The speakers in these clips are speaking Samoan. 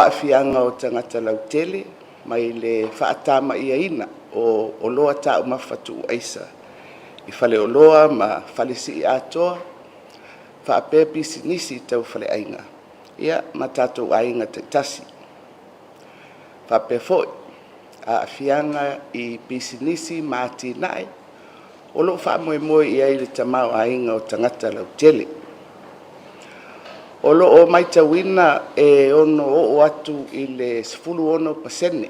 aafiaga o tagata lautele mai le faatamaiaina o oloa taumafa tuu aisa i faleoloa ma fale siiatoa faapea pisinisi tau faleaiga, ia ma tatou aiga taitasi. Faapea foi aafiaga i pisinisi ma atinae o lo o faamoemoe i ai le tamaoaiga o tagata lautele. O lo o matauina e ono oo atu i le 16%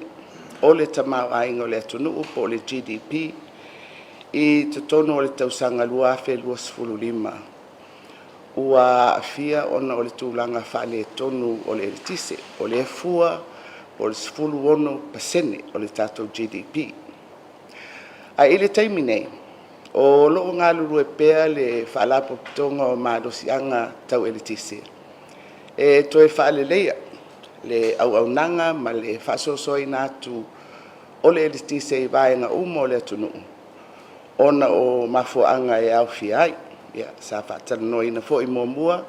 o le tamaoaiga o le atunuu po o le GDP i totonu o le tausaga 2025 ua aafia ona o le tulaga faaletonu o le eletise. O lea fua o le 16% o le tatou GDP. Ae i le taimi nei, o lo o galulue pea le Faalapotopotoga o Malosiaga Tau Eletise e toe faaleleia le auaunaga ma le faasoasoaina atu o le eletise i vaega uma o le atunuu ona o mafuaaga e aofia ai. Sa faatalanoaina foi muamua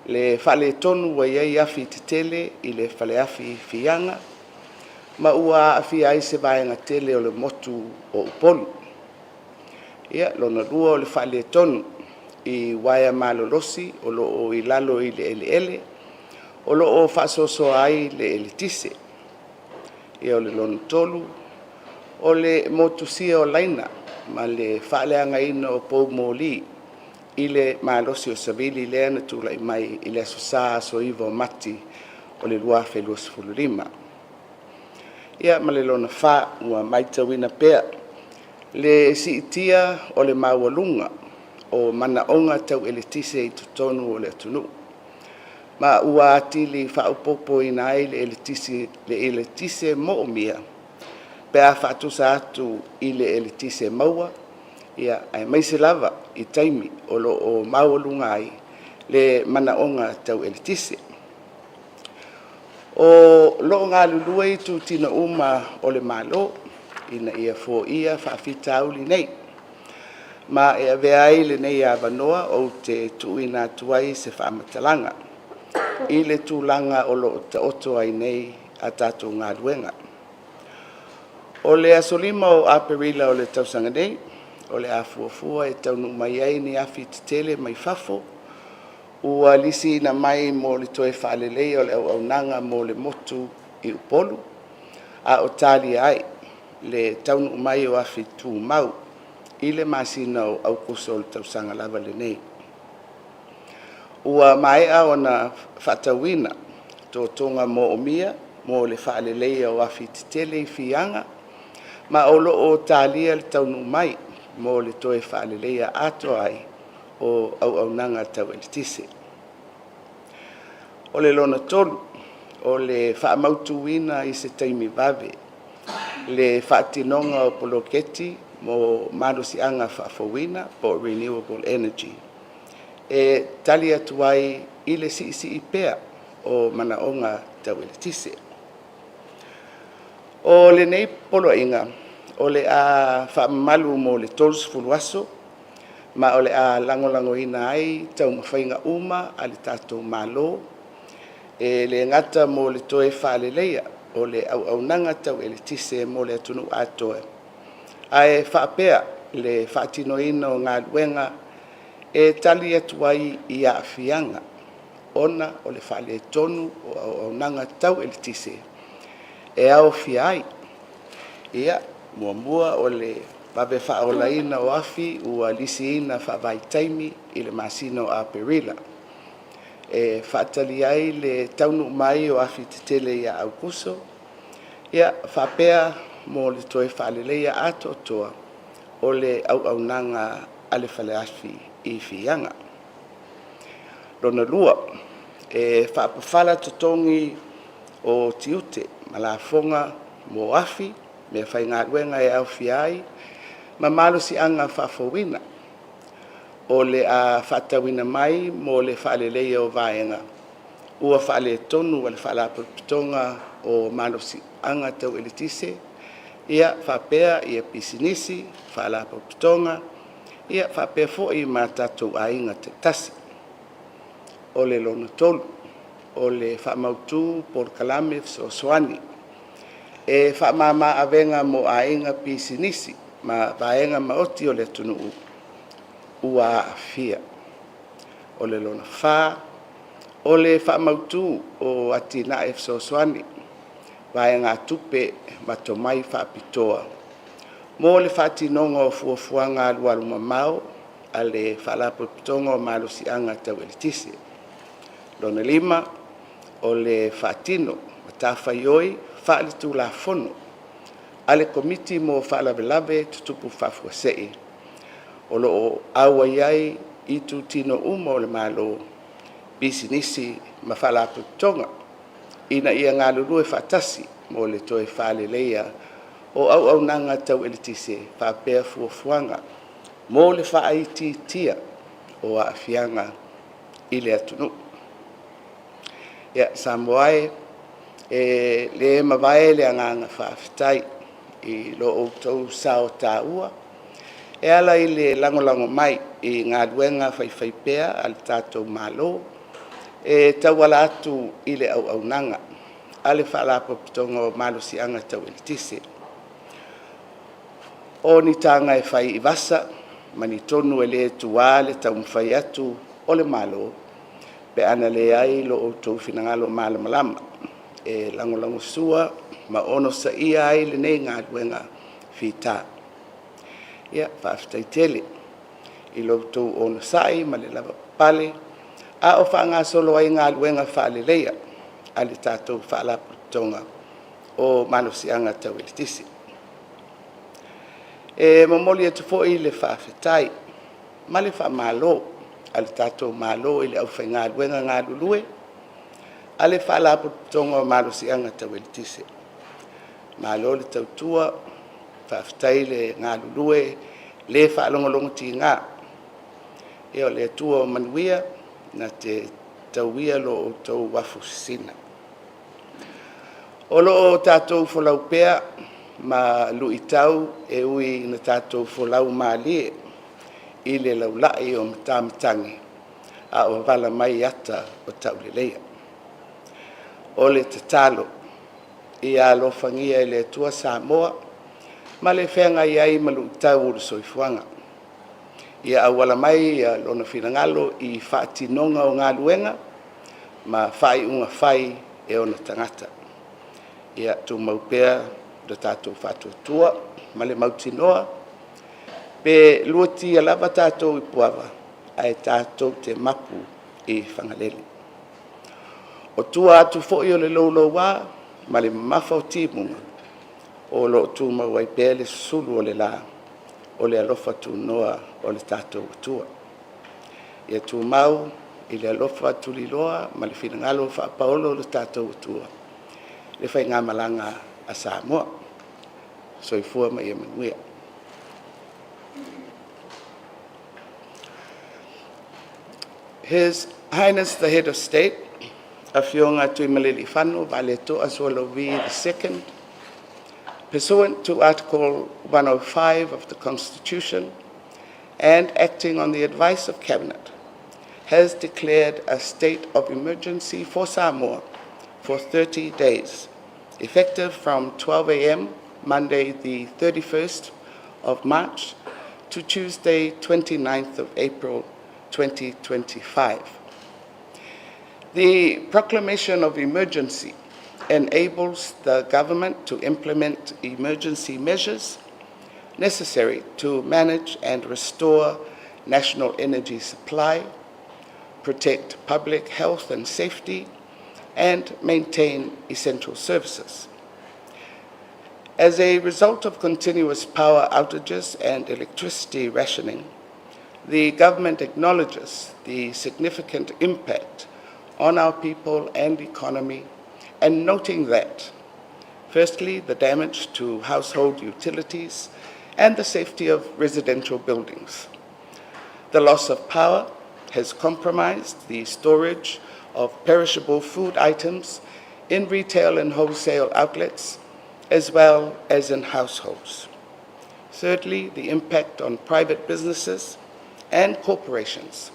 le faaletonu ua i ai afi tetele i le faleafi i Fiaga ma ua aafia ai se vaega tele o le motu o Upolu. Ia, lona lua o le faaletonu i uaea malolosi o lo o i lalo i le eleele o lo o faasoasoa ai le eletise. Ia, o le lona tolu o le motusia o laina ma le faaleagaina o poumoli i le malosi o savili lea na tulai mai i le aso Sa aso 9 o Mati o le 2025. Ia ma le lona fa, ua matauina pea le siitia o le maualuga o manaoga tau eletise i totonu o le atunuu, ma ua atili faaopoopoina ai le eletise moomia pe a faatusa atu i le eletise maua, aemaise lava i taimi o lo o maualuga ai le manaoga tau eletise. O lo o galulue itutino uma o le Malo ina ia foia faafitauli nei, ma e avea ai lenei avanoa ou te tuuina atu ai se faamatalaga i le tulaga o lo o taoto ai nei a tatou galuega. O le aso 5 o Aperila o le tausaga nei, o le a fuafua e taunuu mai ai ni afi tetele mai fafo ua lisiina mai mo le toe faaleleia o le auaunaga mo le motu i Upolu, a o talia ai le taunuu mai o afi tumau i le masina o Aokuso o le tausaga lava lenei. Ua maea ona faatauina totoga moomia mo le faaleleia o afi tetele i Fiaga, ma o lo o talia le taunuu mai mo le toe faaleleia atoa ai o auaunaga tau eletise. O le lona tolu, o le faamautuina i se taimi vave le faatinoga o poloketi mo malosiaga faafouina po o renewable energy e tali atu ai i le siisii pea o manaoga tau eletise. O lenei poloaiga o le a faamamalu mo le 30 aso, ma o le a lagolagoina ai taumafaiga uma a le tatou Malo, e le gata mo le toe faaleleia o le auaunaga tau eletise mo le atunuu atoa, ae faapea le faatinoina o galuega e tali atu ai i aafiaga ona o le faaletonu o auaunaga tau eletise e aofia ai: Muamua, o le vave faaolaina o afi ua lisiina faavaitaimi i le masina o Aperila e faatali ai le taunuu mai o afi tetele ia Aokuso, faapea mo le toe faaleleia atoatoa o le auaunaga a le faleafi i Fiaga. Lona lua, e faapafala totogi o tiute ma lafoga mo afi, meafaigaluega e aofia ai ma malosiaga faafouina o le a faatauina mai mo le faaleleia o vaega ua faaletonu a le Faalapotopotoga o Malosiaga Tau Eletise, faapea pisinisi, faalapotopotoga, faapea foi ma tatou aiga taitasi. O le lona tolu, o le faamautu polokalame fesoasoani e faamama avega mo aiga, pisinisi ma vaega maoti o le atunuu ua aafia. O le lona fa, o le faamautu o atinae fesoasoani, vaegatupe ma tomai faapitoa mo le faatinoga o fuafuaga alualumamao a le Faalapotopotoga o Malosiaga Tau Eletise. Lona lima, o le faatino matafaioi faale-Tulafono a le Komiti mo Faalavelave Tutupu Faafuasei o lo o auai ai itutino uma o le Malo, pisinisi ma Faalapotopotoga ina ia galulue faatasi mo le toe faaleleia o auaunaga tau eletise faapea fuafuaga mo le faaitiitia o aafiaga i le atunuu. Ia, Samoa e, e le mavae le agaga faafetai i lo outou sao taua e ala i le lagolago mai i galuega faifaipea a le tatou Malo e tauala atu i le auaunaga a le Faalapotopotoga o Malosiaga Tau Eletise. O ni taga e fai i vasa ma ni tonu e le tuā le taumafai atu o le Malo pe ana leai lo outou finagalo malamalama e lagolagosua ma onosaia ai lenei galuega fita. Ia, faafetai tele i lo outou onosai ma le lavapapale a o faagasolo ai galuega faaleleia a le tatou Faalapotopotoga o Malosiaga Tau Eletise. E momoli atu foi le faafetai ma le faamalo a le tatou Malo i le aufaigaluega galulue a le Faalapotopotoga o Malosiaga Tau Eletise. Malo le tautua, faafetai le galulue le faalogologotiga. Ia o le Atua o manuia na te tauia lo outou afu sisina. O lo o tatou folau pea ma luitau e ui ina tatou folau malie i le laulai o matamatagi a o avala mai ata o tauleleia. O le tatalo, ia alofagia e le Atua Samoa ma le feagai ai ma luitau o le soifuaga. Ia auala mai Lona finagalo i faatinoga o galuega ma faaiuga fai e ona tagata. Ia tumau pea lo tatou faatuatua ma le mautinoa, pe luatia lava tatou i Puava, ae tatou te mapu i Fagalele. O tua atu foi o le louloua ma le mamafa o timuga, o lo o tumau ai pea le susulu o le la o le alofa tunoa o le tatou Atua. Ia tumau i le alofa tuliloa ma le finagalo faapaolo o le tatou Atua le faigamalaga a Samoa. Soifua ma ia manuia. His Highness the Head of State, Afioga Tuimalealiifano Vaaletoa Sualauvi II, pursuant to Article 105 of the Constitution and acting on the advice of Cabinet, has declared a state of emergency for Samoa for 30 days, effective from 12 a.m. Monday, the 31st of March, to Tuesday, 29th of April, 2025. The proclamation of emergency enables the government to implement emergency measures necessary to manage and restore national energy supply, protect public health and safety, and maintain essential services. As a result of continuous power outages and electricity rationing, the government acknowledges the significant impact on our people and economy, and noting that, firstly, the damage to household utilities and the safety of residential buildings. The loss of power has compromised the storage of perishable food items in retail and wholesale outlets, as well as in households. Thirdly, the impact on private businesses and corporations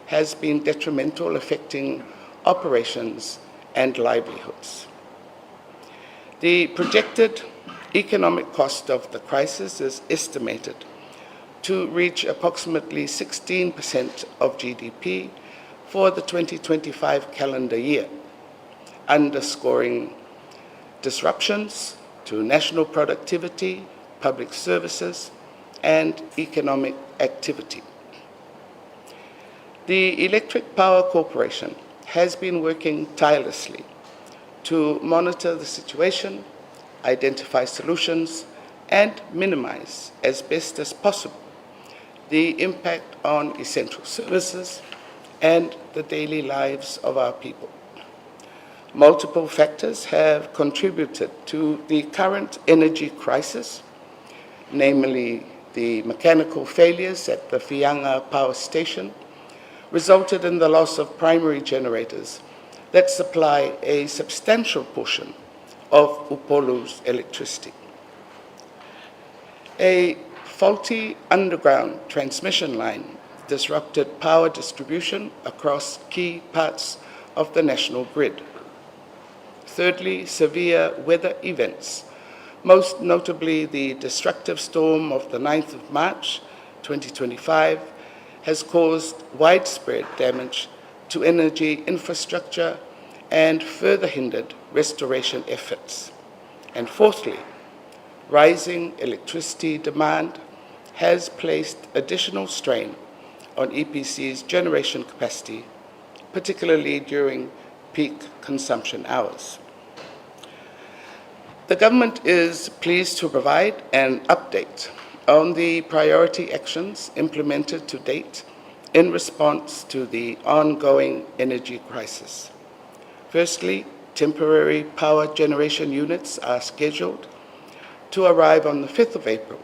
has been detrimental, affecting operations and livelihoods. The projected economic cost of the crisis is estimated to reach approximately 16% of GDP for the 2025 calendar year, underscoring disruptions to national productivity, public services, and economic activity. The Electric Power Corporation has been working tirelessly to monitor the situation, identify solutions, and minimize as best as possible the impact on essential services and the daily lives of our people. Multiple factors have contributed to the current energy crisis, namely the mechanical failures at the Fiaga Power Station resulted in the loss of primary generators that supply a substantial portion of Upolu's electricity. A faulty underground transmission line disrupted power distribution across key parts of the national grid. Thirdly, severe weather events, most notably the destructive storm of the 9th of March 2025, has caused widespread damage to energy infrastructure and further hindered restoration efforts. And fourthly, rising electricity demand has placed additional strain on EPC's generation capacity, particularly during peak consumption hours. The government is pleased to provide an update on the priority actions implemented to date in response to the ongoing energy crisis. Firstly, temporary power generation units are scheduled to arrive on the 5th of April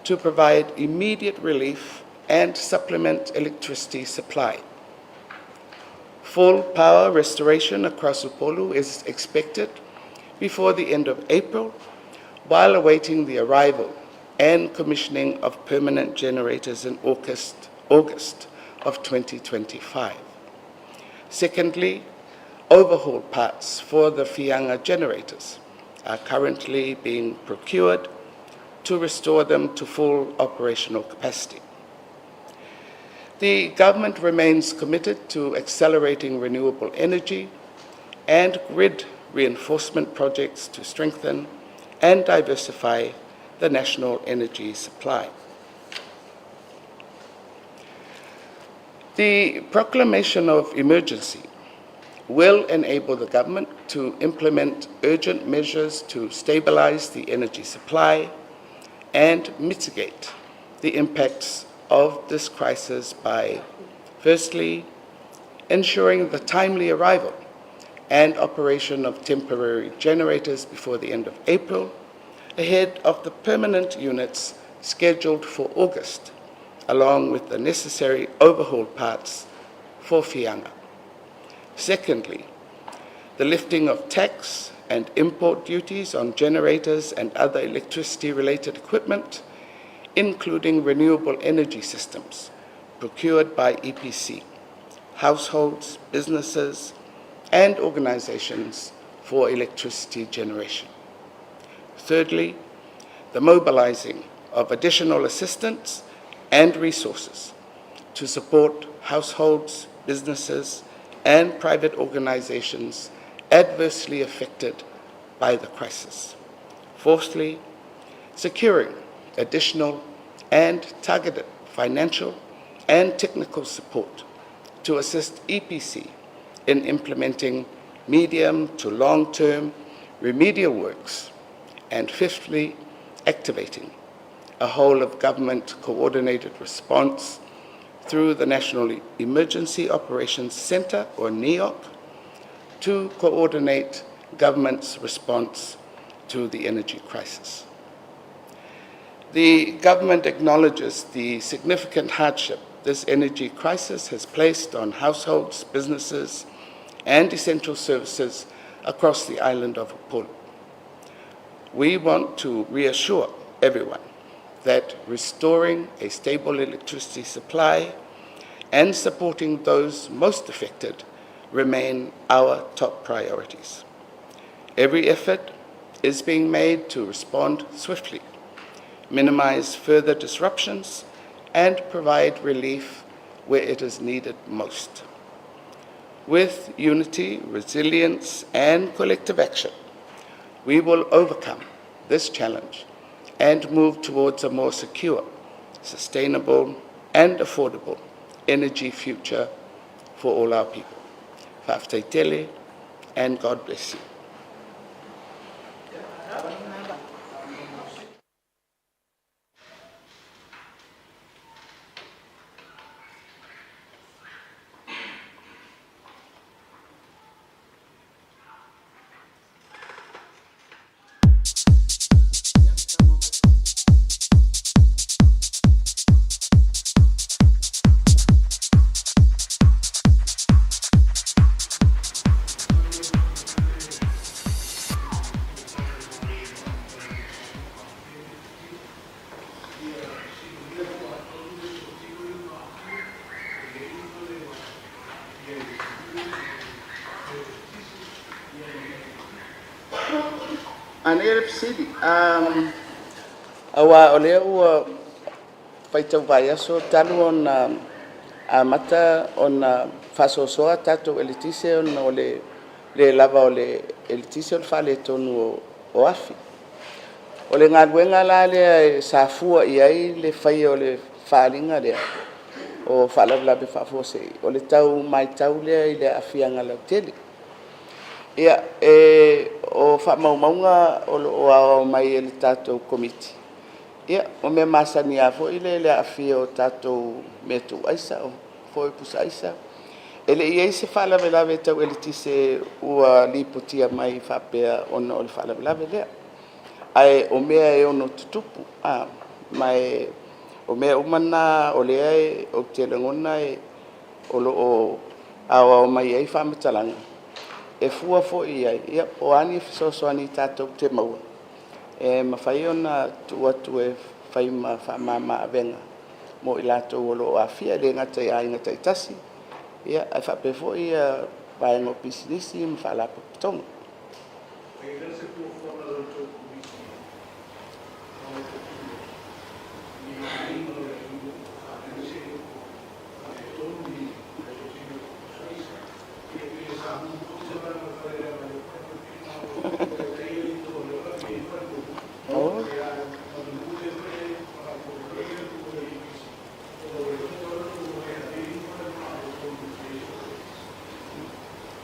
to provide immediate relief and supplement electricity supply. Full power restoration across Upolu is expected before the end of April, while awaiting the arrival and commissioning of permanent generators in August of 2025. Secondly, overhaul parts for the Fiaga generators are currently being procured to restore them to full operational capacity. The government remains committed to accelerating renewable energy and grid reinforcement projects to strengthen and diversify the national energy supply. The proclamation of emergency will enable the government to implement urgent measures to stabilize the energy supply and mitigate the impacts of this crisis by, firstly, ensuring the timely arrival and operation of temporary generators before the end of April, ahead of the permanent units scheduled for August, along with the necessary overhaul parts for Fiaga. Secondly, the lifting of tax and import duties on generators and other electricity-related equipment, including renewable energy systems procured by EPC, households, businesses, and organizations for electricity generation. Thirdly, the mobilizing of additional assistance and resources to support households, businesses, and private organizations adversely affected by the crisis. Fourthly, securing additional and targeted financial and technical support to assist EPC in implementing medium to long-term remedial works. And fifthly, activating a whole of government coordinated response through the National Emergency Operations Centre, or NEOC, to coordinate government's response to the energy crisis. The government acknowledges the significant hardship this energy crisis has placed on households, businesses, and essential services across the island of Upolu. We want to reassure everyone that restoring a stable electricity supply and supporting those most affected remain our top priorities. Every effort is being made to respond swiftly, minimize further disruptions, and provide relief where it is needed most. With unity, resilience, and collective action, we will overcome this challenge and move towards a more secure, sustainable, and affordable energy future for all our people. Faafetai tele, and God bless you. Manaia le fesili. Aua o lea ua faitau vaiaso talu ona amata ona faasoasoa tatou eletise ona o le le lava o le eletise o le faaletonu o afi. O le galuega la lea sa fua i ai le faia o le faaaliga lea o faalavelave faafuasei, o le tau matau lea i le aafiaga lautele. Ia, o faamaumauga o lo o aoao mai e le tatou Komiti, ia, o mea masani lava foi le aafia o tatou mea tuuaisa po o pusa aisa. E le i i ai se faalavelave tau eletise ua lipotia mai faapea ona o le faalavelave lea, ae o mea e ono tutupu. Ma o mea uma na o lea ou te lagona o lo o aoao mai ai faamatalaga e fua foi i ai po o a ni fesoasoani tatou te maua e mafai ona tuu atu e fai ma faamama avega mo i latou o lo o aafia, e le gata i aiga taitasi, ae faapea foi vaega o pisinisi ma faalapotopotoga.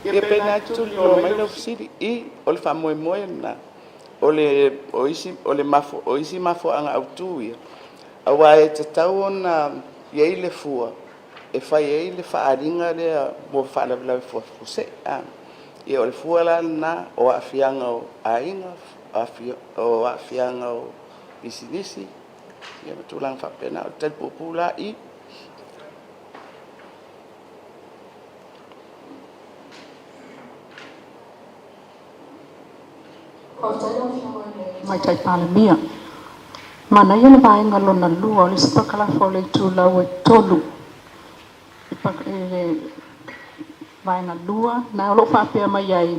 Ia pe na tuliloa mai lau fesili i o le faamoemoe lena o le o isi o le mafo, o isi mafuaaga autu ia, aua e tatau ona i ai le fua e fai ai le faaaliga lea mo faalavelave faafuasei. Ia o le fua la lena o aafiaga o aiga, o aafiaga o pisinisi, ia ma tulaga faapena. O le tali puupuu la i. Tamaitai Palemia. Manaia le vaega lona lua o le isi parakalafa o le itulau e 3. I le vaega lua, na o lo o faapea mai ai,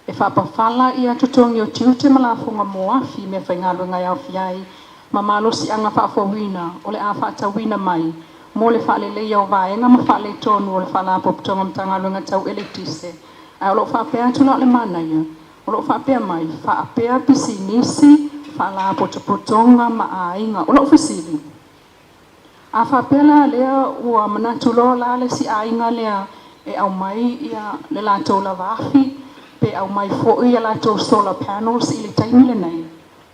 e faapafala ia totogi o tiute ma lafoga mo afi i meafaigaluega e aofia ai ma malosiaga faafouina o le a faatauina mai mo le faaleleia o vaega ma faaletonu o le Faalapotopotoga Matagaluega tau eletise. Ae o lo o faapea atu la o le manaia, o lo o faapea mai, faapea pisinisi, faalapotopotoga ma aiga. O lou fesili, a faapea la lea ua manatu loa la le isi aiga lea e aumai ia le latou lava afi, pe aumai foi ia latou solar panels i le taimi lenei,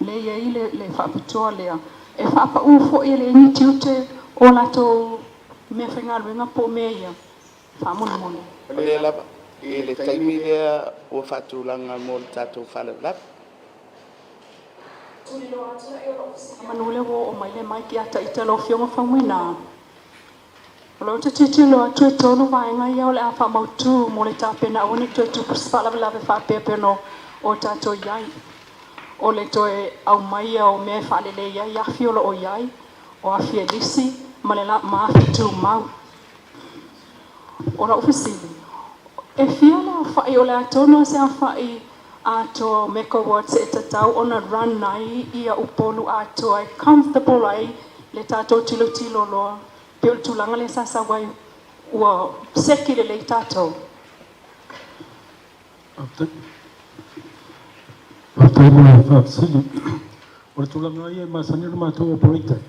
lea e i ai le faapitoa lea, e faapau foi e leai ni tiute o latou meafaigaluega po o mea ia, faamolemole. O lea lava i le taimi lea ua faatulaga mo le tatou faalavelave. Manu lea ua oo mai le mic ia ita lau Afioga Faumuina. O lo o te tilotilo atu e tolu vaega ia o le a faamautu mo le tapena aua ne i toe tupu se faalavelave faapea pei ona o tatou i ai. O le toe aumaia o mea e faalelei ai afi o lo o i ai, o afi e lisi ma afi tumau. O lau fesili, E fia le aofa'i o le atonu a se aofa'i atoa o megawatts e tatau ona run ai ia Upolu atoa e comfortable ai le tatou tilotilo loa pe o le tulaga lea sa sau ai ua seki lelei tatou. Faafetai mo le faafesili. O le tulaga ia e masani ona matou operate ai,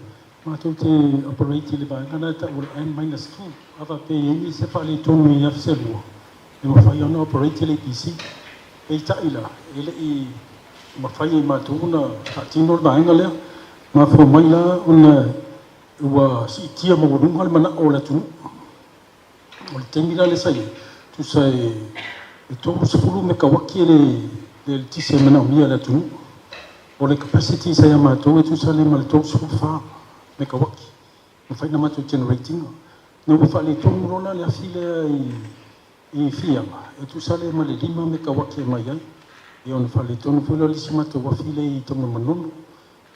matou te operate i le vaega lena e tau o le N-2. A faapea e i ai nisi e faaletonu i afi se lua, e mafai ona operate le EPC. Peitai la, e le i mafai e matou ona faatino le vaega lea. Mafua mai la ona ua siitia maualuga le manao o le atunuu. O le taimi la lea sa i ai, tusa e 30 mekauaki le eletise e manaomia e le atunuu. O le capacity sa ia matou e tusa lea ma le 34 mekauaki mafai ona matou generate ina. Na ua faaletonu loa la le afi lea i Fiaga, e tusa lea ma le 5 mekauaki e mai ai. Ia ona faaletonu foi lea o le isi matou afi lea i Tanugamanono.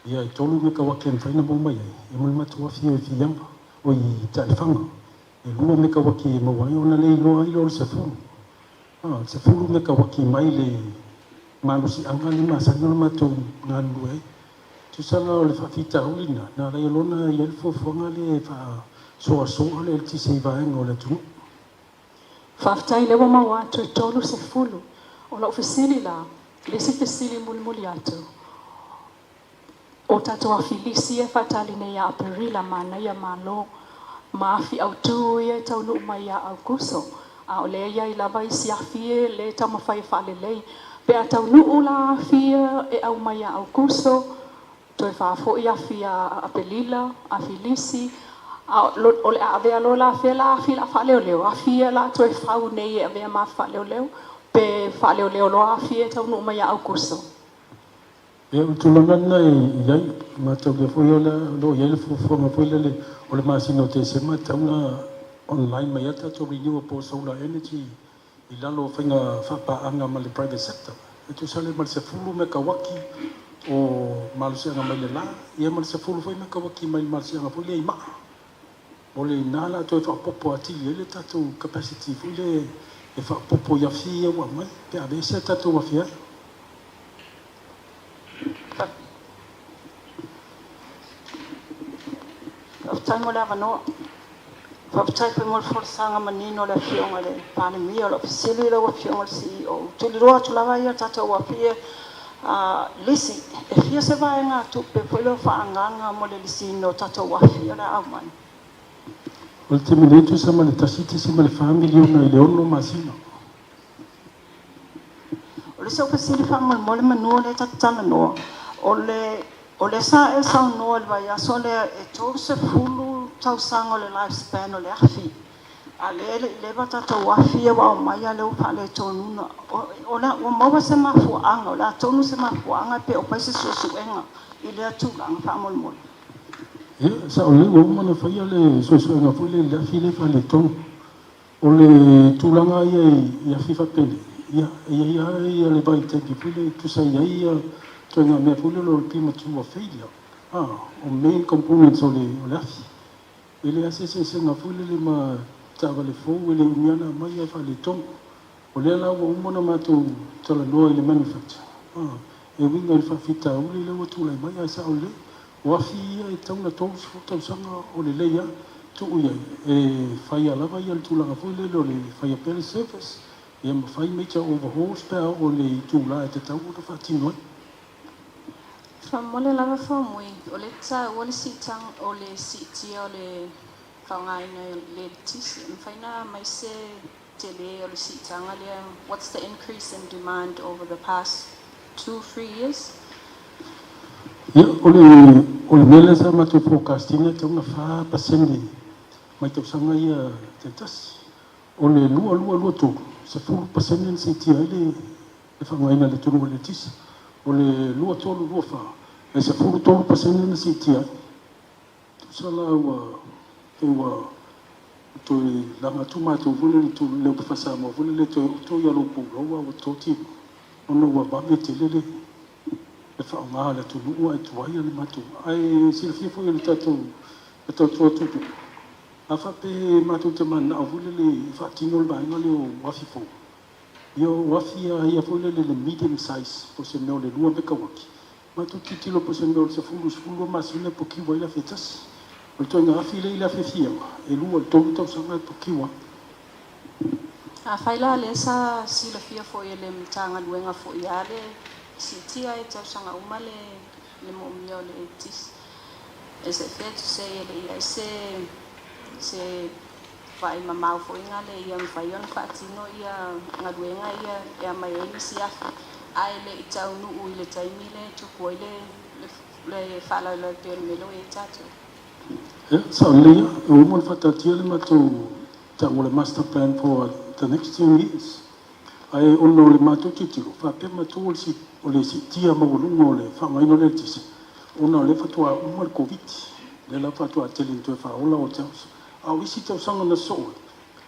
Ia e 3 mekauaki e mafai ona maua mai ai, ia ma le matou afi i Fiaga, o i Taelefaga. E 2 mekauaki e maua ai ona le iloa ai lea o le 10. 10 mekauaki mai le malosiaga le masani ona matou galulue ai. Tusa la o le faafitauli lena, na ala ai loa ona i ai le fuafuaga lea e faasoasoa le eletise i vaega o le atunuu. Faafetai lea ua maua atu e 30. O lau fesili la, le isi fesili mulimuli atu, o tatou afi lisi e faatali nei ia Aperila, manaia malo, ma afi autū ia e taunuu mai ia Aukuso. A o lea i ai lava isi afi e le taumafai e faalelei. Pe a taunuu la afi ia e au mai ia Aukuso, toe faafoi afi a Aperila, afi lisi, a o le a avea loa la fea la afi la faaleoleo, afi ia la toe fau nei e avea ma faaleoleo, pe faaleoleo loa afi e taunuu mai ia Aukuso. Ia, o le tulaga lena e i ai, mataulia foi o lo o i ai le fuafuaga foi lele o le masina o Tesema e tatau ona online mai ai tatou renewable solar energy i lalo o faiga faapaaga ma le private sector. E tusa lea ma le 10 mekauaki o malosiaga mai le la, ia ma le 10 foi mekauaki mai le malosiaga foi lea i maa. O le ina la toe faaopoopo atili ai le tatou capacity foi lea e faaopoopo i afi ia ua aumai pe aveese a tatou afi ai. Faafetai mo le avanoa. Faafetai foi mo le folasaga manino o le Afioga i le Palemia. O lau fesili lau Afioga i le CEO, tuliloa atu lava ia tatou afi lisi, e fia se vaega tupe foi lea o faaagaaga mo le lisiina o tatou afi o le a aumai? O le taimi nei, tusa ma le 1.4 miliona i le 6 masina. O le isi ou fesili faamolemole manu o lea tatou talanoa, o le sa e saunoa i le vaiaso lea e 30 tausaga o le lifespan o le afi. A lea e le i leva tatou afi ia ua aumai a lea ua faaletonu. O le ua maua se mafuaaga, o le a tonu se mafuaaga pe o fai se suesuega i lea tulaga faamolemole? Ia, sa o lea ua uma ona faia le suesuega foi lea i le afi lea faaletonu. O le tulaga ia i afi faapenei, ia, e i ai lava ia le vaitaimi foi lea e tusa i ai ia ituaiga mea foi lea o le premature failure. O main components o le afi. E leai se eseesega foi lele ma taavale fou e le umi lava ona aumai ae faaletonu. O lea la ua uma ona matou talanoa i le manufacturer, e uiga i le faafitauli lea ua tulai mai ae sao lelei. O afi ia e tatau ona 30 tausaga o lelei lava tuu i ai, e faia lava ia le tulaga foi lele o le faia pea le service, ia ma fai major overhauls pe a oo i le itula e tatau ona faatino ai. Faamole lava faamui, o le taua le siitaga o le siitia o le faaaogaina o le eletise. E mafai ona aumai se tele o le siitaga lea? What's the increase in demand over the past 2, 3 years? Ia, o le mea lea sa matou forecast ina e tatau ona 4% mai tausaga ia taitasi. O le 2223, 10% na siitia ai le faaaogaina e le atunuu o le eletise. O le 2324, e 13% na siitia ai. Tusa la ua pe ua toe laga atu matou foi lele le upu faa-Samoa foi lele toe oto ia lou pulou a ua toto ona ua vave tele le faaaoga a le atunuu ae tuai le matou. Ae silafia foi e le tatou le tautua tupu. A faapea matou te mananao foi lele e faatino le vaega lea o afi fou, ia o afi ia foi lele le medium size, po o se mea o le 2 mekawati. Matou tilotilo po o se mea o le 10 12 masina e pokiu ai le afi e tasi. O le ituaiga afi lea i le afiafiaga, e 2 i le 3 tausaga e pokiu ai. Afai la lea sa silafia foi e le Matagaluega foi a le siitia e tausaga uma le moomia o le eletise. Is it fair to say e le i ai se vaai mamao foi na le ia mafai ona faatino ia galuega ia e aumai ai nisi afi, ae le i taunuu i le taimi le tupu ai le faalavelave pei o le mea lea ua i ai tatou? Ia, sao lelei lava. Ua uma ona faataatia le matou tau o le master plan for the next 10 years. Ae ona o le matou tilotilo, faapea matou o le siitia maualuga o le faaaogaina o le eletise, ona o lea faatoa uma le Covid. Lea la faatoa tele ina toe faaola hotels. A o isi tausaga na sosoo ai,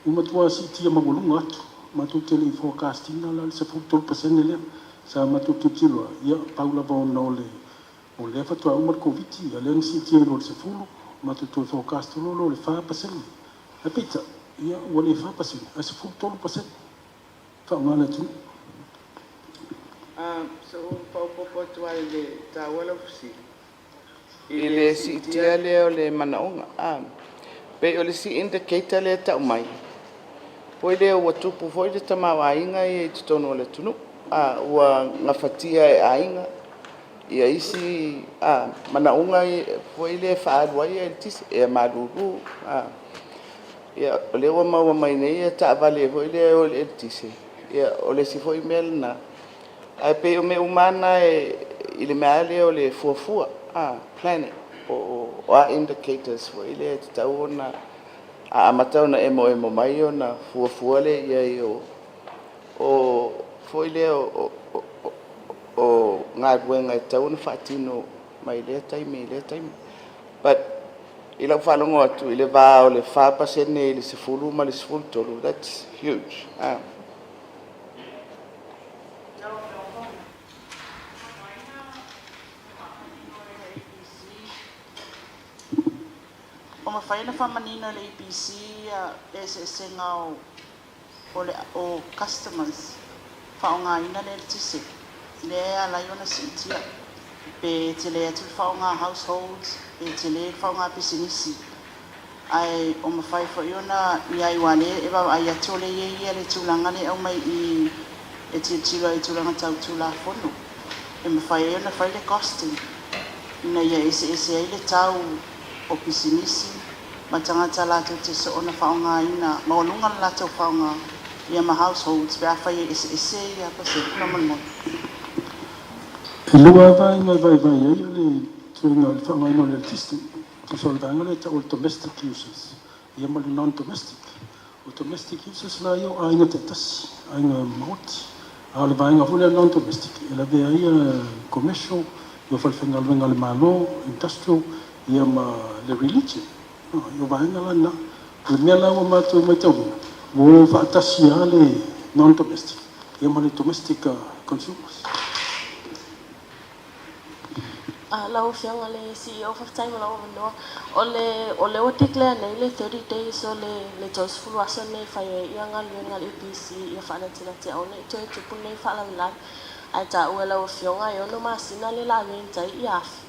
ua matua siitia maualuga atu. Matou te le i forecast ina la le 13% lea. Sa matou tilotilo lava, ia pau lava ona o lea faatoa uma le Covid, ia lea na siitia i luga o le 10, matou toe forecast loa o le 4%. Ae peitai, ia ua le 4%, ae 13% faaaoga le atunuu. So faaopoopo atu ai le taua lau fesili i le siitia lea o le manaoga. Pei o le isi indicator lea e tau mai, foi lea ua tupu foi le tamaoaiga ia i totonu o le atunuu. Ua gafatia e aiga ia isi manaoga foi lea e faaalu ai eletise, ea malulu. Ia, o lea ua maua mai nei taavale foi lea e o i le eletise, ia o le isi foi mea lena. Ae pei o mea uma lava na i le mea lava lea o le fuafua, planning, po o a indicators foi lea e tatau ona a amata ona emoemo mai ona fuafua lea i ai o foi lea o galuega e tatau ona faatino mai lea taimi i lea taimi. But i lau faalogo atu i le va o le 4% i le 10 ma le 13, that's huge. O mafai ona faamanino e le EPC le eseesega o customers faaaogaina le eletise lea e ala ai ona siitia, pe tele atu le faaaoga households, pe tele le faaaoga pisinisi, ae o mafai foi ona i ai aua lea e vaavaai atu o lea e i ai le tulaga lea e aumai i e tilotilo ai i tulaga tau Tulafono e mafai ai ona fai le costing ina ia eseese ai le tau o pisinisi ma tagata latou te soona faaaogaina maualuga le latou faaaoga ia ma households pe afai e eseese ia pasene faamolemole. E lua vaega e vaivai ai o le tuaiga o le faaaogaina o le eletise. So o le vaega lea e tau o le domestic users, ia ma le non-domestic. O domestic users la ia o aiga taitasi, aiga maoti. A o le vaega foi lea non-domestic, e lavea ai commercial, ia falefaigaluega a le Malo, industrial, ia ma le religion. O vaega la na. O le mea la ua matou matauina, ua o faatasi lava le non-domestic, ia ma le domestic consumers. Lau Afioga le CEO, faafetai mo lau avanoa. O le ua declare nei le 30 days o le 30 aso nei fai ai ia galuega a le EPC ia faanatinati aua ne i toe tupu nei faalavelave. Ae taua e lau Afioga e 6 masina le la rent ai ia afi.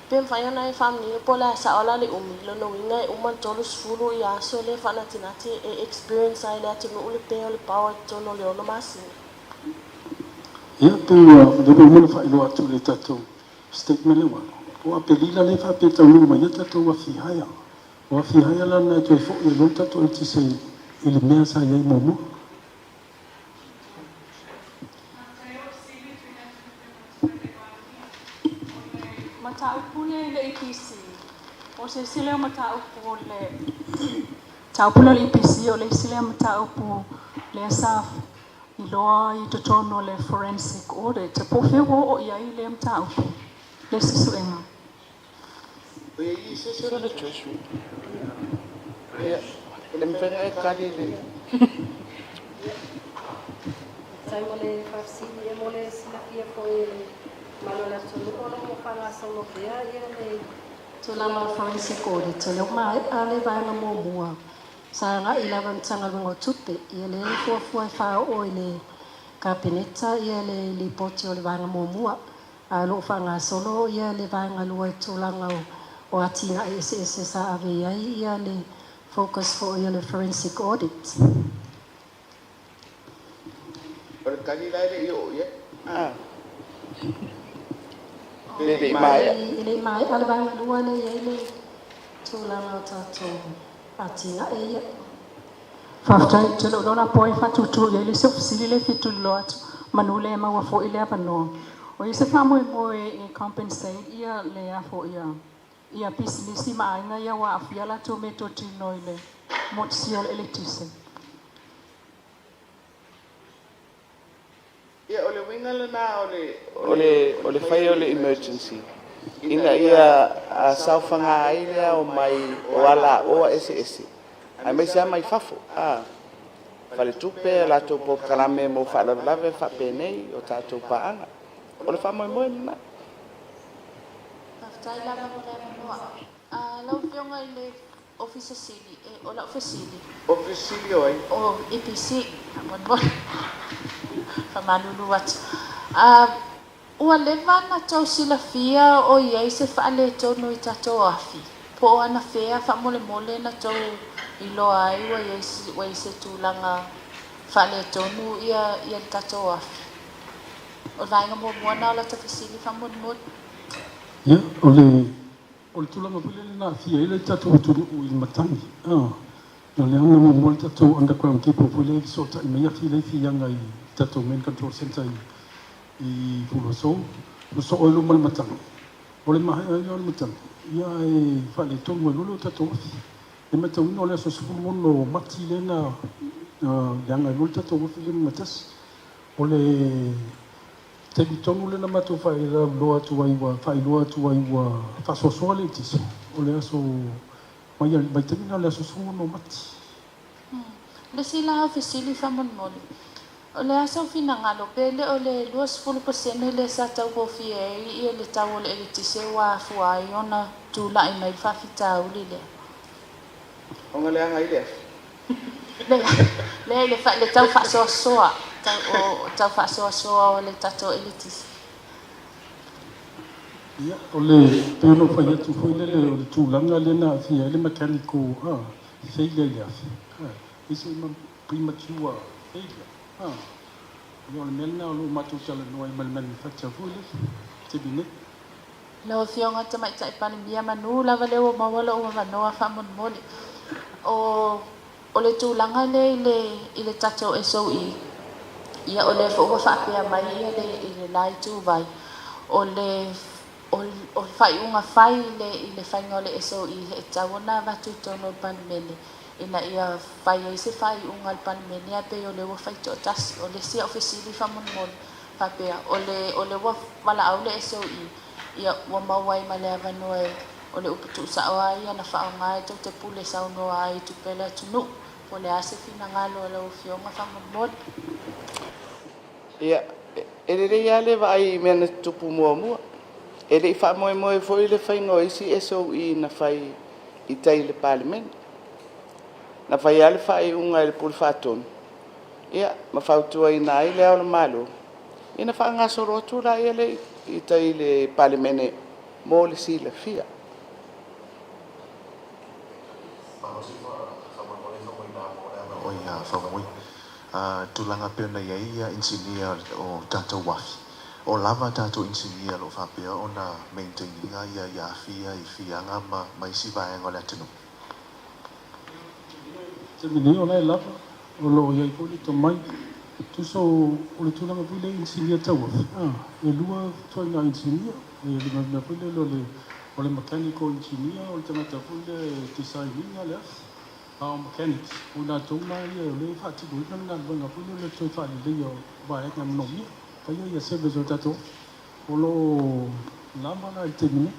Pe mafai ona e faamanino po o le a sao la le umi, lona uiga e uma le 30 ia aso lea faanatinati e experience ai le atunuu le pē o le power i totonu o le 6 masina. Ia, pe ua lea ua uma ona faailoa atu i le tatou statement le ua alu. O Aperila lea faapea e taunuu mai ai tatou afi hire. O afi hire la na e toe foi ai loa le tatou eletise i le mea sa i ai muamua. Mataupu le le EPC. O se isi lea o mataupu o le mataupu lea o le EPC, o le isi lea mataupu lea sa iloa i totonu o le forensic audit. Po o fea ua oo i ai lea mataupu, le isi suega? O ia i se se o le Treasury. Ia, le mafai ona e tali le. Faafetai mo le faafesili e mo le silafia foi e le mamalu o le atunuu o lo o faagasolo pea ia le Tulaga o le forensic audit, o lea ua maea le vaega muamua sa agai lava i le Matagaluega o Tupe, ia lea e fuafua e faaoo i le Kapeneta le lipoti o le vaega muamua, ae o lo o faagasolo le vaega lua i tulaga o atinae eseese sa ave i ai le focus foi o le forensic audit. O le tali la e le i oo i ai. Ah. E le i maea. E le i maea le vaega lua lea e i ai le tulaga o tatou atinae ia. Faafetai, ou te le o iloa la po o ai e faatutu i ai le isi au fesili lea e fia tuliloa atu manu lea e maua foi le avanoa. O i ai se faamoemoe e compensate ia le a foi ia pisinisi ma aiga ia ua aafia latou meatotino i le motusia o le eletise? Ia, o le uiga lena o le faia o le emergency ina ia saofaga ai le ao mai o alaoa eseese aemaise lava mai fafo a faletupe a latou polokalame mo faalavelave faapenei o tatou paaga. O le faamoemoe lena. Faafetai lava mo le avanoa. Lau Afioga i le Ofisa Sili, o lau fesili. Ofisa Sili o ai? O EPC, faamolemole. Faamalulu atu. Ua leva ona outou silafia o i ai se faaletonu i tatou afi, po o anafea faamolemole na outou iloa ai ua i ai se tulaga faaletonu ia le tatou afi? O le vaega muamua lena o lata fesili faamolemole. Ia, o le tulaga foi lele na aafia ai le tatou atunuu i le matagi. O lea na muamua le tatou underground cable foi lea e fesootai mai afi lea e fiaga i tatou main control center i Fuluasou, ua soo ai loa ma le matagi. O le maea ai lea o le matagi, ia e faaletonu ai loa le tatou afi. E matauina o le aso 16 o Mati lea na leaga ai loa le tatou afi lea matasi. O le taimi tonu lea na matou faailoa atu ai ua faailoa atu ai ua faasoasoa le eletise, o le aso mai vaitaimi na o le aso 16 o Mati. Le isi la o fesili faamolemole, o le a sau finagalo pe le o le 20% lea sa taugofie ai ia le tau o le eletise ua afua ai ona tulai mai le faafitauli lea? Ona leaga ai le afi. Le le tau faasoasoa, o tau faasoasoa o le tatou eletise. Ia, o le pei ona ou fai atu foi lele o le tulaga lea na aafia ai le mechanical failure i le afi. Isi ma premature failure. Ia, o le mea lena o lo o matou talanoa ai ma le manufacturer foi lele, taimi nei. Lau Afioga Tamaitai Palemia, manu lava lea ua maua lou avanoa faamolemole. O le tulaga lea i le tatou SOE, ia o lea foi ua faapea mai ia le i le la ituvai, o le faaiuga fai i le faiga o le SOE e tatau ona avatu i totonu o le Palemene ina ia fai ai se faaiuga a le Palemene, ae pei o lea ua fai toatasi. O le isi au fesili faamolemole faapea, o le ua valaau le SOE, ia ua maua ai ma le avanoa o le upu tuusao lava ia na faaaoga e tou te pule saunoa ai i tupe a le atunuu. Po o le a se finagalo o lau Afioga faamolemole? Ia, e lelei lava le vaai i mea na tutupu muamua. E le i faamoemoe foi le faiga o isi SOE na fai i tai i le Palemene. Na fai lava le faaiuga e le Pule Faatonu, ia, ma fautuaina ai le Ao o le Malo, ina faagasolo atu laia lea i tai i le Palemene mo le silafia. O ia faamui tulaga pei ona i ai ia inisinia o tatou afi, o lava tatou inisinia o lo o faapea ona maintain ina ia afi ia i fiaga ma isi vaega o le atunuu. Taimi nei o la e lava, o lo o i ai foi le tomai. Tusa o le tulaga foi lea i inisinia tauafi, e lua ituaiga inisinia. E le mea foi lele o le mechanical engineer, o le tagata foi lea e design ina le afi. A o mechanics, o i latou na ia o lea e faatinoina le galuega foi lea o le toe faaleleia o vaega manaomia. Faia ia service o tatou afi. O lo o lava la i le taimi nei.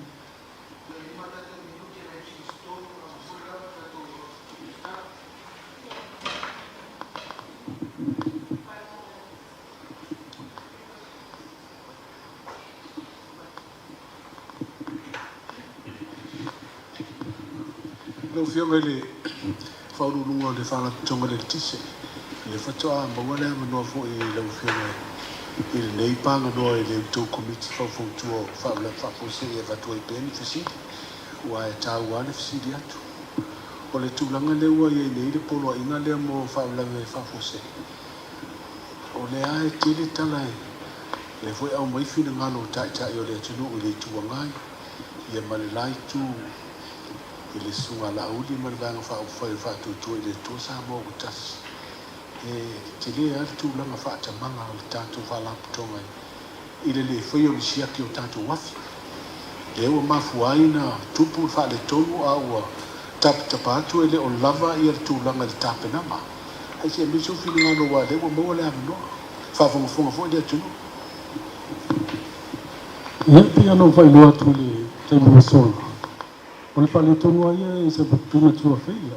Lau Afioga i le Faauluuluga o le Faalapotopotoga o le Eletise, lea faatoa maua le avanoa foi i lau Afioga i lenei paganoa i le tou Komiti Faufautua o Faalavelave Faafuasei e avatu ai pea ni fesili, aua e taua lava le fesili atu. O le tulaga lea ua i ai nei le poloaiga lea mo faalavelave faafuasei, o lea e tele tala lea foi e aumai finagalo o Taitai o le atunuu i le Itu Agai, ia ma le la Itu i le Susuga a Laauli ma le Vaega Faaupufai o le Faatuatua i le Atua Samoa ua Tasi. E tele lava le tulaga faatamaga o le tatou Faalapotopotoga i le le faia o ni siaki o tatou afi. Lea ua mafua ai ona tupu le faaletonu a ua tapatapa atu e le o lava ia le tulaga i le tapenaga. Ae se i aumai sou finagalo aua o lea ua maua le avanoa. Faafogafoga foi le atunuu. Ia, pei ona ou faailoa atu i le taimi ua sola, o le faaletonu lava ia is a premature failure.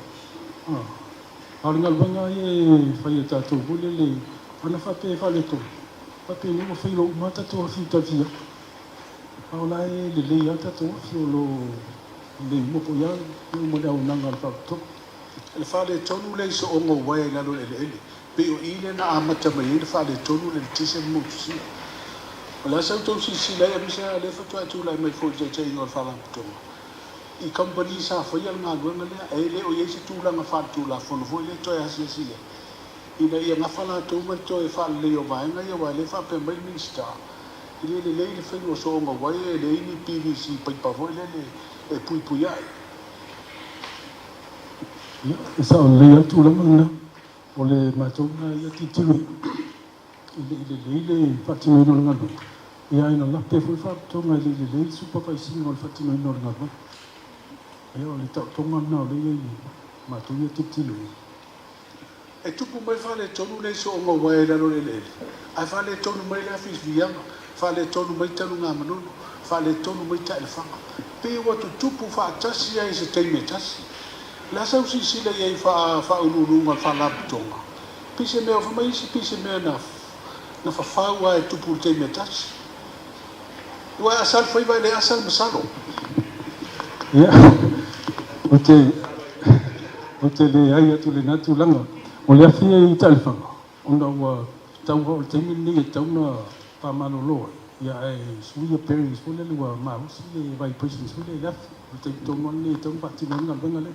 A o le galuega lava ia e fai e tatou foi lele, ana faapea e faaletonu, faapea ua failo uma lava tatou afi i Tafia. A o la e lelei lava tatou afi o lo o lelei uma foi lava uma le auaunaga a le Faalapotopotoga. Le faaletonu lea i sooga o uaea i lalo o le eleele, pei o i lea na amata mai ai le faaletonu o le eletise ma motusia. O le a sa outou silasila ai, aemaise lava lea faatoa e tulai mai foi i le taitaiga o le Faalapotopotoga, i kamupani sa faia le galuega lea, e le o i ai se tulaga faaletulafono foi lea e toe asiasi i ai, ina ia gafa latou ma le toe faaleleia o vaega ia, aua o lea e faapea mai le Minisita, e le lelei le faiga o sooga uaea, e leai ni PVC paipa foi lele e puipui ai. Ia, e sao lelei lava le tulaga lena. O le matou lena ia tilotilo i le lelei le faatinoina o le galuega, ia ae na lape foi le Faalapotopotoga e le i lelei le supervise ina o le faatinoina o le galuega. Ia, o le taotoga lena o lea e i ai i le matou ia tilotilo i ai. E tupu mai faaletonu le sooga uaea i lalo o le eleele, ae faaletonu mai le afi viaga, faaletonu mai talugamanono, faaletonu mai taelefaga. Pei ua tutupu faatasi ai i se taimi e tasi. O le a sau silasila i ai faauluuluga o le Faalapotopotoga, pei se mea, fai mai isi pei se mea na fafau lava e tupu i le taimi e tasi. Ua e asa le faiva e le asa le masalo. Ia, ou te leai atu i lena tulaga. O le afi e i taelefaga, ona ua tau o le taimi lenei e tau na faamalolo ai, ia ae suia bearings foi lele ua malosi le vibrations foi lele i le afi. O le taimi tonu lava lenei e tau na faatino ai le galuega lea.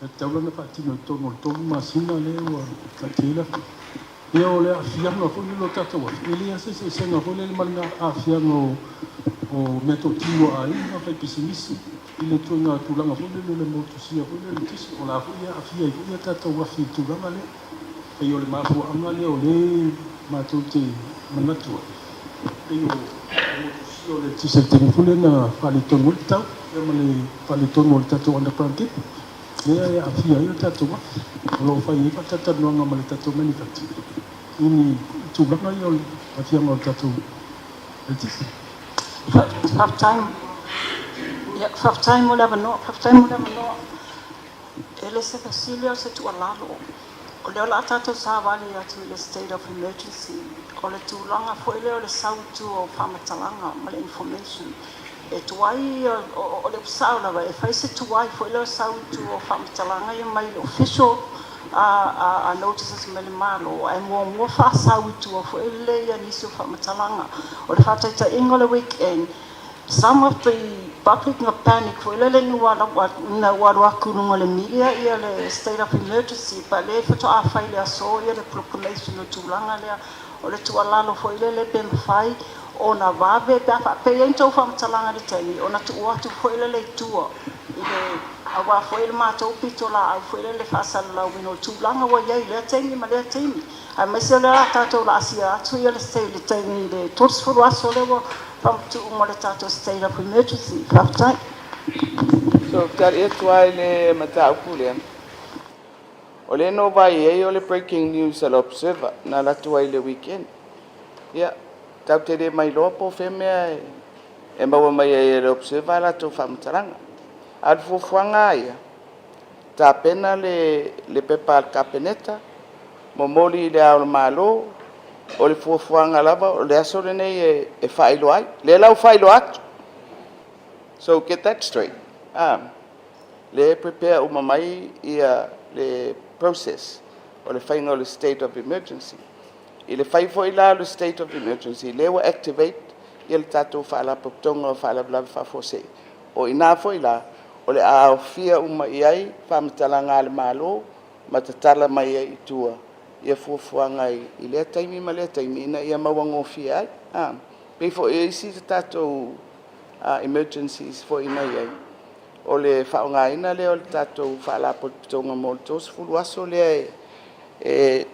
E tatau la ona faatino i totonu o le 3 masina lea ua taatia ai le afi. Ia, o le aafiaga foi lele o tatou afi, e leai se eseesega foi lele ma le aafiaga o mea totino a aiga, faipisinisi, i le ituaiga tulaga foi lele o le motusia foi lele eletise. O le a foi e aafia ai foi a tatou afi i le tulaga lea. Pei o le mafuaaga lea o lea matou te manatu ai, pei o le motusia o le eletise i le taimi foi lea na faaletonu ai le tau, ia ma le faaletonu o le tatou underground cable lea e aafia ai o tatou afi. O lo o fai ai faatalatalanoaga ma le tatou manufacturer i ni tulaga ia o le aafiaga o le tatou eletise. Faafetai. Ia, faafetai mo le avanoa, faafetai mo le avanoa. E le se fesili o se tuualalo. O lea o le a tatou savali atu i le state of emergency. O le tulaga foi lea o le sau i tua o faamatalaga ma le information. E tuai, o le sao lava, e fai se tuai foi lea o sau i tua o faamatalaga ia mai le official a notices mai le Malo, ae muamua faasau i tua foi lea ia nisi o faamatalaga. O le faataitaiga o le weekend, some of the public na panic foi lele na ua alu atu i luga o le media ia le state of emergency, pa le faatoa fai le aso ia le proclamation o tulaga lea. O le tuualalo foi lele pe mafai ona vave pe a faapea ai ni tou faamatalaga i le taimi ona tuu atu foi lele i tua i le aua foi le matou pitolaau foi lele faasalalauina o le tulaga ua i ai i lea taimi ma lea taimi, aemaise o lea a tatou laasia atu ia le taimi le 30 aso lea ua faamatuu mo le tatou state of emergency. Faafetai. So, tali atu ai le mataupu lea. O le no vai ai o le breaking news a le Observer na alu atu ai le weekend. Ia, tau te le mai loa po o mea e maua mai ai e le Observer a latou faamatalaga. A o le fuafuaga ia, tapena le pepa a le Kapeneta, momoli i le Ao o le Malo, o le fuafuaga lava o le aso lenei e faailoa ai. Lea la ua faailoa atu. So get that straight. Lea e prepare uma mai ia le process o le faiga o le state of emergency. I le fai foi la o le state of emergency, lea ua activate ia le tatou Faalapotopotoga o Faalavelave Faafuasei. O i ina foi la o le a aofia uma i ai faamatalaga a le Malo ma tatala mai ai i tua ia fuafuaga i lea taimi ma lea taimi ina ia mauagofie ai. E pei foi o isi tatou emergencies foi na i ai, o le faaaogaina lea o le tatou Faalapotopotoga mo le 30 aso lea e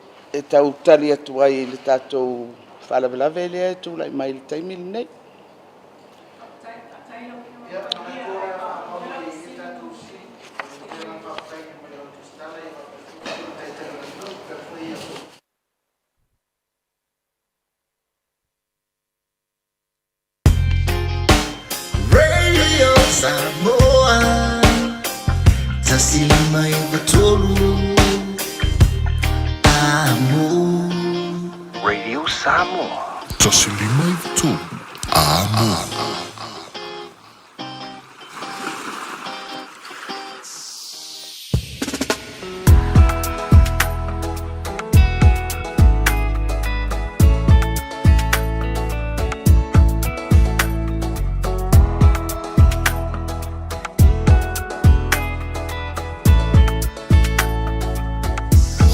tau tali atu ai i le tatou faalavelave lea e tulai mai i le taimi lenei. Radio Samoa 153 Amo. Radio Samoa 153 Amo.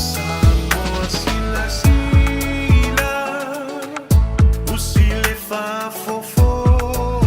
Samoa silasila, usi le faafofoga.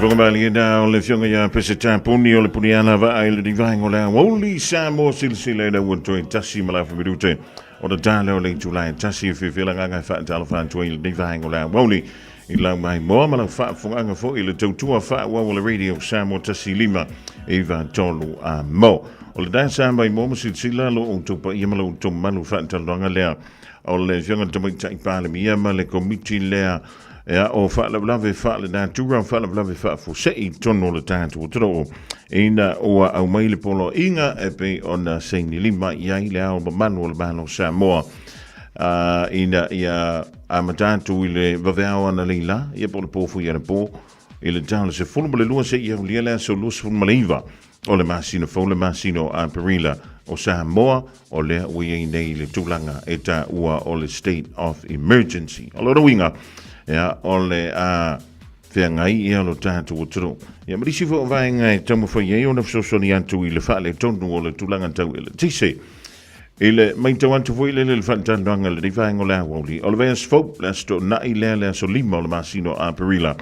Faafofoga malie na o le Afioga ia Peseta Puni o le Puniala Vaa i le Divaega o le Aoauli Samoa silasila ina ua toe tasi ma le afa minute o le tala o le itula e tasi e fiafia le agaga e faatalofa atu ai i lenei vaega o le aoauli i lau maimoa ma lau faafofogaaga foi i le tautua faaauau a le Radio Samoa 1 5 3 a mo. O le dasa maimoa ma silasila lo outou paia ma lo outou mamalu faatalanoaga lea o le Afioga i le Tamaitai Palemia ma le Komiti lea Ia, o faalavelave faalenatura, o faalavelave faafuasei i totonu o le tatou atunuu, ina ua aumai le poloaiga e pei ona saini lima i ai le Ao Mamalu o le Malo o Samoa, ina ia amata atu i le vaveao analeila, ia po o le po foi anapo, i le ta o le 12 seia aulia le aso 29 o le masina fou, le masina o Aperila o Samoa, o lea ua i ai nei le tulaga e taua o le state of emergency. O lona uiga, ia, o le a feagai ia lo tatou atunuu. Ia, ma nisi foi o vaega e taumafai ai ona fesoasoani atu i le faaletonu o le tulaga tau eletise. I le matau atu foi lele i le faatalanoaga i lenei vaega o le aoauli, o le vaiaso fou, le Aso Toonai lea, le aso 5 o le masina o Aperila,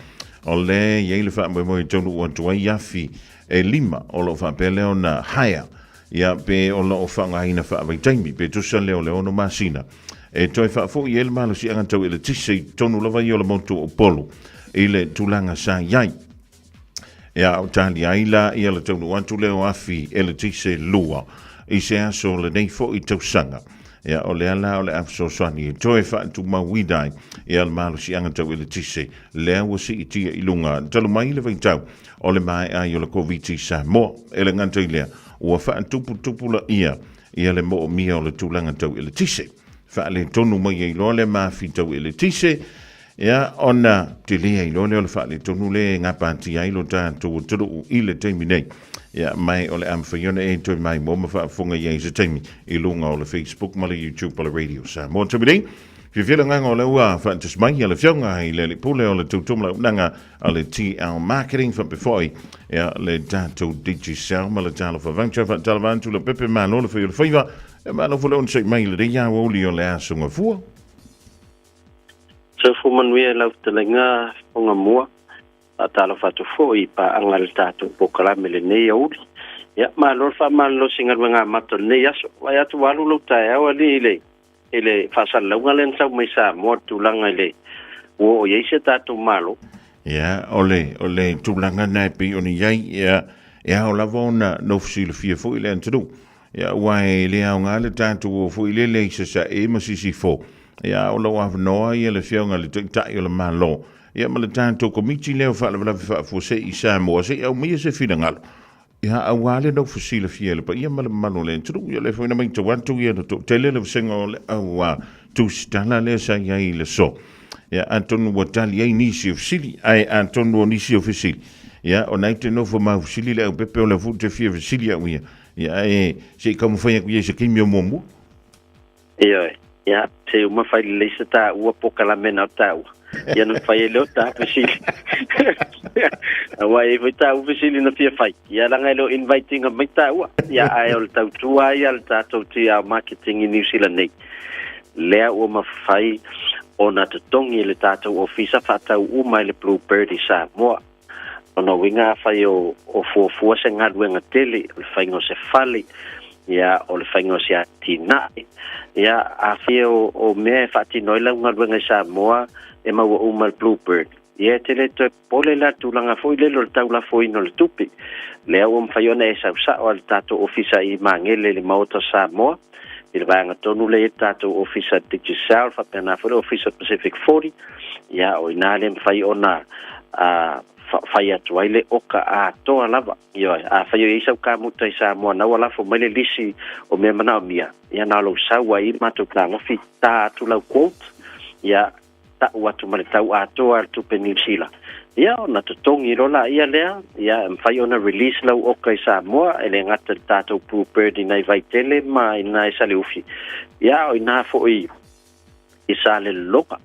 o lea e i ai le faamoemoe e taunuu atu ai afi e lima o lo o faapea lea ona hire, ia, pe o lo o faaaogaina faavaitaimi, pe tusa lea o le 6 masina, e toe faafoi ai le malosiaga tau eletise i totonu lava ia o le motu o Upolu i le tulaga sa i ai. Ia, o tali ai la ia le taunuu atu lea o afi eletise lua i se aso o lenei foi tausaga. Ia, o lea la o le a fesoasoani e toe faatumauina ai ia le malosiaga tau eletise lea ua siitia i luga talu mai le vaitau o le maea ai o le Koviti i Samoa. E le gata i lea, ua faatuputupulaia ia le moomia o le tulaga tau eletise. Faaletonu mai ai loa le mafi tau eletise, ia, ona tele ai loa lea o le faaletonu lea e gapatia ai lo tatou atunuu i le taimi nei. Ia, ma o le a mafai ona e toe maimoa ma faafofoga i ai i se taimi i luga o le Facebook ma le YouTube o le Radio Samoa. Taimi nei, fiafia le agaga o lea ua faatasi mai le Afioga i le Alii Pule o le Tautua ma le Auaunaga a le TL Marketing faapea foi ia le tatou Digicel ma le Talofa Voucher. Faatalofa atu Leaupepe, malo le fai o le faiva, e malo foi le onosai mai i lenei aoauli o le Aso Gafua. Soifua manuia i lau fetalaiga Fogamua. Faatalofa atu foi i paaga i le tatou polokalame i lenei aoauli. Ia, malo le faamalolosi i galuega amata o lenei aso. Vaai atu ua alu lou taeao alii i le i le faasalalauga lea na sau mai Samoa i le tulaga i le ua oo i ai si a tatou Malo. Ia, o le, o le tulaga lena e pei ona i ai, ia, e ao lava ona nofo silafia foi le atunuu. Ia, aua e le aoga le tatou o foi lele i Sasae ma Sisifo. Ia, a o lou avanoa ia le Afioga i le Taitai o le Malo, ia ma le tatou Komiti lea o Faalavelave Faafuasei i Samoa, se i aumaia se finagalo. Ia, aua le nofo silafia e le paia ma le mamalu o le atunuu. Ia, o lea foi na matau atu ia na toatele le vasega o le au tusitala lea sa i ai i le aso. Ia, atonu ua tali ai nisi o fesili, ae atonu o nisi o fesili, ia, o na e te nofo maufesili le aupepe o lea foi ou te fia fesili au ia, ia, ae se i taumafai atu i ai i se taimi o muamua. Ioe, ia, se uma fai lelei se taua polokalame na o taua, ia ona fai ai lea o ta fesili. Aua e i ai foi taua fesili na fia fai, ia leaga e le o invite ina mai taua. Ia, ae o le tautua lava ia a le tatou TR Marketing i Niu Sila nei, lea ua mafai ona totogi e le tatou ofisa faatau uma i le Blue Bird i Samoa. Lona uiga afai o, o fuafua se galuega tele, o le faiga o se fale, ia, o le faiga o se atinae, ia, afai o, o mea e faatino ai lau galuega i Samoa, e maua uma e le Blue Bird. Ia, e te le toe popole la i le tulaga foi lele o le tau lafoina o le tupe. Lea ua mafai ona e sau sao a le tatou ofisa i Magele i le Maota o Samoa, i le vaega tonu lea i ai le tatou ofisa Digicel, faapena foi le ofisa Pacific 40, ia, o i ina le mafai ona fai atu ai le oka atoa lava. Ioe, afai o i ai sau kamuta i Samoa na ua lafo mai le lisi o mea manaomia, ia na o lou sau ai matou fetagofi ta atu lau quote, ia ta'u atu ma le tau atoa a le tupe Niu Sila. Ia ona totogi loa laia lea, ia e mafai ona release lau oka i Samoa, e le gata i le tatou Blue Bird i nai Vaitele ma i nai Saleufi, ia a o ina foi i Salelologa.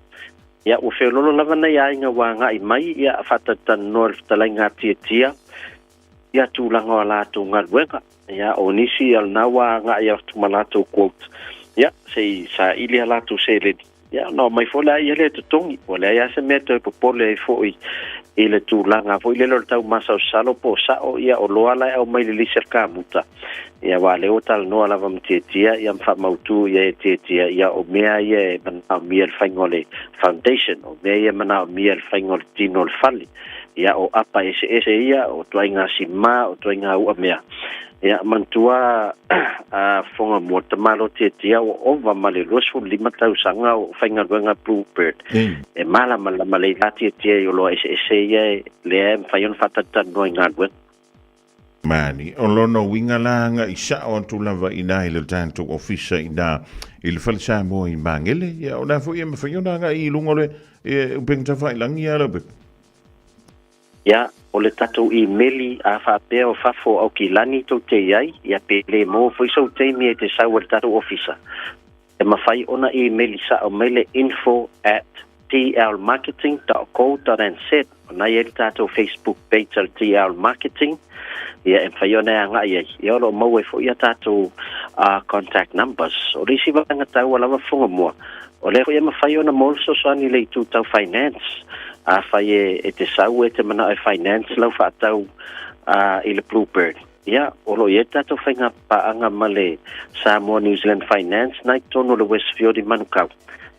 Ia, ua feoloolo lava nai aiga ua agai mai, ia, faatalatalanoa i le fetalaiga a Tiatia, ia tulaga o a latou galuega. Ia, o nisi o lena ua agai atu ma latou quote, ia, se i saili a latou seleni, ia, ona omai foi laia lea e totogi. Ua leai lava se mea e toe popole ai foi i le tulaga foi lele o le taumasalosalo po o sa'o ia oloa la e aumai i le lisi a le kamuta. Ia aua o lea ua talanoa lava ma Tietia ia ma faamautu ia e Tietia ia o mea ia e manaomia i le faiga o le foundation, o mea ia e manaomia i le faiga o le tino o le fale. Ia o apa eseese ia, o ituaiga simā, o ituaiga uamea. Ia manatua a fofoga mua le tamaloa Tietia ua ova ma le 25 tausaga o faigaluega Bluebird. E malamalama lelei la Tietia i oloa eseese ia e lea e mafai ona faatalitali i galuega. Mani, o lona uiga la agai sao atu lava i ina i le tatou ofisa i ina i le Fale Samoa i Magele, ia o la foi e mafai ona agai i luga o le upega tafailagi ia Leaupepe. Ia, o le tatou imeli a faapea o fafo o Aukilani tou te i ai, ia pe le maua foi sou taimi e te sau ai i le tatou ofisa, e mafai ona imeli sao mai le info at tlmarketing dot co dot nz, o na i ai le tatou Facebook page a le TL Marketing, ia e mafai ona e agai ai, ia o lo o maua ai foi a tatou contact numbers. O le isi vaega taua lava fofoga mua, O lea foi e mafai ona maua le fesoasoani i le itu tau finance. Afai e te sau e te manao e finance lau faatau i le Bluebird, ia, o lo o i ai le tatou faigapaaga ma le Samoa New Zealand Finance na i totonu o le Westfield i Manukau.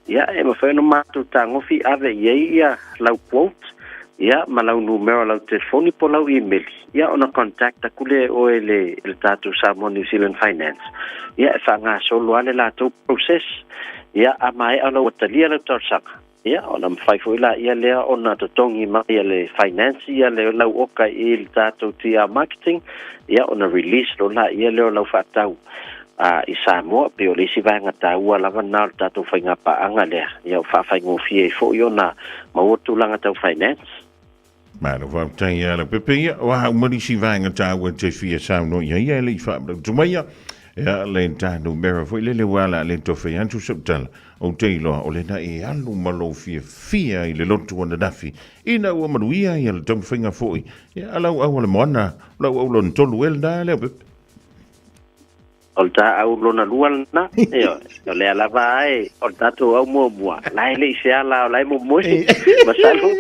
Ia, e mafai ona matou tagofi ave i ai ia lau quote, ia, ma lau numera o lau telefoni po o lau imeli, ia, ona contact atu lea e oe e le tatou Samoa New Zealand Finance. Ia, e faagasolo lava le latou process. Ia, a maea ona ua talia lau talosaga, ia, ona mafai foi laia lea ona totogi mai e le finance ia le lau oka i le tatou TR Marketing, ia, ona release loa laia lea o lau faatau i Samoa. Pei o le isi vaega taua lava lena o le tatou faigapaaga lea, ia, ua faafaigofie ai foi ona maua tulaga tau finance. Malo faafetai ia Leaupepe ia, o a uma nisi vaega taua e te fia saunoa i ai ia e le i faamalautu mai ia. Ia le ta numera foi lele ua ala le tofe atu sau tala, ou te iloa o lena e alu ma lou fiafia i le lotu ananafi ina ua manuia ia le taumafaiga foi ia a lau au o le moana, lau au lona tolu e lena Leaupepe. O le ta au lona lua lena, ioe, o lea lava ae o le tatou au muamua, la e le i feala o la e momoe. Masalo,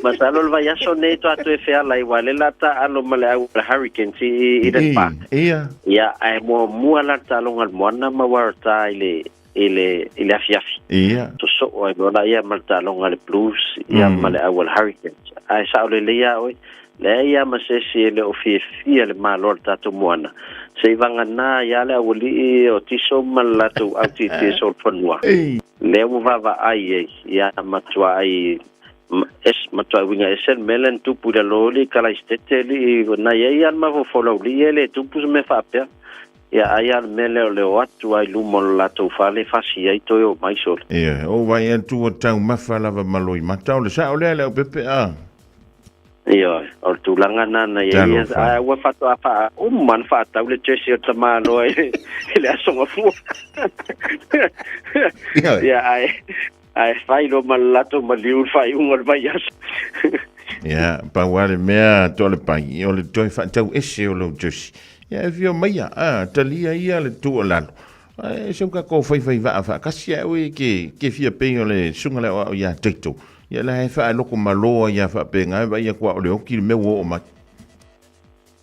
masalo le vaiaso nei toa toe feala ai, aua o lea la taalo ma le au o le Hurricanes i Eden Park. Ia. Ia, ae muamua la le taaloga a le Moana ma Waratah i le, i le, i le afiafi. Ia. Sosoo ai loa laia ma le taaloga a le Blues, ia, ma le au a le Hurricanes. Ae sao lelei lava oe, Leai a ma se isi e le o fiafia le malo a le tatou moana, se i vagana ai a le aualii o Tiso ma le latou au tietie solofanua, lea ua vaavaai ai ia matua ai es matua uiga ese le mea lea na tupu i lalo o alii Kalaisitete alii na i ai a le mafaufau laulii e le tupu se mea faapea. Ia ai a le mea lea o le o atu a i luma o le latou fale fasi ai toe o mai sole. Ia, o vai atu ua taumafa lava ma loimata, o le sao lea le aupepe a. Ioe, o le tulaga lena na i ai, ae ua faatoa faauma ona faatau le jersey o Tamaloa i le Aso Gafua. Ia, ae, ae fai loa ma le latou maliu le faaiuga o le vaiaso. Ia, pau lava le mea Toalepai, o le toe faatau ese o lou jersey. Ia, e afio maia, a, talia ia le tuualalo. Ae se ua tatou faifai vaa faatasi ae oe ke, ke fia pei o le susuga lea o au ia Taito. Ia la e faaloko malo ai a faapena e vaai atu a o le oti le mea ua oo mai.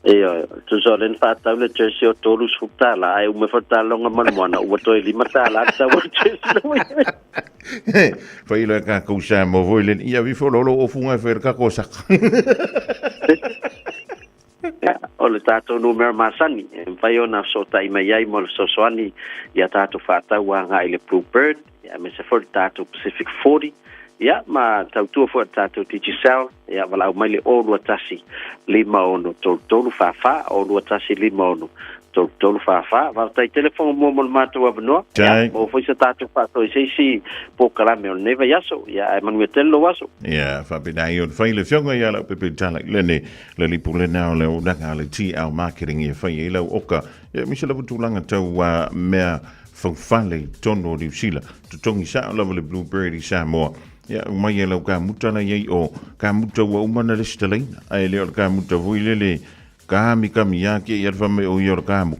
Ioe, tusa o lea na faatau le jersey o $30 ae uma ifo le talanoga ma le moana ua toe $5 le tau o le jersey la ua i ai. Fai loa e tatou Samoa foi lele, ia ave ifo loa lou ofuga e fai ai le tatou saka. Ia, o le tatou numera masani e mafai ona fesootai mai ai mo le fesoasoani i a tatou faatau agai i le Blue Bird, ia, aemaise foi le tatou Pacific 40, ia, ma tautua foi a le tatou Digicel, ia, valaau mai le 021 56 33 44, 021 56 33 44. Faafetai tele Fofoga Mua mo le matou avanoa. Ia, maua foi sa tatou faasoa i se isi polokalame o lenei vaiaso. Ia, ae manuia tele lou aso. Ia, faapena ai ona fai le afioga ia Leaupepe Tala i lene le lipu lena o le auaunaga a le TL Marketing e fai ai lau oka. Ia, aemaise lava tulaga tau mea faufale i totonu o Niu Sila. Totogi sao lava le Bluebird i Samoa. Ia, aumai e lau kamuta la i ai o kamuta ua uma ona resitalaina. Ae le o le kamuta foi lele. Kami kami ia ke ia fa me o ia kamu.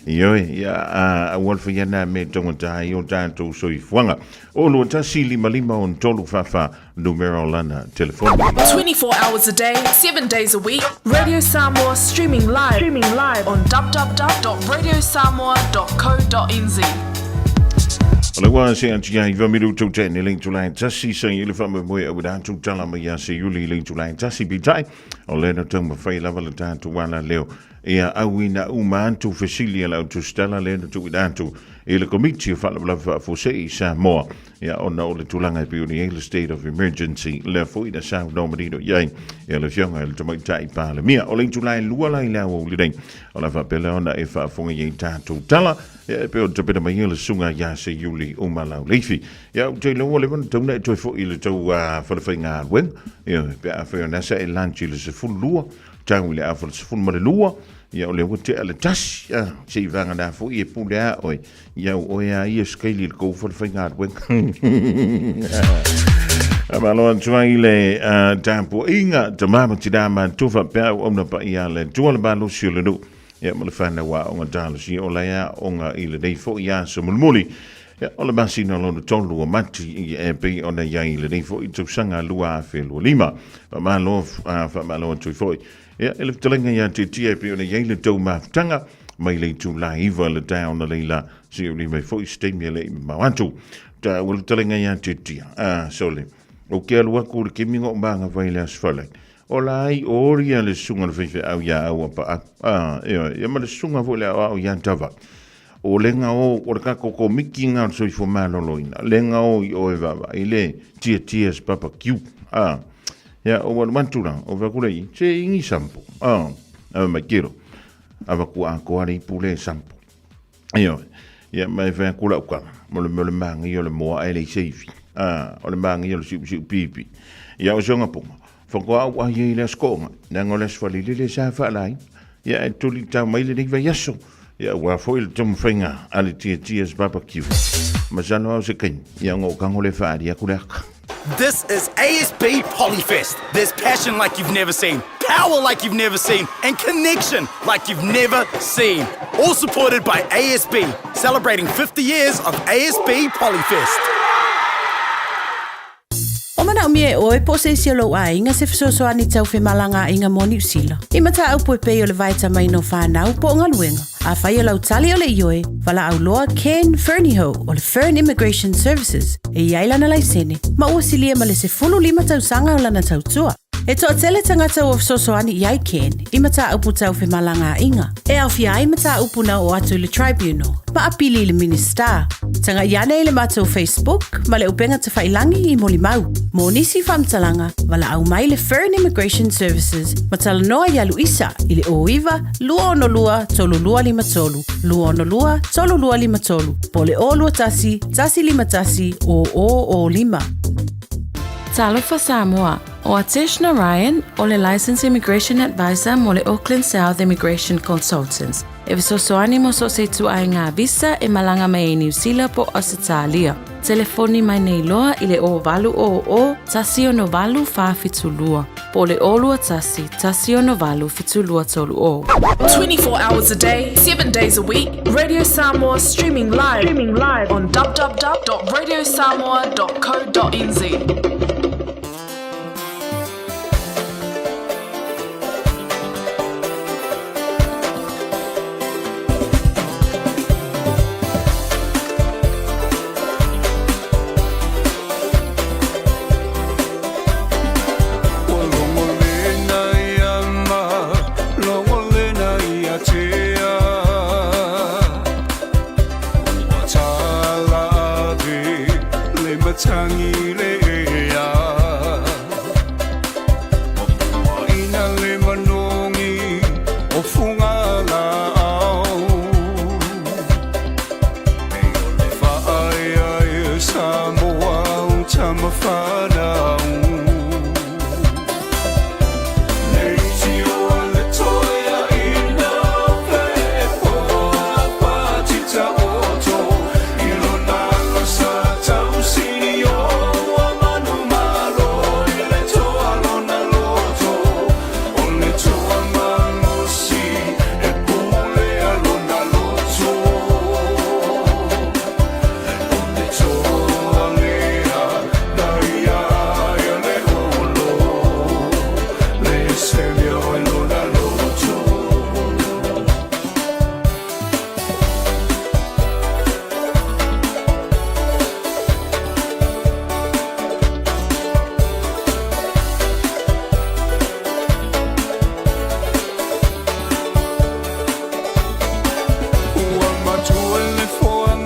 Ioe, ia a ua fa ia na me tonga tai o tātou soifuaga. O 2155 6 44 numero lana telefoni. 24 hours a day, 7 days a week. Radio Samoa streaming live, streaming live on www.radiosamoa.co.nz. O le ua se atu ia iwa miru tau tene le itula e tasi sa i le whamamoe au rātou tala mai ia se iuli i le itula e tasi pitai. O le na tau mawhai lava le tātou wala leo. Ia auina uma atu fesili a la tusitala lea na tuuina atu i le Komiti o Faalavelave Faafuasei i Samoa, ia ona o le tulaga e pei ona i ai le State of Emergency, lea foi na saunoa manino i ai ia le Afioga i le Tamaitai Palemia. O le itula e lua la i le aoauli nei, o le a faapea lea ona e faafofoga i ai tatou tala, ia e pei ona tapena mai ai le Susuga ia Seiuli Umalauleifi. Ia ou te iloa ua leva ona tatau ona e toe foi i le tou falefaigaluega, ioe, pe afai o lea sa e lunch i le 12, Tau i le afa 12, ia o lea ua tea le tasi, a, se i vagana foi e pule a oe, ia o oe a ia skeili le kou falefaigaluega. A malo atu ai le tapuaiga, tama ma tina ma tufa pe au auna pa ia le tua le malosi o le nuu. Ia ma le whanau a onga talosi o lai a onga i le nei foi aso mulimuli. Ia, o le masina lona tolu o Mati i e pei ona i ai i lenei foi tausaga 2025. Faamalo, faamalo atu ai foi. Ia, e le fetalaiga ia te tia e pei ona i ai le tou mafutaga mai le itula 9 le taeao na leila se uli mai foi se taimi e le i mamao atu. Ta ua le fetalaiga ia te tia. Ah, sole. O ke alu aku le kemi ngo manga vai le asfale. O la ai o ori le susuga le faifeau ia au a pa. Ah, ia, ia ma le susuga foi le au ia tava. O le gao o le kako komiki ngā o le soifua maloloina, le gao i oe vaavaai le tiatia se papa kiu, a, ia, o walu atu la, o fea kule i, se ingi sampo, a, a mai kero, a vaku a koa le ipu le sampo. Ioe, ia, mai fea kula ukanga, mo le mea o le maangi o le moa e le seifi, a, o le maangi o le siu siu pipi. Ia, o se ongapunga, whakoa au ai i le askoonga, nanga o le asfalili le sa whaalai, Ia e tuli tau mai lenei vaiaso. Ia ua foi le taumafaiga a le Tiatia's Barbecue. Masalo au se kaimi, ia ona o kago le whaari aku le aka. This is ASB Polyfest. There's passion like you've never seen, power like you've never seen, and connection like you've never seen. All supported by ASB, celebrating 50 years of ASB Polyfest. O manaomia e oe po o se isi o lou aiga se fesoasoani tau femalagaaiga mo Niu Sila. I mataupu e pei o le vaetamaina o fanau po o galuega. Afai o lau tali o le ioe, valaau loa Ken Fernihough o le Fern Immigration Services e i ai lana laisene, ma ua silia ma le 15 tausaga o lana tautua. E toatele tagata ua fesoasoani i ai Ken i mataupu tau femalagaaiga, e aofia ai mataupu na oo atu i le Tribunal, ma apili i le Minisita. Tagai ane i le matou Facebook ma le upega tafailangi i molimau. Mo nisi faamatalaga, valaau mai le Fern Immigration Services ma talanoa ia Luisa i le 09 262 3253, 262 3253, po o le 021 151 0005. Talofa Samoa, O Atesh Narayan, o le Licensed Immigration Advisor mo le Auckland South Immigration Consultants, e fesoasoani mo so o se ituaiga visa e malaga mai ai Niu Sila po o Ausetalia. Telefoni mai nei loa i le 0800 168 472 po o le 021 168 7230. 24 hours a day, 7 days a week, Radio Samoa streaming live, streaming live on www.radiosamoa.co.nz.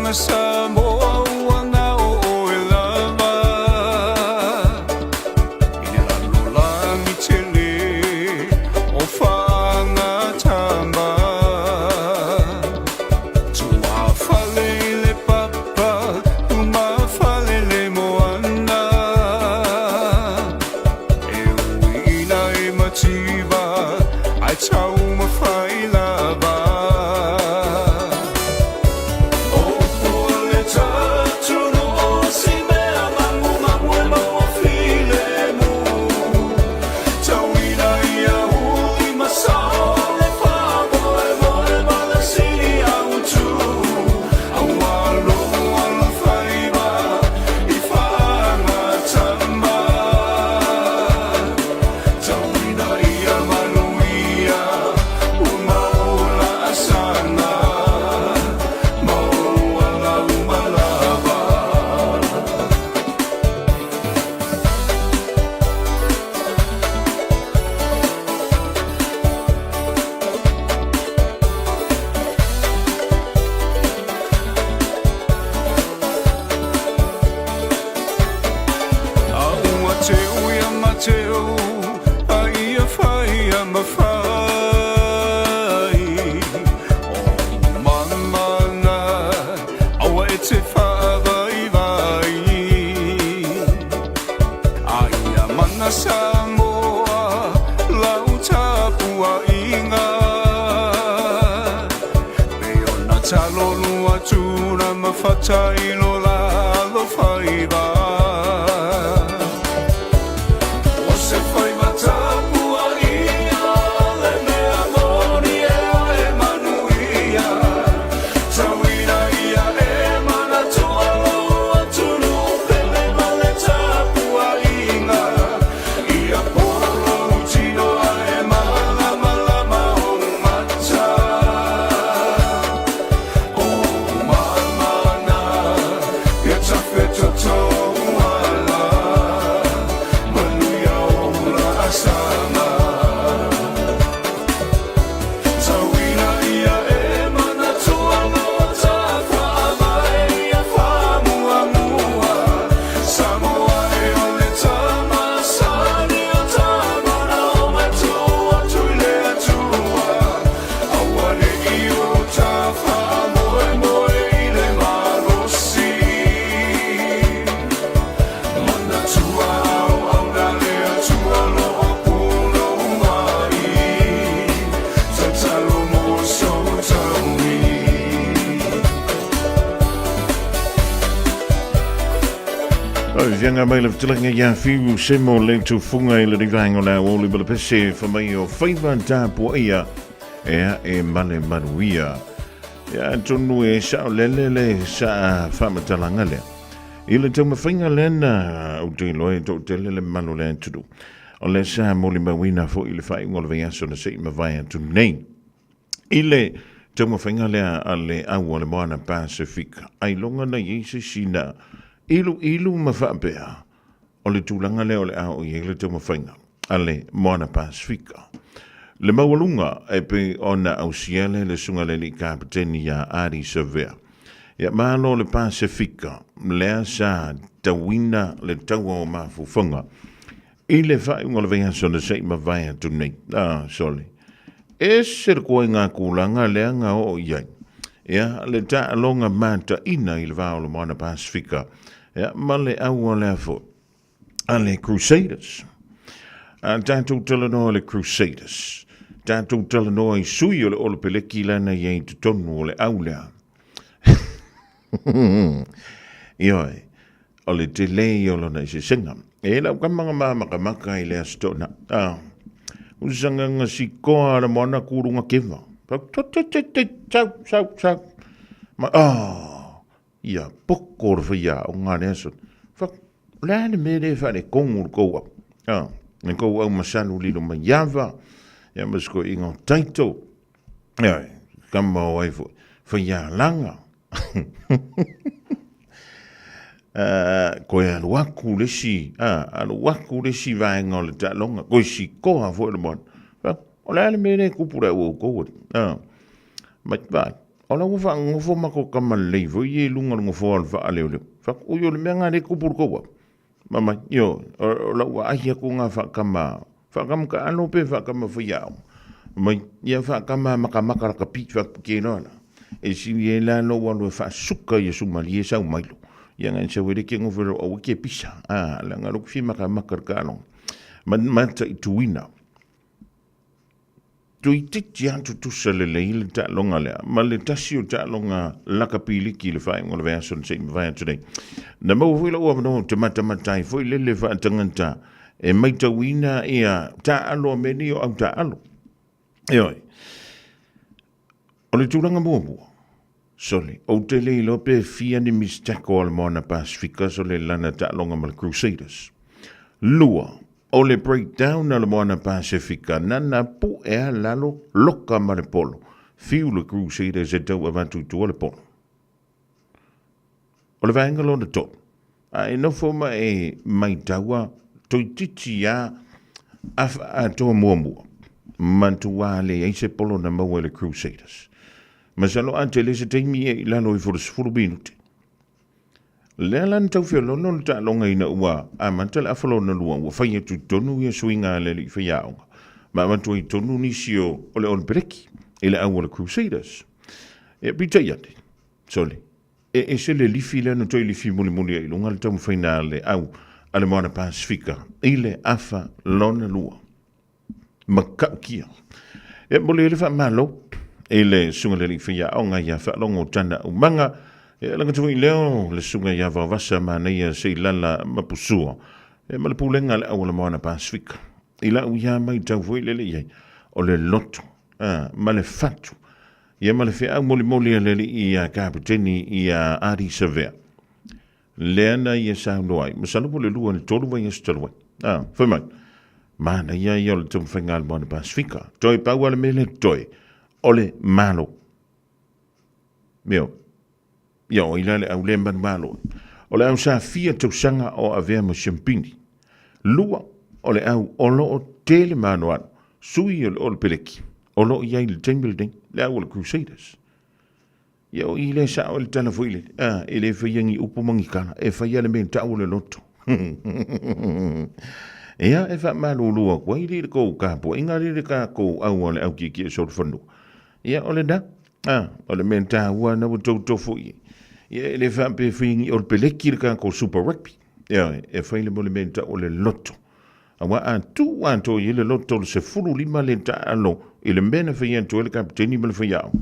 mana Samoa ua na o oe lava. I le lalolagi tele o faagatama. Tuafale i le papa, lumafale le moana. E ui ina e mativa, ae taumafai lava. O upu a le tatunuu o si mea magumagu e maua filemu. Tauina ia uli ma sao le faamoemoe ma le sili autu. Aua lou alofaiva i faagatama. Tauina ia manuia ua mau laasaga, ma ou ala uma lava. A ua teu ia Mateo, a ia fai ia mafai. O mamana, aua e te faavaivai. A ia mana Samoa, lau tapuaiga. Pei ona talolu atu na mafata i lo la alofaiva. O se faiva tapuaia le mea moni e oe manuia. Tauina ia e manatua lou atunuu pele ma le tapuaiga. Ia polo lou tino ae malamalama ou mata. O mamana, ia tafetotou ala, manuia ou laasaga. Tauina ia e manatua lo tafaavae ia faamuamua. Samoa e o le tamasani o tamana o matua atu i le Atua. Aua ne i o ta faamoemoe i le malosi. Manatua auauna le Atua lo o punou ai. Tatalo mo sou taui. Oi, fianga mai le fetalaga ia Fiu Semo le tufuga i le rivaenga o le aoauli ma le pese fa mai o faiva tapuaia ea e male manuia. Ia atonu e saolele le saa faamatalaga lea. I le taumafaiga lea na ou te iloa e toatele le mamalu o le atunuu. O lea sa molimauina foi i le faaiuga o le vaiaso na se i mavae atu nei. I le taumafaiga lea a le au a le Moana Pasifika, ailoga na i ai se isi na iluilu ma faapea o le tulaga lea o le a oo i ai le taumafaiga a le Moana Pasifika. Le maualuga e pei ona ausia lea le susuga le alii kapeteni ia Ardie Savea. Ia malo le Pasifika lea sa tauina le taua o mafaufauga i le faaiuga o le vaiaso na se i mavae atu nei. Ah, sole. Ese le koe ngā kūlanga lea ngā oo i ai. Ia, le taaloga mataina i le va o le Moana Pasifika. Ia, ma le aua lea foi a le Crusaders. A tatou talanoa le Crusaders. Tatou talanoa i sui o le Olopeleki lana i ai totonu o le au lea. Ioe, o le tele ia o lona eseesega. E lau kama nga mamakamaka i le aso to'ona. Ah, usanga sikoa le moana kurunga keva. Sau, sau, sau. Ma, ah, Ia poko le whaia o ngā le aso. Fa, o le a le mea le whaare kongu le kou au. Ah, le kou au masalu lilo mai iava, ia mas ko inga o taito. Ia, kama o ai fo, whaia langa. Koe alu aku le si, alu aku le si vaenga o le taaloga, koe sikoa foi le moana. O le a le mea le kupu le au o kou. Mai vai. O la ua faagogofo ma ko kama lelei foi ia i luga o le gofoa o le faaleoleo. Fai atu, Oi, o le mea lena lea e tupu i le tou au. Ma mai, ioe, o lau aai atu lena faakama, faakama taalo pe faakama faiaoga. Mai, ia faakama makamaka lakapi, faapikē loa la. E sili ai la lou alu e faasuka ia Sumalie sau mai lo. Ia ngai sau e le ke ngofe lo aua ke pisa. Ah, leaga lou fia makamaka le taaloga. Ma mataituina. Toeitiiti lava tutusa lelei le taaloga lea, ma le tasi o taaloga lakapi liki i le faaiuga o le vaiaso na se i mavae atu nei. Na maua foi lou avanoa ou te matamata ai foi lele faatagata e maitauina ia taaalo a mea nei o au taaalo. Ioe. O le tulaga muamua, sole, ou te le iloa pe fia ni missed tackle a le Moana Pasifika sole lana taaloga ma le Crusaders. Lua, o le breakdown a le Moana Pasifika, nana pu'e a lalo, loka ma le polo. Fiu le Crusaders e tau avatu i tua le polo. O le vaega lona tolu, a e nofo ma e maitaua toeitiiti a afa atoa muamua, matua leai se polo na maua e le Crusaders. Masalo a tele se taimi e i lalo ifo le 10 minute. Lea la na tau feoloolo le taaloga ina ua amata le afa lona lua, ua fai atu tonu ia suiga a le alii faiaoga, ma avatu ai tonu nisi o le All Blacks i le au o le Crusaders. Ia, peitai ane, sole, E ese le lifi lea na toe lifi mulimuli ai i luga le taumafaiga a le au a le Moana Pasifika i le afa lona lua. Matautia. E momoli ai le faamalo i le Susuga i le Alii Faiaoga ia Faalogo Tana Umaga, e alaga atu foi lea le Susuga ia Vaovasa Manaia Seilala Mapusua, e ma le Pulega a le Au a le Moana Pasifika. I lau ia matau foi lele i ai, o le loto ma le fatu Ia ma le feau molimoli a le alii ia Kapeteni ia Ardie Savea. Lea na ia saunoa ai, masalo po o le 2 i le 3 vaiaso talu ai. A, fai mai, manaia ia o le taumafaiga a le Moana Pasifika. Toe pau lava le mea lea totoe, o le Malo. Ioe. Ia, o ai la le au le manumalo? O le au sa fia tausaga o avea ma siampini. Lua, o le au o lo o tele maanoano, sui o le Olopeleki, o lo o i ai i le taimi lenei, le au o le Crusaders. Ia, o i lea sao ai le tala foi lele, a, e le faia ni upu ma ni tala, e faia le mea e tau o le loto. Ia, e faamalulu atu ai le kou tapuaiga le tatou au a le au kiekie solofanua. Ia, o lena. A, o le mea taua na ua tou tofo i ai. Ia, e le faapea e fai ni Olopeleki le tatou Super Rugby. Ia, e fai le mo le mea e tau o le loto. Aua a tuu atoa i ai le loto o le 15 le taalo i le mea na fai atu ai le kapeteni ma le faiaoga.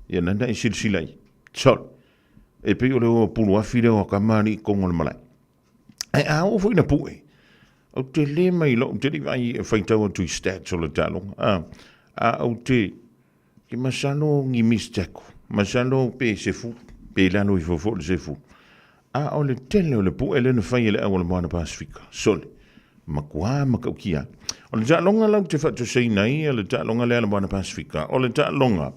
Ia, nana e silasila i ai. Sole. E pei o le o pulu afi lea o kamali'i i totonu o le malae. Ae a oo foi ina pue, ou te le mai loa, ou te le i vaai e faitau atu i stats o le taaloga. A, a ou te, ke masalo ni miss tackle, masalo pe sefu, pe i lalo ifo foi o le sefu. A o le tele o le pue lea na fai e le au o le Moana Pasifika, sole, matua matautia. O le taaloga la ou te faatoesaina ai le taaloga lea a le Moana Pasifika, o le taaloga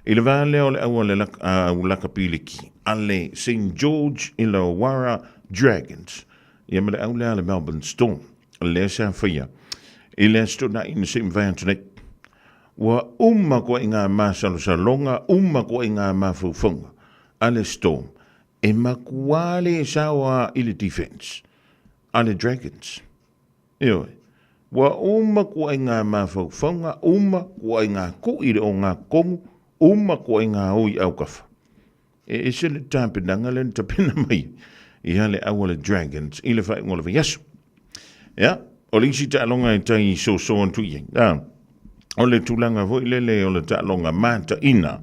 i le va lea o le au a le au lakapiliki a le St George Illawarra Dragons ia ma le au lea a le Melbourne Storm lea sa faia i le Aso Toonai na se i mavae atu nei. Ua uma koa i ngā māsalosaloga, uma koa i ngā mafaufauga a le Storm e matua le sao a i le defense a le Dragons. Ioe. Ua uma kua i ngā mafaufauga, uma kua i ngā kuʻi le o ngā komu, uma kua i ngā oi aukafa. E ese le tapenaga lea na tapena mai ia le au a le Dragons i le faaiuga o le vaiaso. Ia, o le isi taaloga e tai soso atu i ai. A, o le tulaga foi lele o le taaloga mataina,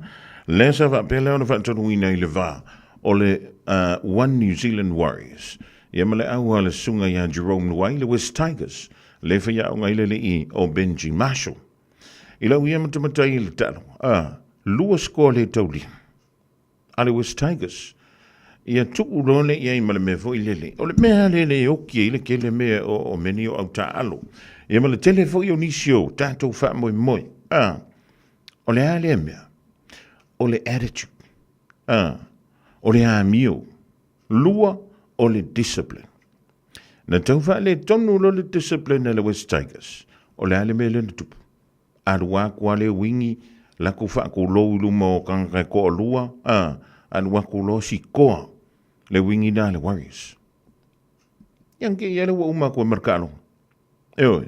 lea sa faapea lea ona faatonuina i le va o le One New Zealand Warriors ia ma le au a le susuga ia Jerome Luai, le West Tigers, le faiaoga i le alii o Benji Marshall. I lau ia matamatai i le taaloga, a, lua sikoa le taulia a le West Tigers. Ia tuu loa le i ai ma le mea foi lele. O le mea lele e oki ai le tele mea o mea nei o au taaalo. Ia ma le tele foi o nisi o tatou faamoemoe. A, o le a lea mea? O le attitude. A, o le amio. Lua, o le discipline. Na tau faaletonu loa le discipline a le West Tigers. O le a le mea lea na tupu? Alu atu lava le wingi, Laku faakulou i luma o tagata e toalua, a, alu atu loa sikoa le wingi la a le Warriors. Ia na te i ale ua uma atu ai ma le taaloga. Ioe.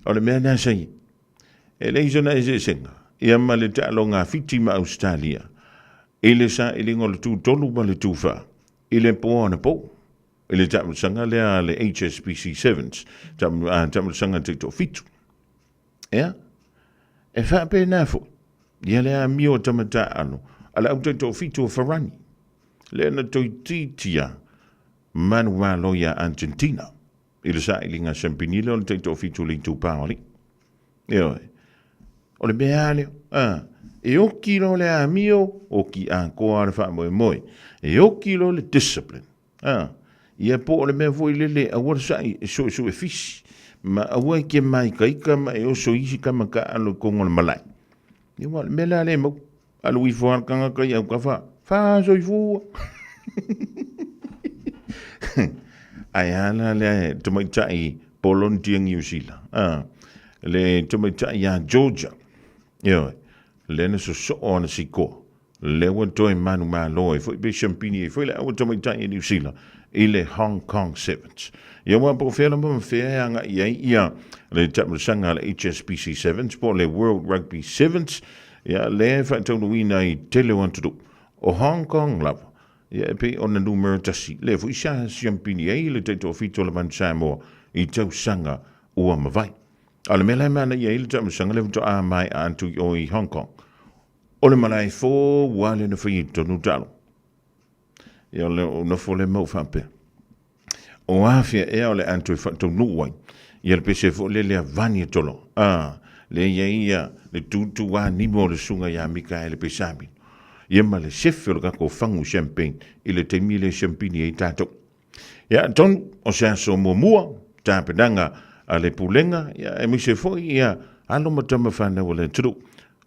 O le mea lea sa i ai. E leai sona eseesega, ia ma le taaloga a Fiti ma Ausetalia i le sailiga o le tu tolu ma le tu fa i le po anapo i le taamilosaga lea a le HSBC Sevens, taamilosaga taitoafitu. Ea, e faapena foi ia le amio a tama taaalo a le au taitoafitu o Farani, lea na toeitiiti manumalo iā Argentina i le sailiga siampinila o le taitoafitu o le itupa o alii. Ioe. O le mea lava lea, a, e oki loa le amio, oki atoa le faamoemoe. E oki loa le discipline. A, ia po o le mea foi lele, aua le sa'i e suesue fisi, ma aua e te māikaika ma e oso i isi tama taaalo i totonu o le malae. Ia aua o le mea la lea e maua. Alu ifo lava le tagata i autafa, fa soifua. Ae a la lea tamaitai Polontia Niu Sila, a, le tamaitai ia Georgia, ioe, lea na sosoo ana sikoa, lea ua toe manumalo ai foi pe siampini ai foi le aua tamaitai a Niu Sila i le Hong Kong Sevens. Ia aua po o fea lava ma fea e agai ai ia le taamilosaga a le HSBC Sevens po o le World Rugby Sevens, ia lea e faataunuuina i tele o atunuu. O Hong Kong lava, ia e pei ona numera tasi, lea foi sa siampini ai le taitoafitu o le Manu Samoa i tausaga ua mavae. A o le mea la e manaia ai le taamilosaga lea faatoa maea atu i o i Hong Kong, O le malae fou ua le na fai i tonu talo. Ia o le o nofo le mau faapea. O afea ea o le a toe faataunuu ai. Ia le pese foi le lea vani e tolo. A, le ia ia le tūtū a nimo o le susuga ia Mikaele Pesamino. Ia ma le sefe o le tatou fagu champagne i le taimi le champini ai tatou. Ia atonu o se aso muamua, tapenaga a le Pulega, ia aemaise foi ia alo ma tama fanau a le atunuu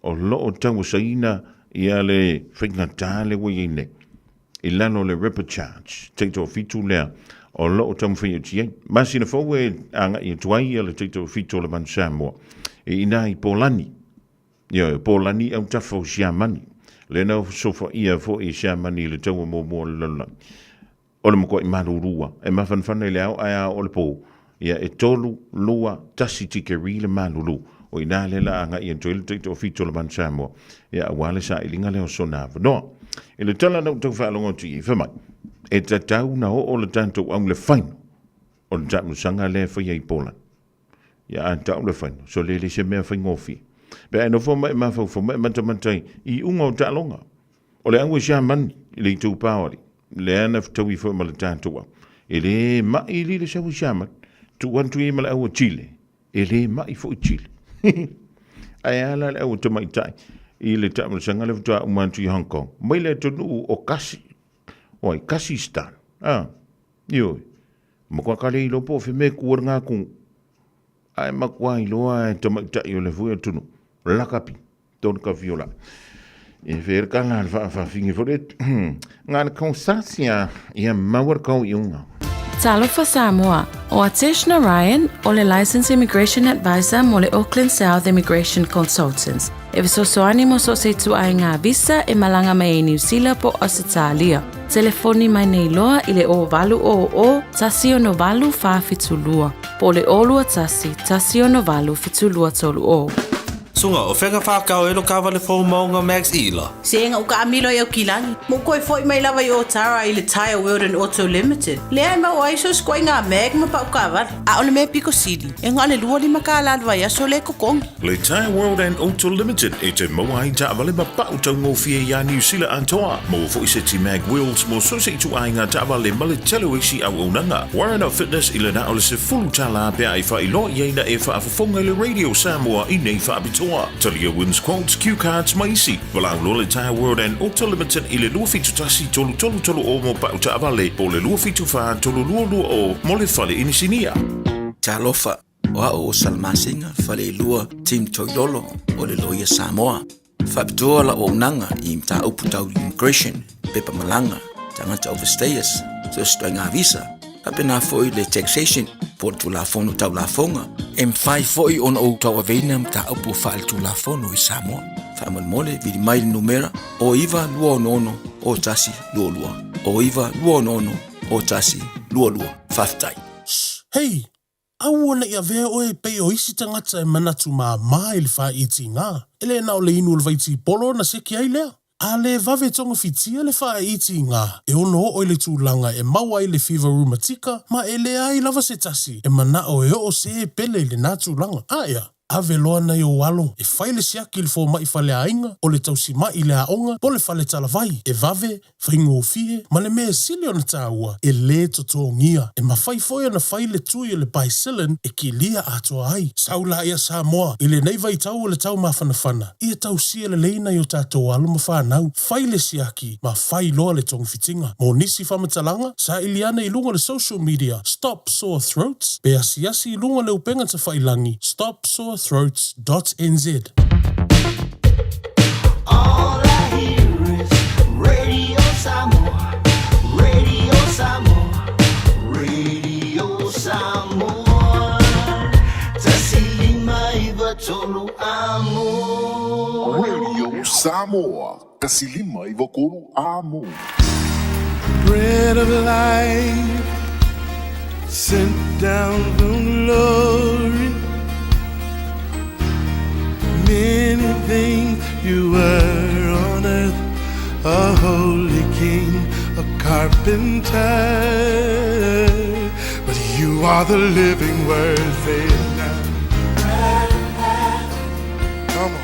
o lo o tauasaina ia le faigata lea ua i ai nei i lalo o le Rapid Charge taitoafitu lea o lo o taumafai atu i ai. Masina fou e agai atu ai ia le taitoafitu o le Manu Samoa i ina i Polani. Ioe, Polani autafa o Siamani. Lea na sofaia foi e Siamani i le taua muamua o le lalolagi. O le matuai malulua, e mafanafana i le ao ae a oo le po, ia e tolu, lua, tasi tikeri le malulu. O i ina lea la agai atu ai le taitoafitu o le Manu Samoa, ia aua le sailiga lea o sona avanoa. I le tala na ou tau faalogo atu i ai, fai mai, e tatau na oo le tatou au i le faino o le taamilosaga lea e faia i Poland. Ia a tau le faino, so le le se mea faigofie. Pe a e nofo ma e mafaufau ma e matamata i iuga o taaloga. O le au e Siamani i le itupa o alii, lea na fetaui foi ma le tatou au. E le mai li le sau i Siamani, tuu atu i ai ma le au a Chile, e le mai foi Chile. Ae a la le au a tamaitai i le taamilosaga lea faatoa uma atu i Hong Kong, mai le atunuu o Kasi, oi, Kasistan, a, ioe, matua ka le iloa po o fea mea e ku ai le gaku, ae matua iloa e tamaitai o le foi atunuu, lakapi. Tonu ka fiola. E whera ka ngā whaafawhingi fore, ngā konsasia ia maua kau i unga. Talofa Samoa, o Atesh Narayan o le Licensed Immigration Advisor mo le Auckland South Immigration Consultants e fesoasoani mo so o se ituaiga visa e malaga mai ai Niu Sila po o Ausetalia. Telefoni mai nei loa i le 0800 168 472 po o le 021 168 7230. Sunga, o fea ka whakao e lo kawale fou maunga Max Ila? Sega u ka amilo i au kilagi. Mo koe foi mai lava i Otara i le Tyre World and Auto Limited. Lea e mau ai so skoe ngā mag ma pau kawale. A o le mea piko sili, e ngā le 25 kālā le vaiaso le kokongi. Le Tyre World and Auto Limited e te maua ai taavale ma pau taugofie iā Niu Sila atoa. Maua foi seti mag wheels mo so se ituaiga taavale ma le tele o isi auaunaga. Warren Fitness i le na o le $10 pea e faailoa i ai na e faafofoga i le Radio Samoa i nei faapitoa. Talia wins quotes, cue cards ma isi. Valaau loa le Tyre World and Auto Limited i le 271 3330 mo pau taavale po o le 274 3220 mo le fale inisinia. Talofa, o a'u o Salamasina Faleilua Tim Toilolo o le Loia Samoa. Faapitoa lau auaunaga i mataupu tau immigration, pepa malaga, tagata overstayers, so se ituaiga visa. Faapena foi le taxation po o le Tulafono Tau Lafoga. E mafai foi ona ou tauaveina mataupu faaletulafono i Samoa. Faamolemole, vili mai le numera o 9266 0122, o 9266 0122. Faafetai. Hei! Aua ne i avea oe e pei o isi tagata e manatu māmā i le fāitiga. E le na o le inu o le vaitipolo ona seki ai lea. A le vave togafitia le fāitiga, e ono oo i le tulaga e maua ai le fiva rumatika ma e leai lava se tasi e manao e oo se pele i lenā tulaga. Aea, ave loa nai ou alo e fai le siaki i le fomai faleaiga, o le tausima'i i le aoga po o le fale talavai, e vave, faigofie, ma le mea e sili ona tāua, e lē totogia. E mafai foi ona fai le tui o le Bicillin e kilia atoa ai. Sau laia Samoa, i lenei vaitau o le tau mafanafana, ia tausia lelei nai o tatou alo ma fanau, fai le siaki ma fai loa le togafitiga. Mo nisi faamatalaga, saili ane i luga o le social media Stop Sore Throats pe asiasi i luga o le upega tafailangi stopsorethroats dot nz. All I hear is Radio Samoa, Radio Samoa, Radio Samoa. 159 amo. Radio Samoa, 159 amo. Bread of life, sent down from glory. Many things you were on earth, a holy king, a carpenter. But you are the living word, say it now. Come on.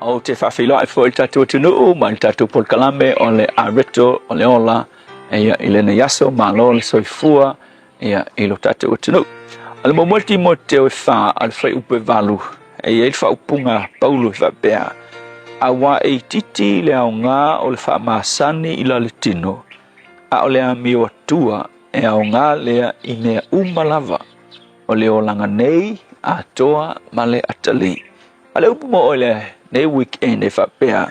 Ou te faafeiloai foi i le tatou atunuu ma le tatou polokalame o le Areto o le Ola ia, i lenei aso, malo le soifua ia, i lo tatou atunuu. O le muamua Timoteo e 4 a le fuaiupu e 8, e i ai le faaupuga a Paulo e faapea, Auā e itiiti le aoga o le faamasani i la le tino, a o le amio atua e aoga lea i mea uma lava, o le olaga nei atoa ma le atalii. A le upu mo oe lenei weekend e faapea,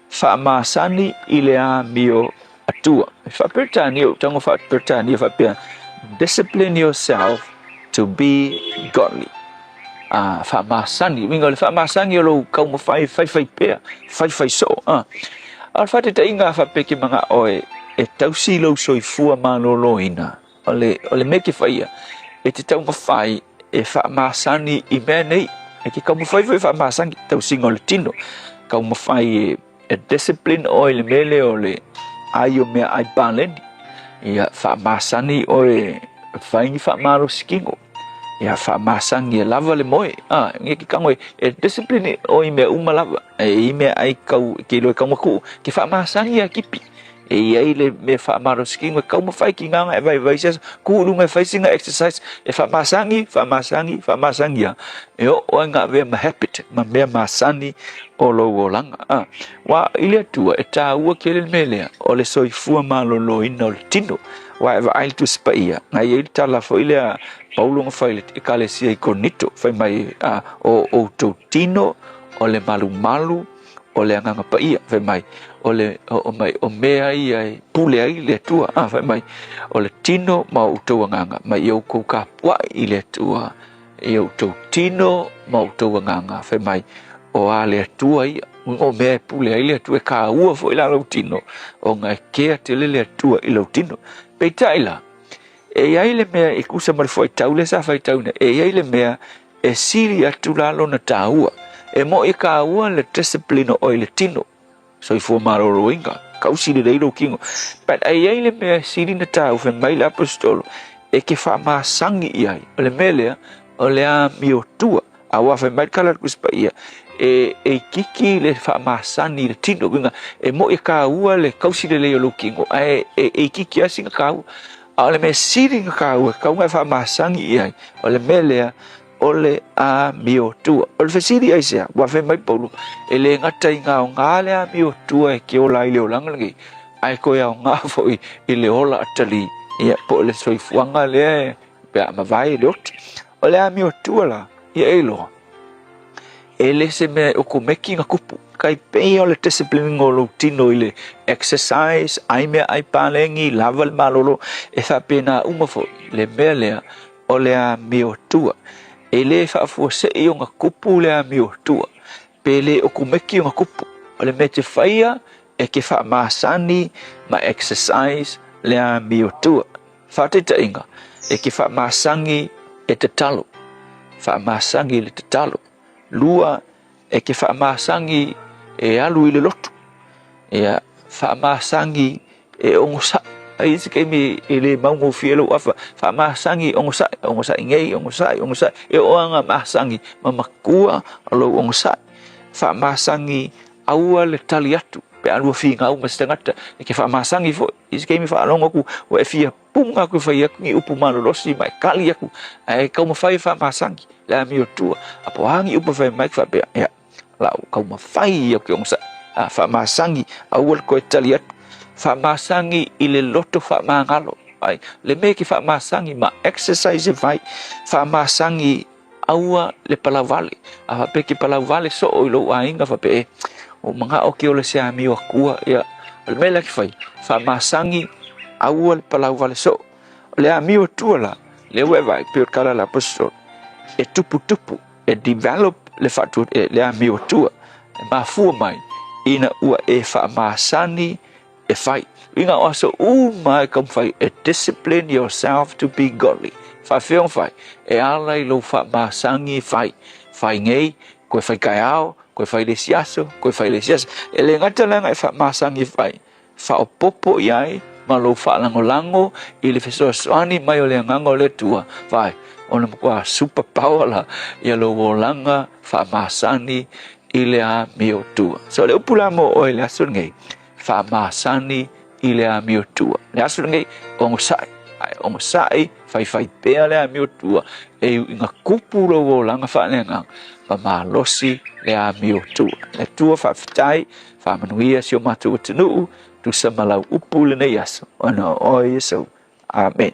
faamasani i le amio atua. E faa-Peretania, o tago faa-Peretania faapea, discipline yourself to be godly. Ah, faamasani, uiga o le faamasani o lou kaumawhai faifai pea, faifai soo. Ah. A o le faataitaiga a faapea ke mana'o e, e tausi lou soifua malōlōina, O le, o le mea ke whaia, e te taumawhai e whaamasani i mea nei. E ke kaumawhai foi whaamasani, tausiga o le tino. Kaumawhai e, e discipline oe le mele o le ai o mea ai paleni. Ia whaamasani oe whai ni whaamalosi kingo. Ia whaamasani e lava le moe. Ah, nge ke kango e, e discipline oe i mea uma lava. E i mea ai kau, ke loe kaumaku, ke whaamasani a kipi. E i ai le mea whaamarosiki e kaumawhai ki ngā e vai vai se ku lunga e whai singa exercise e whaamasangi, whaamasangi, whaamasangi a. E o oe ngā vea ma habit, ma mea masani o lou olanga. A. Wa i le atua e tā ua ke le melea o le soifua malōlōina o le tino. Wa e vaai le Tusi Paia, ngai ai le tala foi lea Paulo nga fai le ekalesia i Korinito, fai mai a, o outou tino o le malumalu o le Agaga Paia, fai mai, o le, o, o mai, o mea ia e pule ai le Atua, a, fai mai, o le tino ma outou agaga, mai i oukou kapuaʻi i le Atua, i outou tino ma outou agaga, fai mai, o a le Atua ia, o mea e pule ai le Atua, e kāua foi la lou tino, ona e kea tele le Atua i lou tino. Peitai la, e i ai le mea e kusa ma le fuaitau lea sa faitauina, e i ai le mea e sili atu la lona tāua. E moʻi e kāua le discipline o oe i le tino, soifua malōlōina, kausi lelei lou kino. But e i ai le mea e sili na tāua, fai mai le aposetolo, e ke faamasangi i ai. O le mea lea, o le amiotua. Auā fai mai le kala a le Tusi Paia, e, e itiiti le faamasani i le tino, uiga, e moʻi e kāua le kausi lelei o lou kino, ae e, e itiiti lava sina kāua. A o le mea sili na kāua, kauga e faamasangi i ai, o le mea lea, o le amiotua. O le fesili aisea, ua fai mai Paulo, e le gata i ngā aoga le amiotua e ke ola ai le olaga lenei, ae toe aoga foi i le ola atalī, ia, po o le soifuaga lea e, pe a mavae le oti. O le amiotua la, ia e iloa, e le se mea e okomeki na kupu. Tai pei o le discipline o lou tino i le exercise, ai mea ai paleni, lava le malolo, e faapena uma foi le mea lea o le amiotua. E le faafuasei ona kupu le amiotua, pe le okumeki ona kupu. O le mea e te faia, e ke faamasani ma exercise le amiotua. Faataitaiga, e ke faamasani e tatalo, faamasani i le tatalo. Lua, e ke faamasani e alu i le lotu. Ia, faamasani e ogosaʻi. Ai isi taimi e le maugofie lou afa, faamasani ogosaʻi, ogosaʻi nei, ogosaʻi, ogosaʻi, e oo lava ina masani ma matua o lou ogosaʻi. Faamasani aua le tali atu pe a lua finau ma se tagata, e ke faamasani foi. I se taimi faalogo atu ua e fia puna atu e fai atu ni upu malolosi ma e tali atu, ae taumafai e faamasani le amiotua. A po o a ni upu e fai mai faapea, ia, o le a ou taumafai ia ou te onosai. A faamasani, aua le toe tali atu. Faamasani i le loto faamagalo. Ai, le mea e ke faamasani ma exercise e fai, faamasani aua le palauvale. A faapea e ke palauvale soo i lou aiga faapea e, ua ou manao ke ola i se amio akua, ia, o le mea lea e ke fai, faamasani aua le palauvale soo. O le amio atua la, lea ua e vaai, pei o le tala a le Aposetolo, e tuputupu, e develop le faatua, le amio atua, e mafua mai ina ua e faamasani e fai. Uiga o aso uma e taumafai e discipline yourself to be godly. Faafefea ona fai? E ala i lou faamasani e fai. Fai nei, toe fai taeao, toe fai le isi aso, toe fai le isi aso. E le gata leaga e faamasani e fai, faaopoopo i ai ma lou faalagolago i le fesoasoani mai o le Agaga o le Atua, fai, ona matua super power la ia lou olaga faamasani i le amiotua. So le upu la mo oe i le aso lenei, faamasani i le amiotua. Le aso lenei, onosai, ae onosai, faifai pea le amiotua, e iu ina kupu lou olaga faaleagaga, ma malosi le amiotua. Le Atua faafetai, faamanuia si o matou atunuu, tusa ma lau upu i lenei aso, ona o oe Iesu. Amene.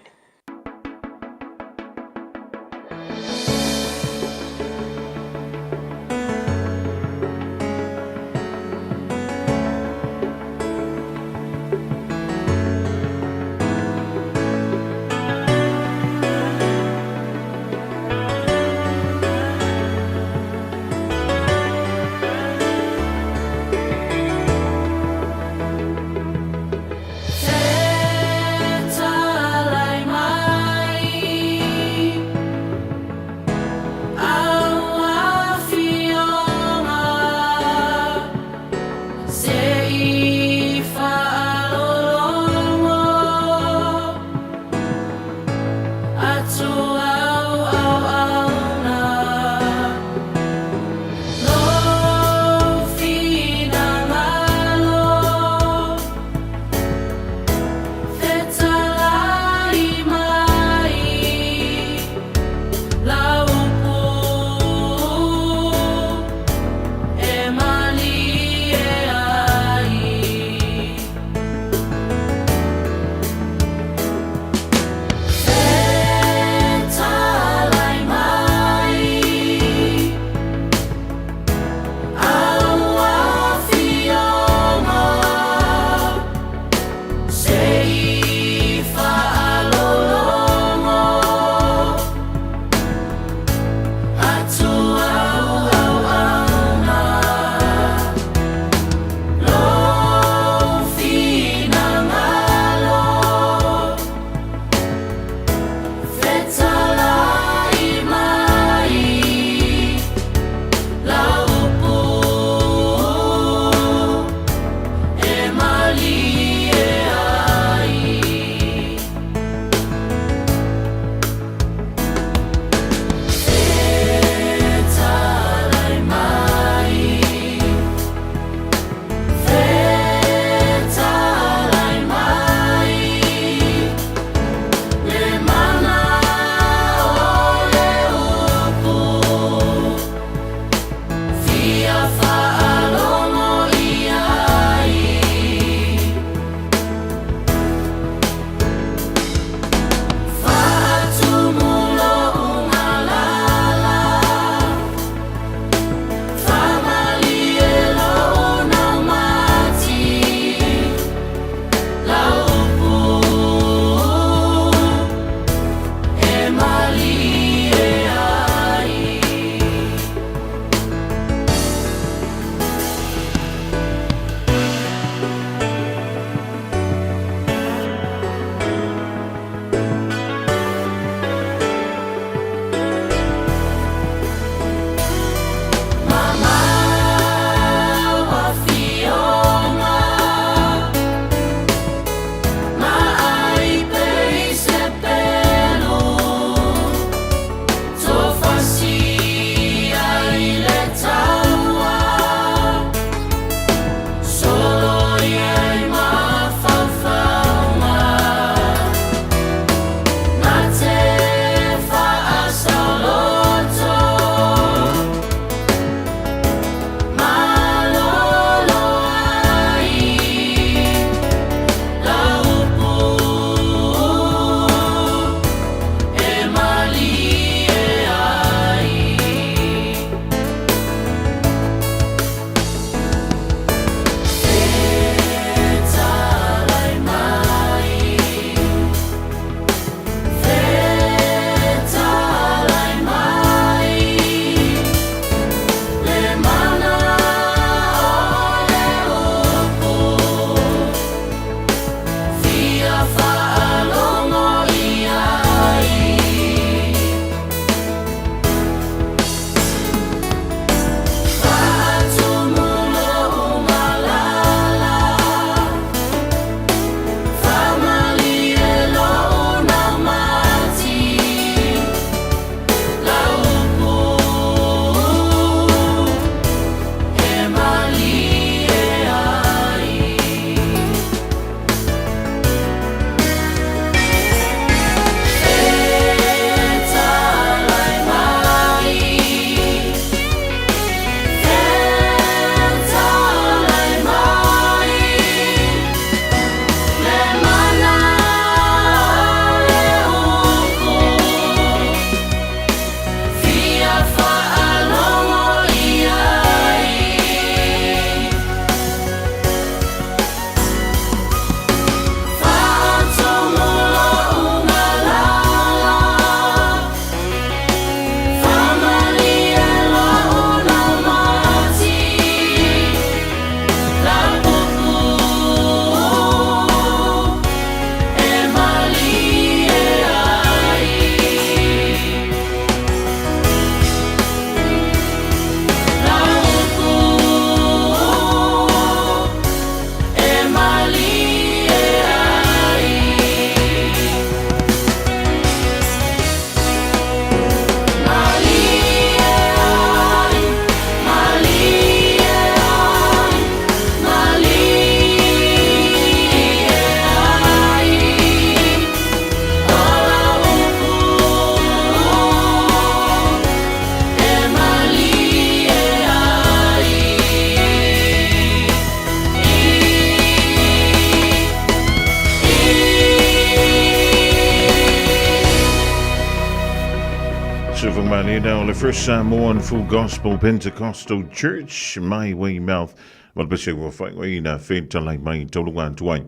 lena o le First Samoan Full Gospel Pentecostal Church, mai Weymouth, ma le pese ua faaigoaina fetalai mai tauluga atu ai.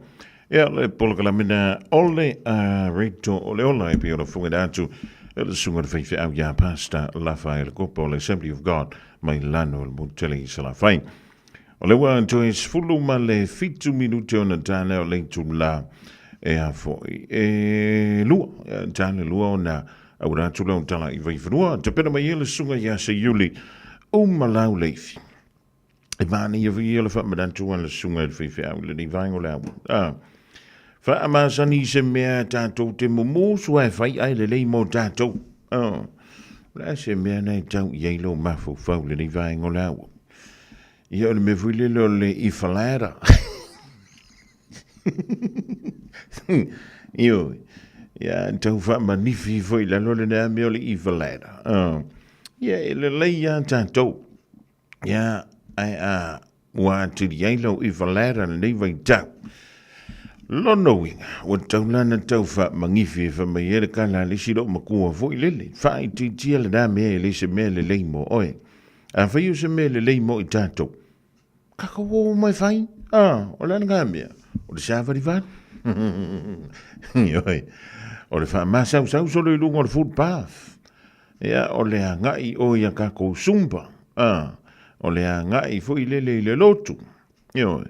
Ia le polokalame na o le Areto o le Ola e pei ona fofoga atu e le susuga i le faifeau ia Pastor Lafaele Kopa o le Assembly of God mai lano o le motu tele i Salafai. O le ua toe 17 minute ona tala o le itula e a foi e lua. E tala lua ona auala atu lea o tala i Vaifanua. Tapena mai e le susuga ia Seiuli Umalau Leifi. E manaia foi ia le faamanatu a le susuga i le faifeau i lenei vaega o le aua. Ah. Faamasani se mea tatou te mumusu ae fai ae lelei mo tatou. Ah. O le a se mea na e tau i ai lou mafaufau i lenei vaega o le aua. Ia o le mea foi lele o le ifalera. Ioe. Ia tau faamanifi foi i lalo lena mea o le ifalera. Ah. Ia e lelei lava tatou. Ia, ae a ua atili ai lau ifalera lenei vaitau. Lona uiga, ua tatau la ona tau faamagifi e fai mai ai le kala a le isi loomatua foi lele. Faaitiitia lena mea e le se mea lelei mo oe. Afai o se mea lelei mo i tatou, tatou o uma e fai. A, o le a lena mea? O le savalivali. Ioe. O le faamasausau solo i luga o le footpath. Ia, o le agai o ia tatou Zumba. A, o le agai foi lele i le lotu. Ioe.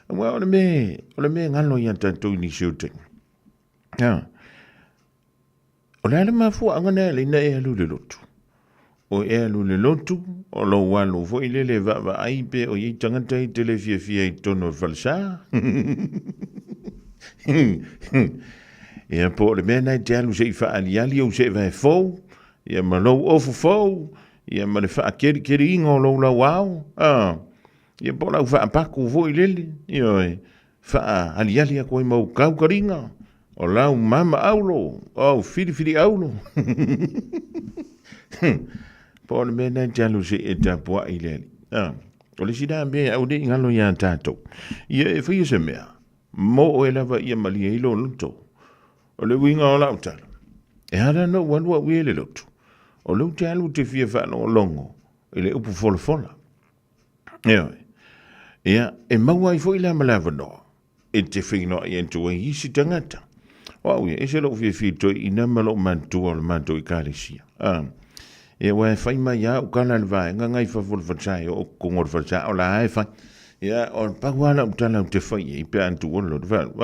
Aua o le mea, o le mea e galo ia tatou i nisi o taimi. A, o le a le mafuaaga lea e ala ai ona e alu i le lotu? O e alu i le lotu, o lou alu foi lele e vaavaai pe o i ai tagata e te le fiafia i totonu o le falesa. Ia, po o le mea lena e te alu se i faaaliali ou seevae fou, ia ma lou ofu fou, ia ma le faakelikeliina o lou lauao, a, ia po o lau faapaku foi lele, ioe, faaaliali atu ai ma ou kaukaliga, o lau mama aulo, o au filifili aulo. Po o le mea lena e te alu se i e tapuai i le alii. A, o le isi la mea aua ne i galo iā tatou, ia e faia se mea, mo oe lava ia malie ai lou loto. O le uiga o lau tala, e ala ona ou alu au ia i le lotu, o lea ou te alu ou te fia faalogologo i le upu folafola. Ioe. Ia, e maua ai foi la ma le avanoa e te feiloai atu ai i isi tagata. O au ia, ese lou fiafia i toeaiina ma lou matutua o le matou ekalesia. A, ia, aua e fai mai lava au kala i le vaega ngai fafo o le falesa e oo i totonu o le falesa, o la e fai. Ia, o le pau lava lau tala ou te fai i ai pe a tuua le loto, fai atu,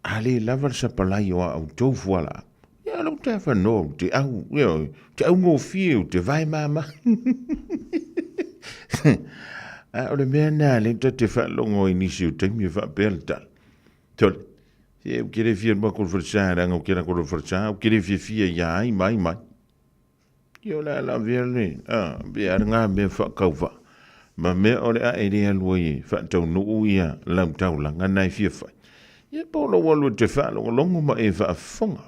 Ai, a le lava le sapalai o a outou fualaau, ia, o lou te avanoa ou te au, ioe, ou te augofie, ou te vae mama. A o le mea lena lea ta te faalogo ai i nisi o taimi e faapea le tala. Sole, se ou te le fia alu atu i le falesa leaga ou te alu atu i le falesa ou te le fiafia ia ai ma ai mai. Ia o le a lavea le, a, pe a lena mea faatauvaa ma mea o le a e le alu ai e faataunuu ia lau taulaga na e fia fai. Ia po o lou alu e te faalogologo ma e faafofoga.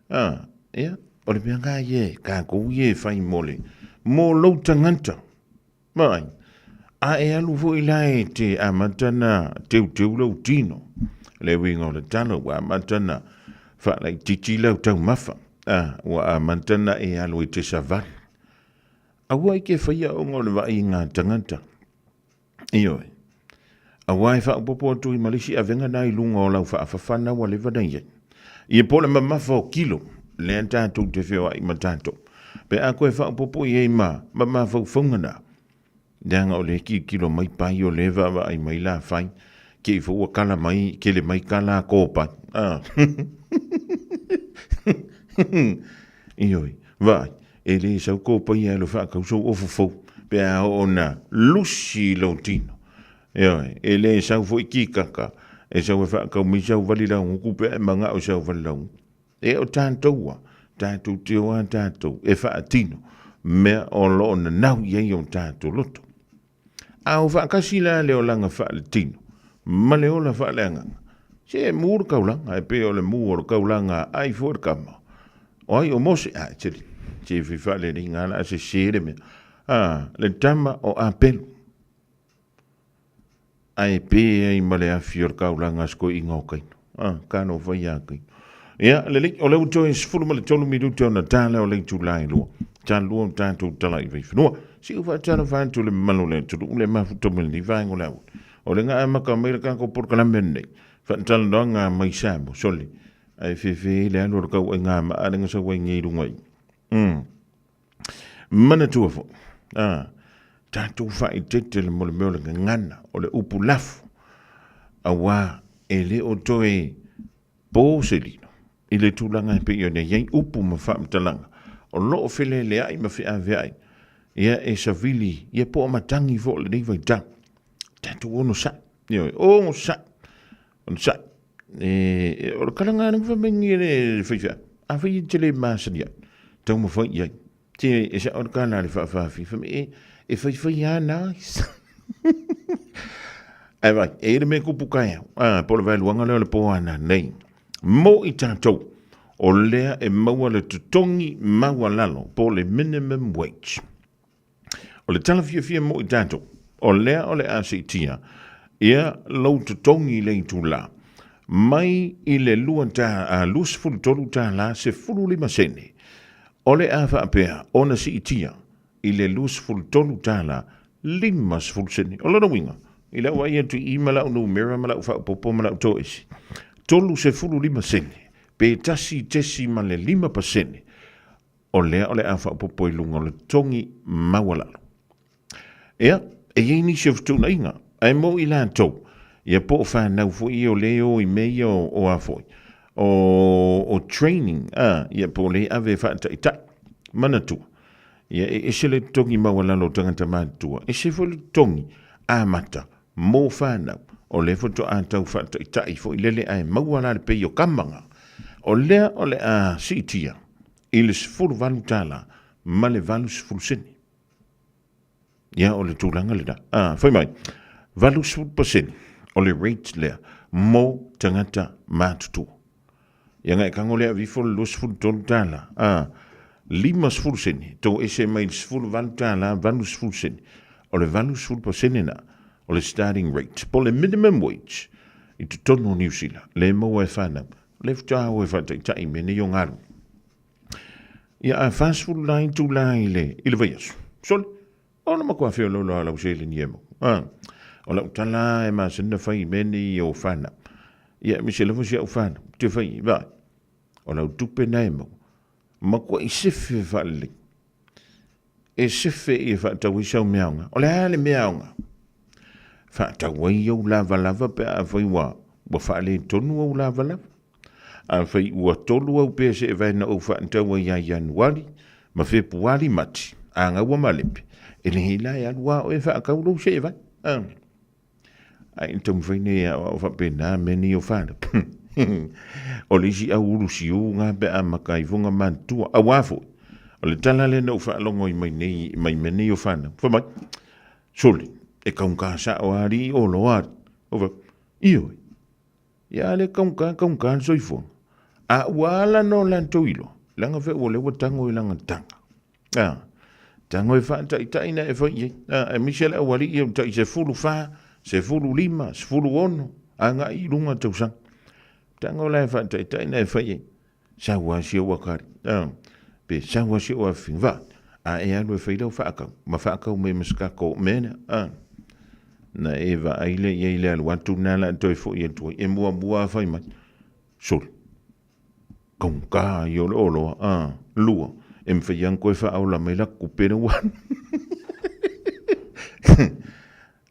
A, ia, o le mea lena ia e tatou ia e fai mo le, mo lou tagata. Vaai, a e alu foi la e te amata na teuteu lou tino, le uiga o le tala ua amata na faalaitiiti lau taumafa, a, ua amata na e alu e te savali. Aua e te faia ona o le vaai i ngā tagata. Ioe. Aua e faaopoopo atu i ma le isi avega na i luga o lau faafafa na ua leva na i ai. Ia po o le mamafa o kilo, lea tatou te feoai ma tatou. Pe a koe faaopoopo i ai ma ma mafaufauga na, leaga o lea e kilokilo mai pai o lea e vaavaai mai la fai, te i foi ua kala mai, kele mai kala a kōpai. Ah. Ioe, vaai, e le sau kōpai e alu e faatau sou ofu fou, pe a oo na lusi i lou tino. Ioe, e le sau foi kikaka e sau e faatau mai sau vali laugutu pe a e manao i sau vali laugutu. E o tatou a, tatou te o a tatou e faatino mea o lo o nanau i ai o tatou loto. A o faatasi la le olaga faaletino ma le ola faaleagaga, se e mu le kaulaga, e pei o le mu o le kaulaga a ai foi le kama. O ai o Mose? A, e tele, se fai faaleleiga la a sese le mea. A, le tama o Apelu. Ae pe ai ma le afi o le kaulaga a si toeaina o Kaino. A, talofa ia Kaino. Ia, lelei, o lea ua toe 13 minute ona tala o le itula e lua. Talua o tatou tala i vaifanua. Si u faatalofa atu le mamalu o le atunuu le mafuta mai lenei vaega o le aua. O le ga amata mai le tatou polokalame lenei. Faatalanoaga mai Samoa sole. Ae fefe le alu o le tauaiga maa le gasau ai nei i luga i. Manatua foi, a, tatou faaeteete le mo le mea o le gagana, o le upu lafo, auā e le o toe po se lilo i le tulaga e pei ona i ai upu ma faamatalaga o lo o feleleai ma feaveai, ia e savili, ia po o matagi foi o lenei vaitau. Tatou onosai, ioe, onosai, onosai. E, o le kalaga lava fai mai ni le faifeau. A fai e te le masani ai, taumafai i ai. Te e sa o le kala le faafaafi, fai mai e, e faifai a na. Ai vai, e le me kupu kai au. A, po le vaeluaga lea o le po ana nei. Mo i tatou, o lea e maua le totogi maualalo po le minimum wage. O le tala fiafia mo i tatou, o lea o le a siitia ia lou totogi i le itulā, mai i le $23 tālā 15 sene, o le a faapea ona siitia i le $23 tālā 50 sene. O lona uiga, i lau vaai atu i i ma lau numera ma lau faaopoopo ma lau toese, 35 sene pe 1.5% O lea o le a faaopoopo i luga o le totogi maualalo. Ia, e i ai nisi o fetuunaiga, ae mo i latou, ia po o fanau foi ia o lea e o i mea ia o, o a foi, o, o training, a, ia po o lea e ave e faataitai. Manatua, ia e ese le totogi maualalo o tagata matutua, ese foi le totogi amata mo fanau, o lea faatoa tau faataitai foi lele ae maua la le pei o kamaga. O lea o le a siitia i le $18 ma le 80 sene. Ia, o le tulaga lena. Ah, fai mai, 80% o le rate lea mo tagata matutua. Ia ngai kango lea vifo le $23. Ah, 50 sene, tau ese mai le $18, 80 sene. O le 80% na, o le starting rate, po le minimum wage i totonu o Niu Sila, le maua e whanau. Le faatoa o e faataitai i mea nei o galu. Ia a 40 la itulā i le, i le vaiaso. Sole, ona matua feoloolo lava lau seleni e maua. A, o lau tala e masani na fai i mea nei o whanau. Ia, aemaise lava si au whanau, te fai i vai. O lau tupe na e maua. Matua i sefe faalelei. E sefe ia faatau ai sau meaoga. O le a le meaoga? Faatau ai ou lavalava pe afai ua, ua faaletonu ou lavalava. Afai ua tolu au pese e vae na ou faatau ai ia Ianuari ma Fepuari Mati, a gaua ma Lepe, e leai la e alu a oe e faatau lou seevae. Ai le taumafai nei a o faapena mea nei o whanau. O le isi au ulu siu ngā pe a maka i fonga mātua. Auā foi, o le tala lea na ou faalogo ai mai nei, mai mea nei o whanau. Fai mai, sole, e kaunga sao a alii o loa ali. O fai, ioe, ia le kaunga, kaunga le soifuaga. A ua ala no latou iloa, leaga fe ua lea ua tago i lana taga. A, tago e faataitai na e fai i ai. A, aemaise le aualii e tai 14, 15, 16, agai i luga tausaga. Tago la e faataitai na e fai i ai. Sau a si ou akali. A, pe sau a si ou afifina. Va, a e alu e fai lau faakau, ma faakau mai ma se kako mea lea. A, na e vaai lea i ai le alu atu lena la toe foi atu ai. E muamua a fai mai. Sole. Kaugata ia o le oloa, a, lua, e mawhai lava ona toe faaola mai la kupe le ua.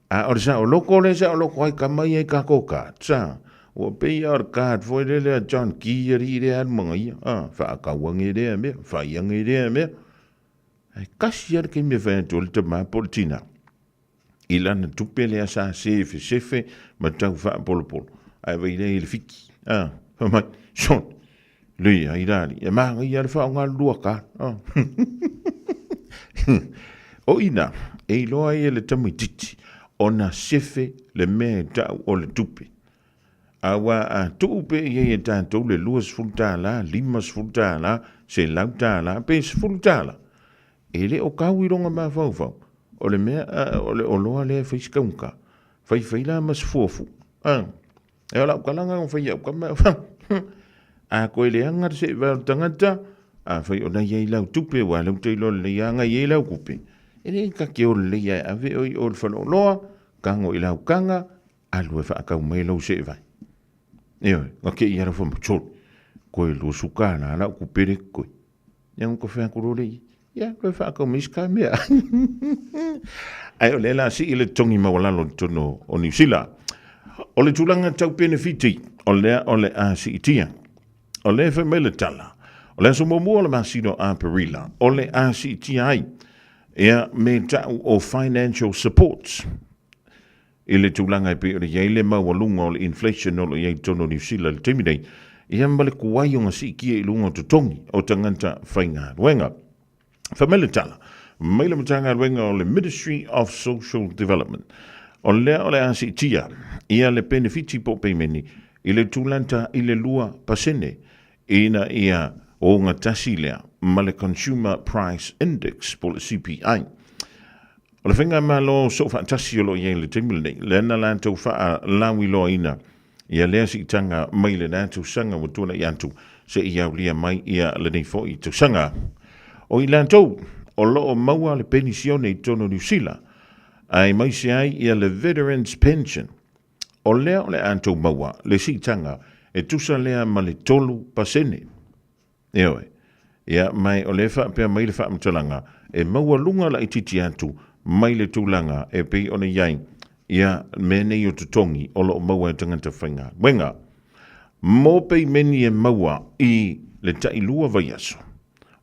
A o le saoloko lea e saoloko ai tama ia i kako cards, a, ua pei lava o le card foi lele a John Key alii lea e alu ma ia, a, faatau ane lea mea, fai ane lea mea. Ae tasi lava le taimi e fai atu ai le tama po o le tina i lana tupe lea sa sefesefe ma tau faapolopolo, ae vai lea i le fiki, a, fai mai, sole, leai la alii, e manaia le faaaoga le lua card, a. O i ina, e iloa ai e le tamaitiiti ona sefe le mea e tau o le tupe. Aua a tuu pea i ai e tatou le $20, $50, $100 pe $10, e le o kau i lona mafaufau, o le mea, o le oloa lea e fai si taugata, faifai la ma se fuafua. A, e o lau tala na fai au kama, a koe leaga le seevae o le tagata, Afai o na i ai lau tupe, ua lau te iloa lelei lava na i ai lau tupe, e le ta te o lelei lava e ave oe i o i le faleoloa, tago i lau taga, alu e faatau mai lou seevai. Ioe, na te i alofa ma sole, koe 20 tala lau tupe le koe. Ia na fai atu loa le ia, ia toe faatau mai isi ta mea. Ae o lea la sii le totogi maualalo i totonu o Niu Sila. O le tulaga tau penefiti, o lea o le a siitia. O lea e fai mai le tala, o le aso muamua o le masina o Aperila, o le a siitia ai ia me ta'u o financial supports i le tulaga e pei ona i ai le maualuga o le inflation o lo o i ai i totonu o Niu Sila i le taimi nei, ia ma le tuai ona siitia i luga o totogi o tagata faigaluega. Fai mai le tala, mai le Matagaluega o le Ministry of Social Development, o lea o le a siitia ia le penefiti po o peimeni i le tulata i le 2% ina ia ogatasi lea ma le Consumer Price Index po o le CPI. O le faigamalo soofaatasi o lo o i ai i le taimi lenei, lea na latou faalauiloaina ia lea siitaga mai lena tausaga ua tuanai atu seia aulia mai ia lenei foi tausaga. O i latou o lo o maua le penisione i totonu o Niu Sila, aemaise ai ia le Veterans Pension, o lea o le a tou maua le siitaga e tusa lea ma le 3%. Ioe. Ia, ma o lea e faapea mai le faamatalaga, e maualuga laitiiti atu mai le tulaga e pei ona i ai ia mea nei o totogi o lo o maua e tagata faigaluega. Mo peimeni e maua i le tailua vaiaso,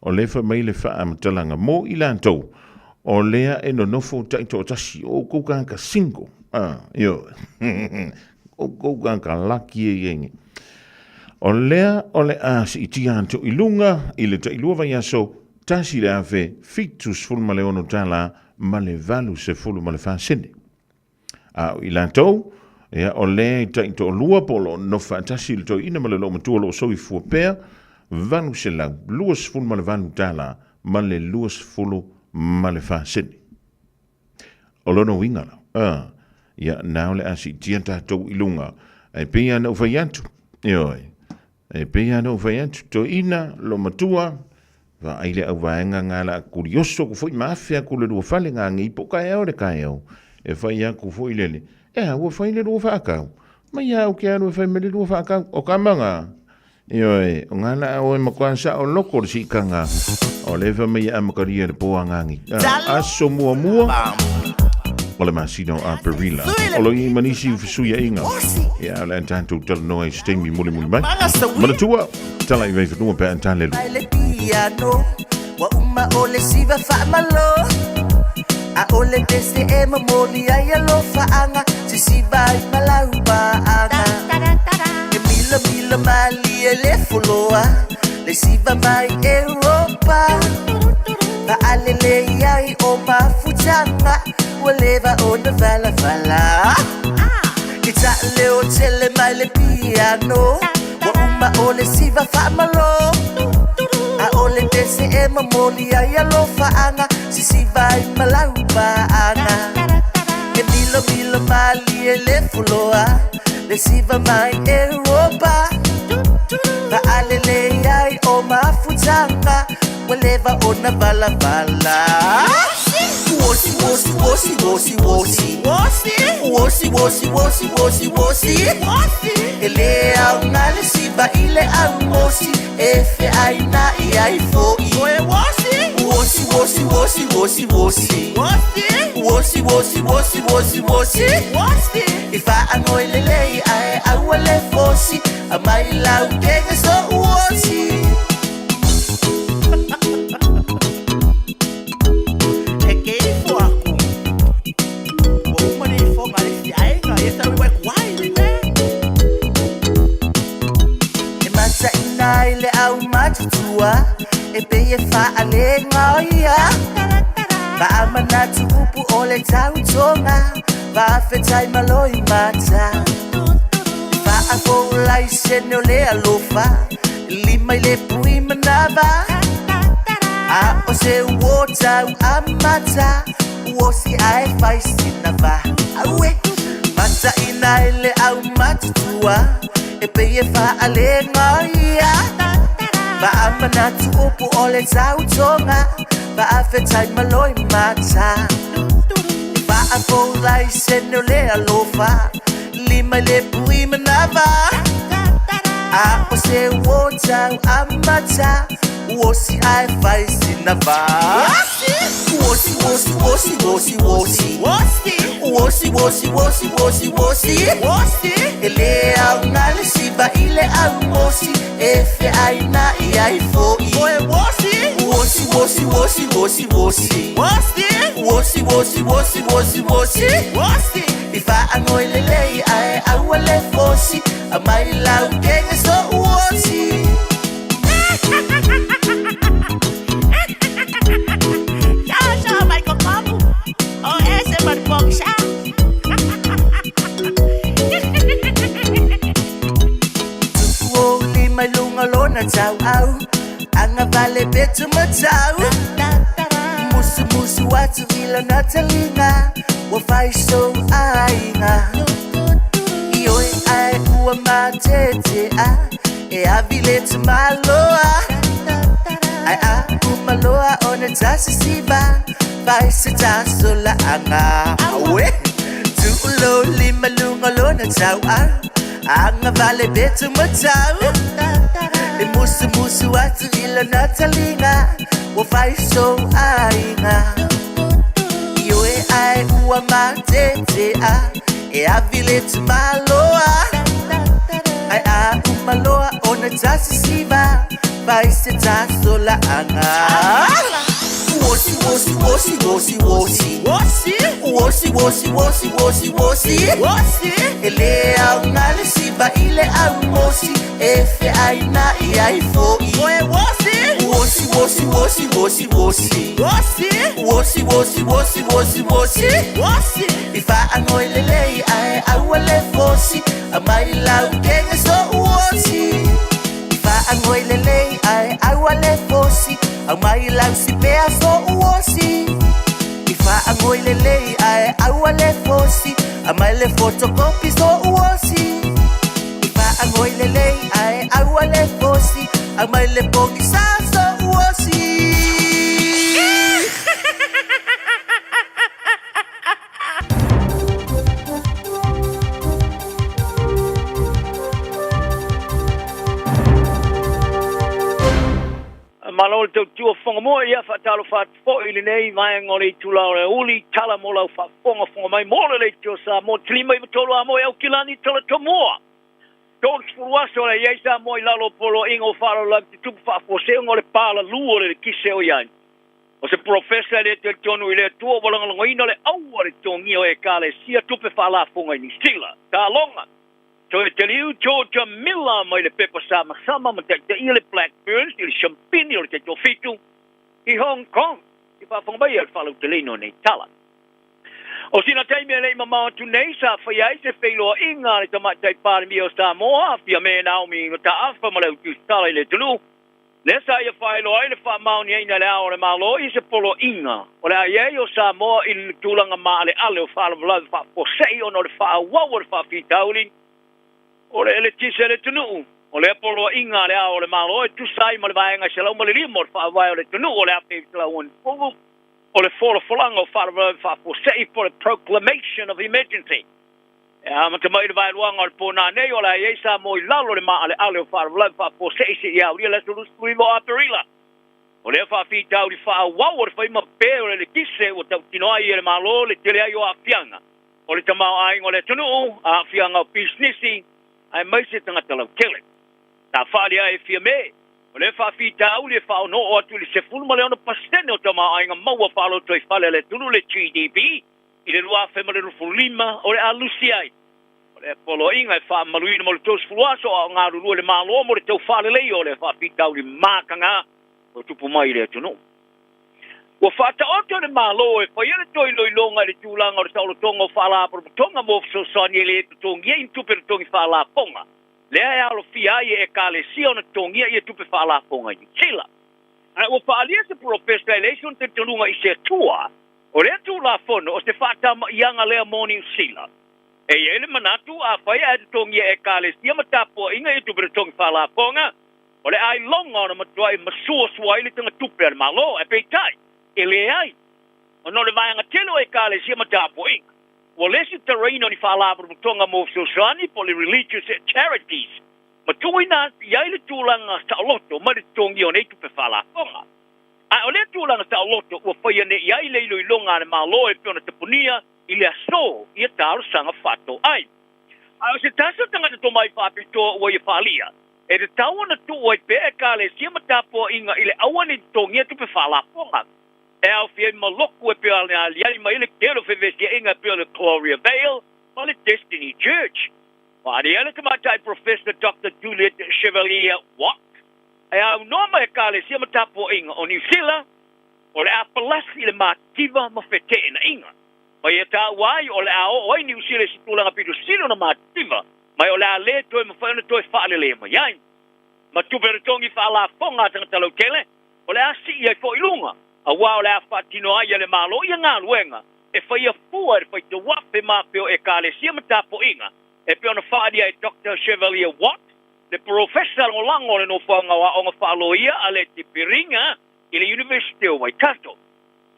o lea e fai mai le faamatalaga mo i latou o lea e nonofo taitoatasi, o outou tagata single, a, ioe, outou tagata laki e i ai nei. O lea o le a siitia atu i luga i le tailua vaiaso $1,076 tala ma le 84 sene. A o i latou, ia, o lea e taitoalua po o lo o nofo faatasi le toeaina ma le loomatua o lo o soifua pea, $828 tala ma le 24 sene. O lona uiga la, a, ia, na o le a siitia tatou i luga. Ae pei lava ona ou fai atu, ioe, e pei lava ona ou fai atu, toeaina, loomatua, vaai le auvaega nga la kulioso aku foi ma afe aku le lua fale nga ngei po kaeao le kaeao, e fai aku foi lele, e a ua fai le lua faakau, mai a au ke alu e fai mai le lua faakau, o kama nga, Ioe, o ngā laa o e matua sao loko le siitaga o le fa mai a makaria le po angangi. Aso muamua o le masina o Aperila. O lo i manisi fesuiaiga. Ia, o le a tatou talanoa i se taimi mulimuli mai. Manatua, tala i vaifanua pe a talelu. Mai le piano Ua uma o le siva faamalo A o le pese e momoli ai alofaaga Sisiva ai ma lau paaga E milamila malie le foloa Le siva mai Europa Faalelei ai o mafutaga Ua leva ona valavala Ke taaleo tele mai le piano Ua uma o le siva faamalo A o le pese e momoli ai alofaaga Sisiva ai ma lau paaga E milomilo malie le foloa Le siva mai Europa Faalelei ai o mafutaga Ua leva ona valavala Uosi, uosi, uosi, uosi, uosi Uosi, uosi, uosi, uosi, uosi E le aoga le siva i le aumosi E feaina'i ai fo'i Uosi, uosi, uosi, uosi, uosi Uosi, uosi, uosi, uosi, uosi I faanoi lelei ae aua le fosi Aumai lau kege so uosi E ke ifo aku. Ua uma le ifoga a le isi aiga, ia sa wai kuai le mea. E mataina ai le aumatutua, e pei e faalega ia. Faamanatu upu o le tautoga, faafetai ma loimata. Faafoulai sene o le alofa, lima i le pui manava. A o se uo tau amata, uosi ae fai sina va. Aue, mataina e le aumatutua, e pei e faalega ia. Faamanatu upu o le tautoga Faafetai maloi mata Faafoulai sene o le alofa Lima i le pui manava A o se uo tau amata Uosi ae fai sina va Uosi, uosi, uosi, uosi, uosi Uosi, uosi, uosi, uosi, uosi E le au ngā le siva i le au mosi E fe ai na i ai foi Uosi, uosi, uosi, uosi, uosi Uosi, uosi, uosi, uosi, uosi I whaangoi le lei ae aua le fosi A mai lau kenga so uosi Ciao, Michael Kamu. O ese marpoksa. Tuku o lima i lunga lona tau au Anga vale petu matau Musu musu atu i lona talinga Ua fai so aiga I oe ai ua matete a E avi le te maloa Ai a umaloa o na tasi siva Fai se taso la anga Awe Tuulo lima lunga lona tau au Anga vale betu matau E musu musu atu i lona talinga Ua fai so aiga I oe ai ua matete a E avi le te maloa Ai a umaloa o na tasi siva Fai se taso la anga Uosi, uosi, uosi, uosi, uosi Uosi, uosi, uosi, uosi, uosi E le au ngā le siva i le au mosi E fe ai na i ai foi Uosi, uosi, uosi, uosi, uosi Uosi, uosi, uosi, uosi, uosi I whaangoi le lei ae aua le fosi A mai lau kenga so uosi I whaangoi le lei ae aua le fosi A mai lau si pea so uosi I whaangoi le lei ae aua le fosi A mai le fotokopi so uosi I whaangoi le lei ae aua le fosi A mai le pogisa so uosi Malo le tautua whangamoa ia whaatalo whaatfo i lenei vaenga o le itula o le uli tala mo lau whaafongafonga mai mo le leitio sa mo tilima i matolo a mo e au kilani tala tomoa. Tōn sfuru aso le iei sa mo i lalo polo ingo whaaro lau te tupu whaafoseunga o le pāla lua le kise o iai. O se profesa le te tonu i le tua walangalangoina le aua le tongi o e kale sia tupe whaalafonga i New Zealand. Ka longa. Toe te liu Georgia Miller mai le pepa sama sama ma te ia le Blackburns i le Champini o le te tōfitu i Hong Kong. I whaafonga mai e le whalau te leino nei tala. O sina taimi e lei mamao atu nei sa whai ai se whailoa inga le tamaitai Palemia o Samoa fia me Naomi Mataafa ma le utu tala i le tunu. Le sa ia whailoa ai le whaamaoni aina le ao le malo i se polo inga. O le ai ai o Samoa i le tūlanga maale ale o whaalawalau whaaposei ona o le whaawau o le whaafitauli. O le ele tise le tunuu. O le polo inga le ao le malo e tusai ma le vaenga se lau ma le lima o le whaawai o le tunuu o le ape i te lau fugu. O le folafolanga o whaalawalau whaaposei for the proclamation of emergency. E a mata mai le vaeluanga o le pōnā nei o le ai sa mo i lalo le maale ale o whaalawalau whaaposei se i auria le sulusuivo a perila. O le whaafitau li whaawau o le whaima pē o le le kise o tautino ai e le malo le tele ai o afianga. O le tamao aingo le tunuu, a afianga o pisnisi, ai mai se tangata lau kele. Ta whaali ai fia me, o le whaafitau li whaono o atu le sefulu ma le ono pasene o tamao ainga maua whaaloto i whale le tunu le GDP, i le lua whema le rufu lima o le alusi ai. O le polo inga e whaamaluina mo le tōs aso a ngā rurua le malo mo le tau whaale lei o le whaafitau li mākanga o tupu mai le tunu. Ua whaataoto le malo e whai ele toi loilonga i le tūlanga o le saolotonga o whaalapotoponga mo fesoasoani e le tutongia i tupe tutongi whaalaponga. Lea e alo fia ai e kale sia ona tutongia i e tupe whaalaponga i New Zealand. Ai ua whaalia se profesa e leison te tununga i se tua o lea tūlafono o se whaatama ianga lea mo New Zealand. E ia ele manatu a whai a tutongia e kale sia matapoa inga i tupe tutongi whaalaponga. O le ailoga ona matuai masuasua ai le tagatupe a le Malo, ae peitai, e leai, ona o le vaega tele o Ekalesia ma tapuaiga, ua lesitalaina o ni faalapotopotoga mo fesoasoani po o le religious charities, ma tuuina atu i ai le tulaga saoloto mai le totogia o nei tupe faalafoga. Ae o lea tulaga saoloto ua faia nei i ai le iloiloga a le Malo e pei ona tapunia i le aso ia talosaga faatoai. Ae o se tasi o tagata tomai faapitoa ua ia faaalia, e tatau ona tuu ai pea Ekalesia ma tapuaiga i le aua ne i totogia tupe faalafoga e aofia ai ma loku e pei ona aliali mai ai le tele o fevesiaiga e pei o le Gloria Vale ma le Destiny Church. Faaalia ai le tamaitai Professor Doctor Juliet Chevalier Watt e aunoa ma Ekalesia ma tapuaiga o Niu Sila o le a palasi i le mativa ma feteenaiga. Ma ia taua ai o le a oo ai Niu Sila i se tulaga pito sili ona mativa ma o le a le toe mafai ona toe faaleleia mai ai. Ma tupe totogi faalafoga a tagata lautele, o le a sii ai foi i luga, aua o le a faatino ai e le Malo ia galuega e faia fua e le faitauafe ma afe o Ekalesia ma tapuaiga, e pei ona faaalia e Doctor Chevalier Watt, le polofesa lagolago o le Nofoaga o Aoga Faaloia a le Tipiriga i le Iunivesite o Waikato.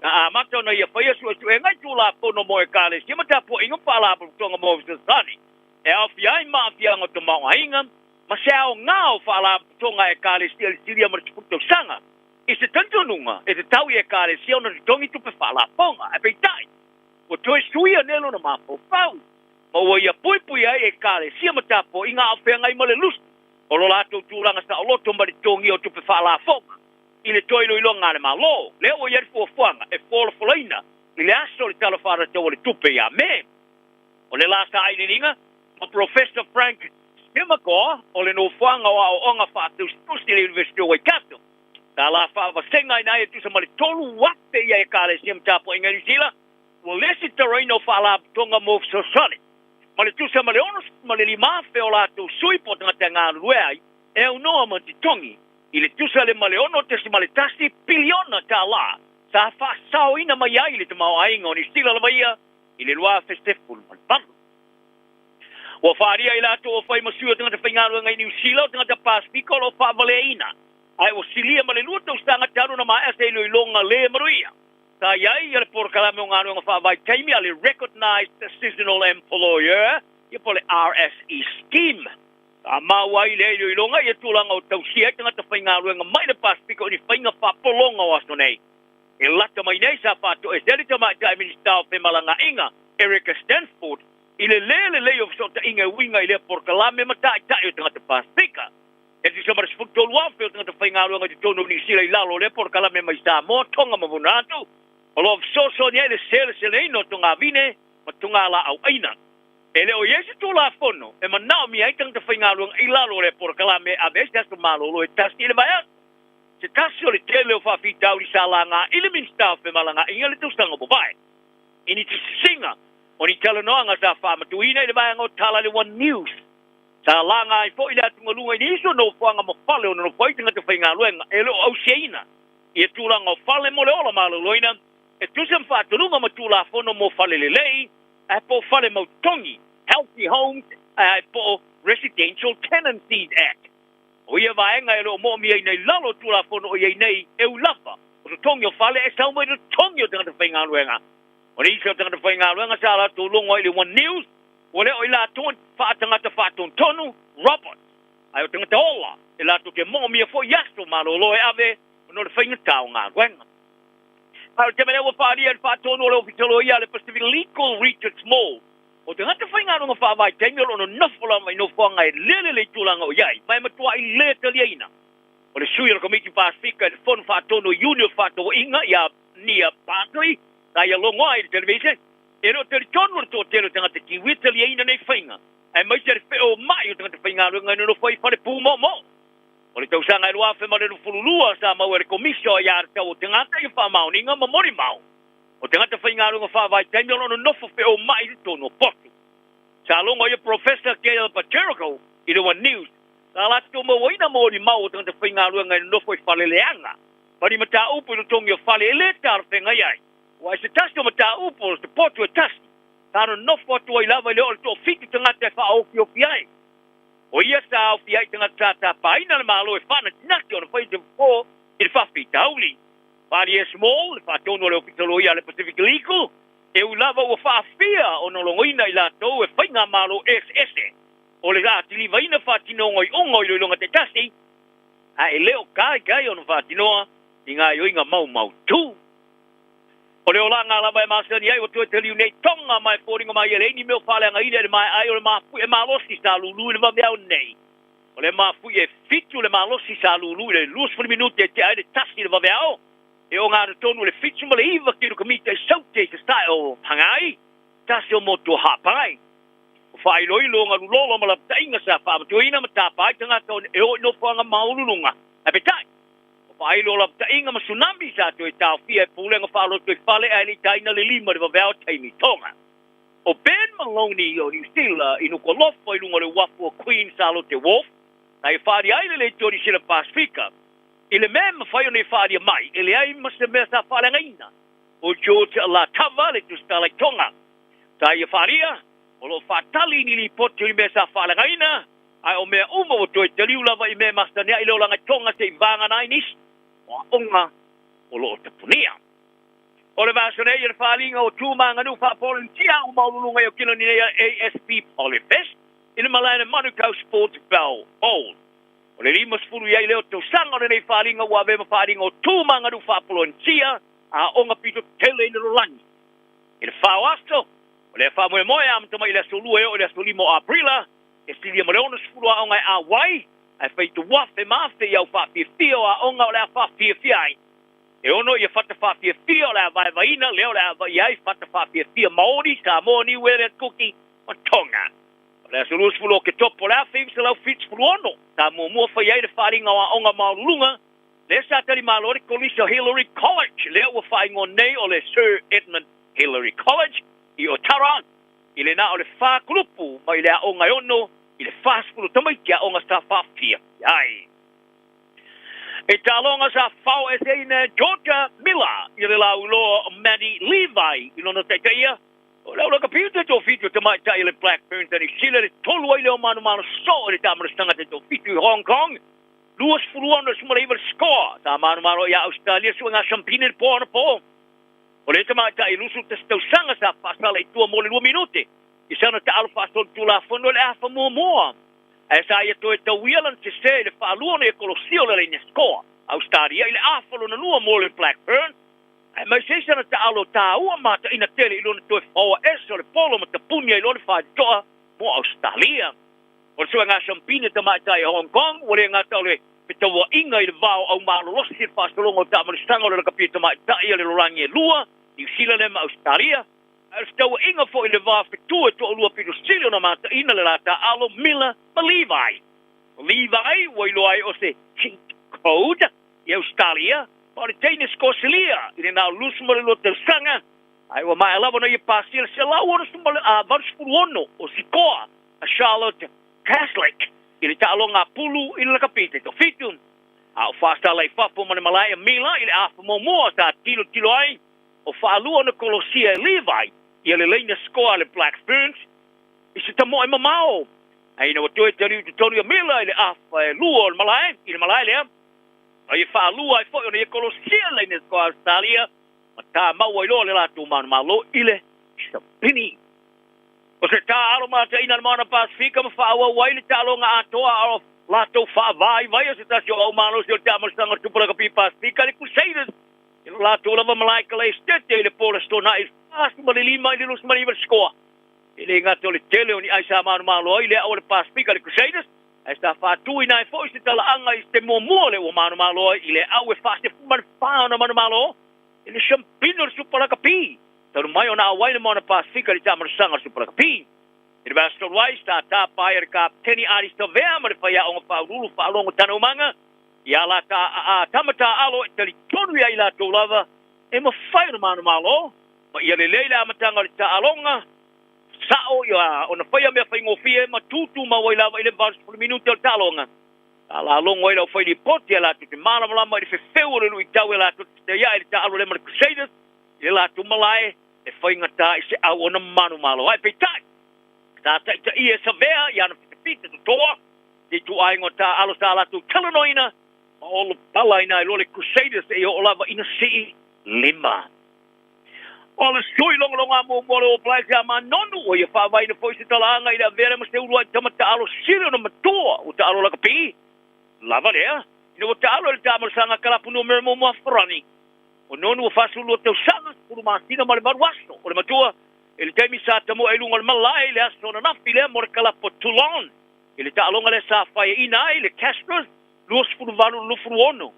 Na amata ona ia faia suesuega i Tulafono mo Ekalesia ma Tapuaiga ma Faalapotopotoga mo Fesoasoani e aofia ai ma aafiaga o tamaoaiga ma se aoga o Faalapotopotoga a Ekalesia i le silia ma le 10 tausaga. I se talitonuga, e tatau i Ekalesia ona totogi tupe faalapoga, ae peitai, ua toe suia nei lona mafaufau ma ua ia puipui ai Ekalesia ma tapuaiga a o feagai ma le lusi o lo latou tulaga saoloto ma le totogia o tupe faalafoga i le toe iloiloga a le Malo, lea ua i ai le fuafuaga e folafolaina i le aso o le Tala Faatatau o le Tupe ia Me. O le la sailiiliga ma Professor Frank Schimmagor o le Nofoaga o Aoaoga Faatusitusi i le Iunivesite o Waikato, sa la faavasega ina ai e tusa ma le 3,000 ia Ekalesia ma tapuaiga i Niu Sila, ua lesitalaina o faalapotopotoga mo fesoasoani ma le tusa ma le 65,000 o latou sui po o tagata e galulue ai e aunoa ma totogi i le tusa le ma le $6.1 piliona tala sa faasaoina mai ai le tamaoaiga o Niu Sila lava ia i le 2018. Ua faaalia i latou ua fai ma sui o tagata faigaluega i Niu Sila o tagata Pasefika o lo o faavaleaina, ae ua silia ma le lua tausaga talu ona maea se iloiloga le manuia. Sa i ai le polokalame o galuega faavaitaimi a le Recognised Seasonal Employer, ia po o le RSE Scheme. Sa maua ai i lea iloiloga ia tulaga o tausia ai tagata faigaluega mai le Pasefika o ni faiga faapologa o aso nei. E lata mai nei sa faatoesea le tamaitai Minisita o Femalagaaiga, Erica Stanford, i le lē lelei o fesootaiga e uiga i lea polokalame ma taitai o tagata Pasefika. E tusa ma le 13,000 o tagata faigaluega i totonu o Niu Sila i lalo o lea polokalame mai Samoa, Tonga ma Vanuatu, o lo o fesoasoani ai i le seleseleina o togavine ma togalaauaina. E le o i ai se Tulafono e manaomia ai tagata faigaluega i lalo o lea polokalame e ave ai se aso malolo e tasi i le vaiaso. Se tasi o le tele o faafitauli sa laga i le Minisita o Femalagaaiga i le tausaga ua mavae, i ni tusitusiga o ni talanoaga sa faamatuina i le vaega o Tala i le One News. Sa laga ai foi le atugaluga i nisi o nofoaga ma fale o nonofo ai tagata faigaluega e le o ausiaina ia tulaga o fale mo le ola maloloina e tusa ma faatonuga ma Tulafono mo fale lelei ae po o fale mautotogi, Healthy Homes ae po o Residential Tenancies Act. O ia vaega e le o moomiaina i lalo o Tulafono o i ai nei e ui lava o totogi o fale e sau mai totogi o tagata faigaluega. O nisi o tagata faigaluega sa latou logo ai i le One News, ua le o i latou ni faatagata faatontonu, robots, ae o tagata ola e latou te moomia foi i aso malolo e ave ona o le faigata o galuega. A o le taimi lea ua faaalia i le faatonu o le Ofisa Loia a le Pacific Legal Richard Small, o tagata faigaluega faavaitaimi o lo o nonofo lava i nofoaga e le lelei tulaga o i ai, ma e matuai le taliaina. O le sui o le Komiti Pasefika i le Fono Faatonu i Iuni o Fefaatauaiga ia Nia Bartley, sa ia logo ai i le televiseni, e le o talitonu le toatele o tagata Kiwi e taliaina nei faiga, aemaise le feomai o tagata faigaluega e nonofo ai i fale pūmoomoo. O le tausaga e 2022 sa maua e le Komisi o Aiatatau o Tagata ia faamaoniga ma molimau o tagata faigaluega faavaitaimi o lo o nonofo feomai i totonu o potu. Sa logo ai Professor Gail Paterico i le One News sa latou mauaina molimau o tagata faigaluega e nonofo i fale leaga ma ni mataupu i totogi o fale e le talafeagai ai. Ua ai se tasi o mataupu o se potu e tasi sa nonofo atu ai lava i le oo i le toafitu tagata e faaofiofi ai. O ia sa aofia ai i tagata sa tapaina le Malo e faanatinati ona faia se fofo i le faafitauli. Faaalia e Small, le faatonu a le Ofisa Loia a le Pacific Legal, e ui lava ua faafia ona logoina i latou e faigamalo eseese o le atilivaina faatinoga i uga o iloiloga taitasi, ae le o kaikai ona faatinoa i gaoioiga maumautu. O le olaga lava e masani ai ua toe taliu nei Tonga ma e foliga mai e leai ni mea o faaleagaina i le maea ai o le mafuie malosi sa lulu i le vaveao nei. O le mafuie e 7 le malosi sa lulu i le 20 minute e tea ai le 1 i le vaveao, e ogatotonu i le 7 ma le 9 kilokamita i Saute i sasae o Hangai, tasi o motu o Ha'apai. O faailoilo o galulolo ma lapataiga sa faamatuaina ma tapa ai tagata e o i nofoaga maualuluga. Ae peitai, o faailo o lapataiga ma tsunami sa toe taofia e pulega faalotoifale ae le i taina le 5 i le vaveao taimi Tonga. O Ben Maloney o Niu Sila i Nukualofa i luga o le uafu o Queen Charlotte Wharf, na ia faaalia ai le leitio o Niu Sila Pasefika. I le mea e mafai ona ia faaalia mai, e leai ma se mea sa faaleagaina. O George Latava le tusitala i Tonga. Sa ia faaalia, o lo o faatali ni lipoti o ni mea sa faaleagaina, ae o mea uma ua toe taliu lava i mea e masani ai le olaga i Tonga se'i vagana ai nisi o aoga o lo o tapunia. O le vaiaso nei le faaaliga o tu ma aganuu faa-Polenisia ua maualuluga i Aukilani nei a ASB Polyfest i le malae le Manukau Sports Bell Bowl. O le 50 i ai lea o tausaga o lenei faaaliga ua avea ma faaaliga o tu ma aganuu faa-Polenisia a aoga pito tele i le lalolagi. I le 4 o aso, o lea faamoemoe e amata mai i le aso 2 e oo i le aso 5 o Aperila, e silia ma le 60 aoga e auai, ae fai afe ma afe i au faafiafia o aoga o le a faafiafia ai. E ono ia fata faafiafia o le a vaevaeina lea o le a vaai ai fata faafiafia Maori, Samoa, Niue, Kuki ma Tonga. O le aso 20 o Oketopa o le 1976, sa muamua fai ai le faaaliga o aoga maualuluga, lea sa talimalo le Kolisi o Hillary College, lea ua faaigoa nei o le Sir Edmund Hillary College i Otara, i le na o le 4 kulupu mai le aoga e 6 i le 40 tamaiti aoga sa faafia ai. E taaloga sa fao eseina e Georgia Miller i le lauiloa o Maddie Levi i lona taitaia, o le aulakapiuta toafitu o tamaitai le Black Ferns a Niu Sila le 3 ai lea o manumalo soo i le taamalosaga taitoafitu i Hong Kong, 26-19 le score sa manumalo ia Australia suega sampini le po anapo. O le tamaitai 21 tausaga sa faasala i tua mo le 2 minute i sana taalo faasolitulafono i le afa muamua. Ae sa ia toe tauia lana sesē i le faalua ona ia kolosia o le laina score Australia i le afa lona lua mo le Black Ferns, aemaise ai sana taalo taua mataina tele i lona toe faoa ese o le polo ma tapuni ai loa le faitotoa mo Australia. O le suega sampini tamaitai o Hong Kong ua le gata o le fetauaiga i le va o aumalolosi i le faasologa o taamalosaga o le lakapi tamaitai a le lalolagi e lua, Niu Sila lea ma Australia, ae o le fetauaiga foi i le va fetu e toalua pito sili ona mataina le la taalo Miller ma Levi. O Levi ua iloa ai o se cheat code i Australia, ma o le teine Sikosilia i le na o 22 tausaga, ae ua maea lava ona ia pasia le 186 o sikoa a Charlotte Caslick i le taaloga a pulu i le lakapi taitoafitu. A o faasala i fafo ma le malae a Miller i le afa muamua sa tilotilo ai o faalua ona kolosia e Levi ia le laina score a le Black Ferns i se tamoe mamao. Ae ina ua toe taliu i totonu ia Miller i le afa e lua o le malae, i le malae lea, a ia faalua ai foi ona ia kolosia le laina score a Australia ma tamau ai loa le latou manumalo i le sampini. O se taalo mataina le Moana Pasefika ma faaauau ai le taaloga atoa a o latou faavaivai o se tasi o aumalosi o le taamalosaga o le Supa Lakapi Pasefika le Crusaders i lo latou lava malae Kalaesetete i le po o le Aso Toonai i le 45 i le 29 le sikoa. E le gata o le tele o ni ai sa manumalo ai le ao o le Pasefika le Crusaders, ae sa faatuina ai foi se talaaga i se muamua o le ua manumalo ai i le au e 44 ona manumalo i le siampino o le Supa Lakapi. Talu mai ona auai le Moana Pasefika i le taamalosaga o le Supa Lakapi. I le vaiaso talu ai, sa tapa ai e le Kapeteni Ardie Savea ma le faiaoga faauluulu faalogo Tanaumaga ia la ta a tama taalo e talitonu ia i latou lava e mafai ona manumalo ma ia lelei le amataga o le taaloga sa'o ia ona faia mea faigofie ma tutumau ai lava i le 80 minute o le taaloga. Sa lalogo ai le aufai lipoti a latou te malamalama i le fefeu o le luitau e latou te fetaia'i i le taalo lea ma le Crusaders i le latou malae e faigata i se au ona manumalo. Ae peitai, sa taitaia e Savea i ana fitafita totoa Se ituaiga o taaalo sa latou talanoaina ma olopalaina ai loa le Crusaders seia oo lava ina sii lima. O le sui logologa muamua o le All Blacks ia Manonu, ua ia faavaeina foi se talaaga i le avea lea ma se uluai tama taalo sili ona matua ua taalo lakapi. Lava lea, ina ua taalo i le taamalasaga kalapu numera muamua a Farani. O Nonu ua 42 tausaga, 10 masina ma le 8 aso o le matua i le taimi sa tamoe ai luga o le malae i le aso ananafi lea mo le kalapu a Toulon i le taaloga lea sa faiaina ai le Castros 28 26.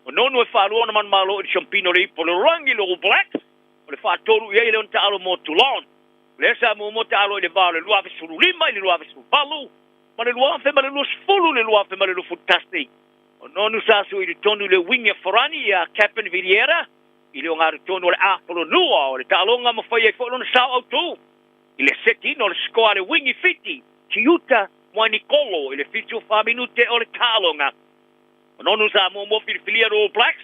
O Nonu e faalua ona manumalo i le siampina o le ipu o le lalolagi, le All Blacks, o le faatolu i ai lea ona taalo mo Toulon. O lea sa muamua taalo i le va o le 2015 i le 2018 ma le 2020 i le 2021. O Nonu sa sui i le tonu i le wing a Farani ia Captain Viliera i le ogatotonu o le Afolonua o le taaloga ma fai ai foi lona sao autu i le setiina o le sikoa a le wing i Fiti, Tiuta Mwainikolo i le 74 minute o le taaloga. O Nonu sa muamua filifilia le All Blacks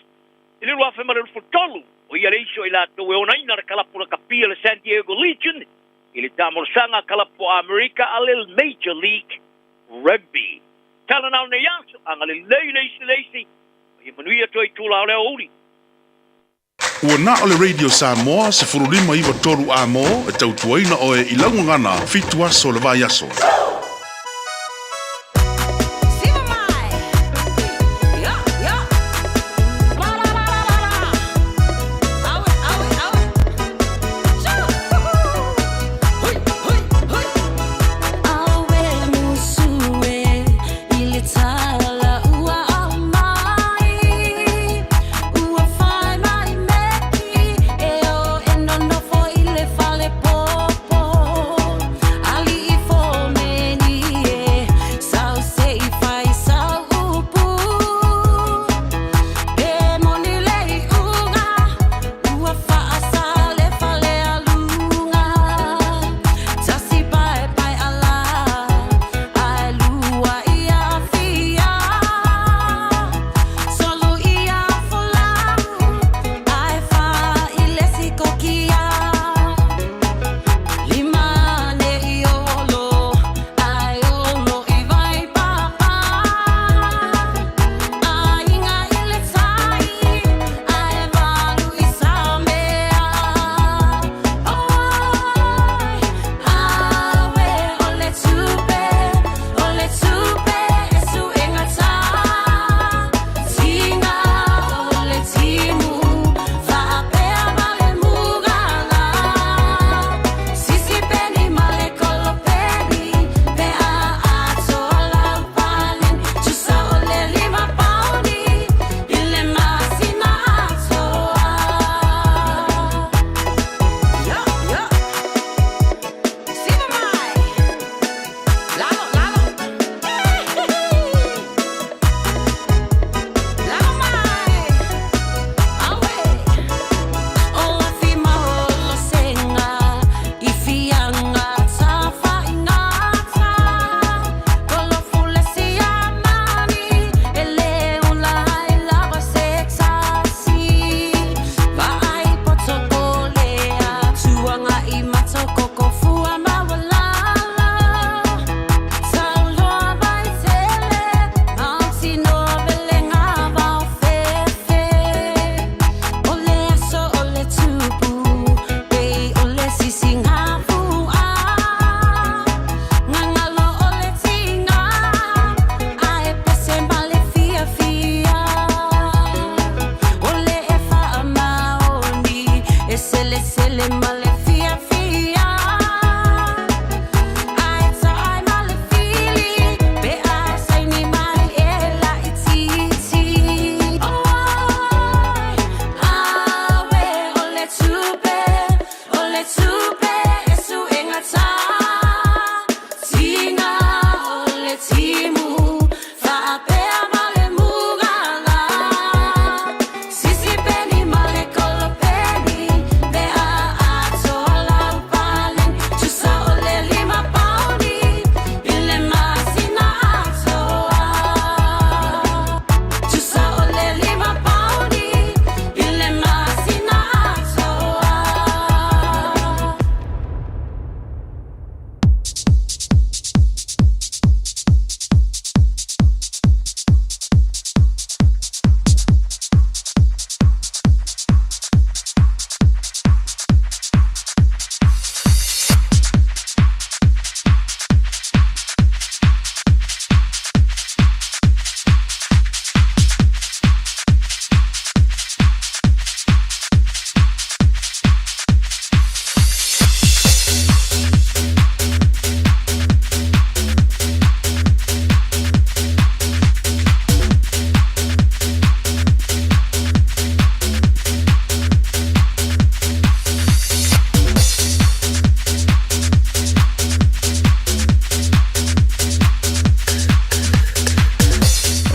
i le 2023, o ia le isi o i latou e onaina le kalapu lakapi a le San Diego Legion i le taamolosaga kalapu a Amerika a le Major League Rugby. Tala na o lenei aso, agalelei le isi i le isi, ma ia manuia toe itula o le aoauli. Ua na o le Radio Samoa 15 9 3 A-mo e tautuaina oe i lau gagana fitu aso o le vaiaso.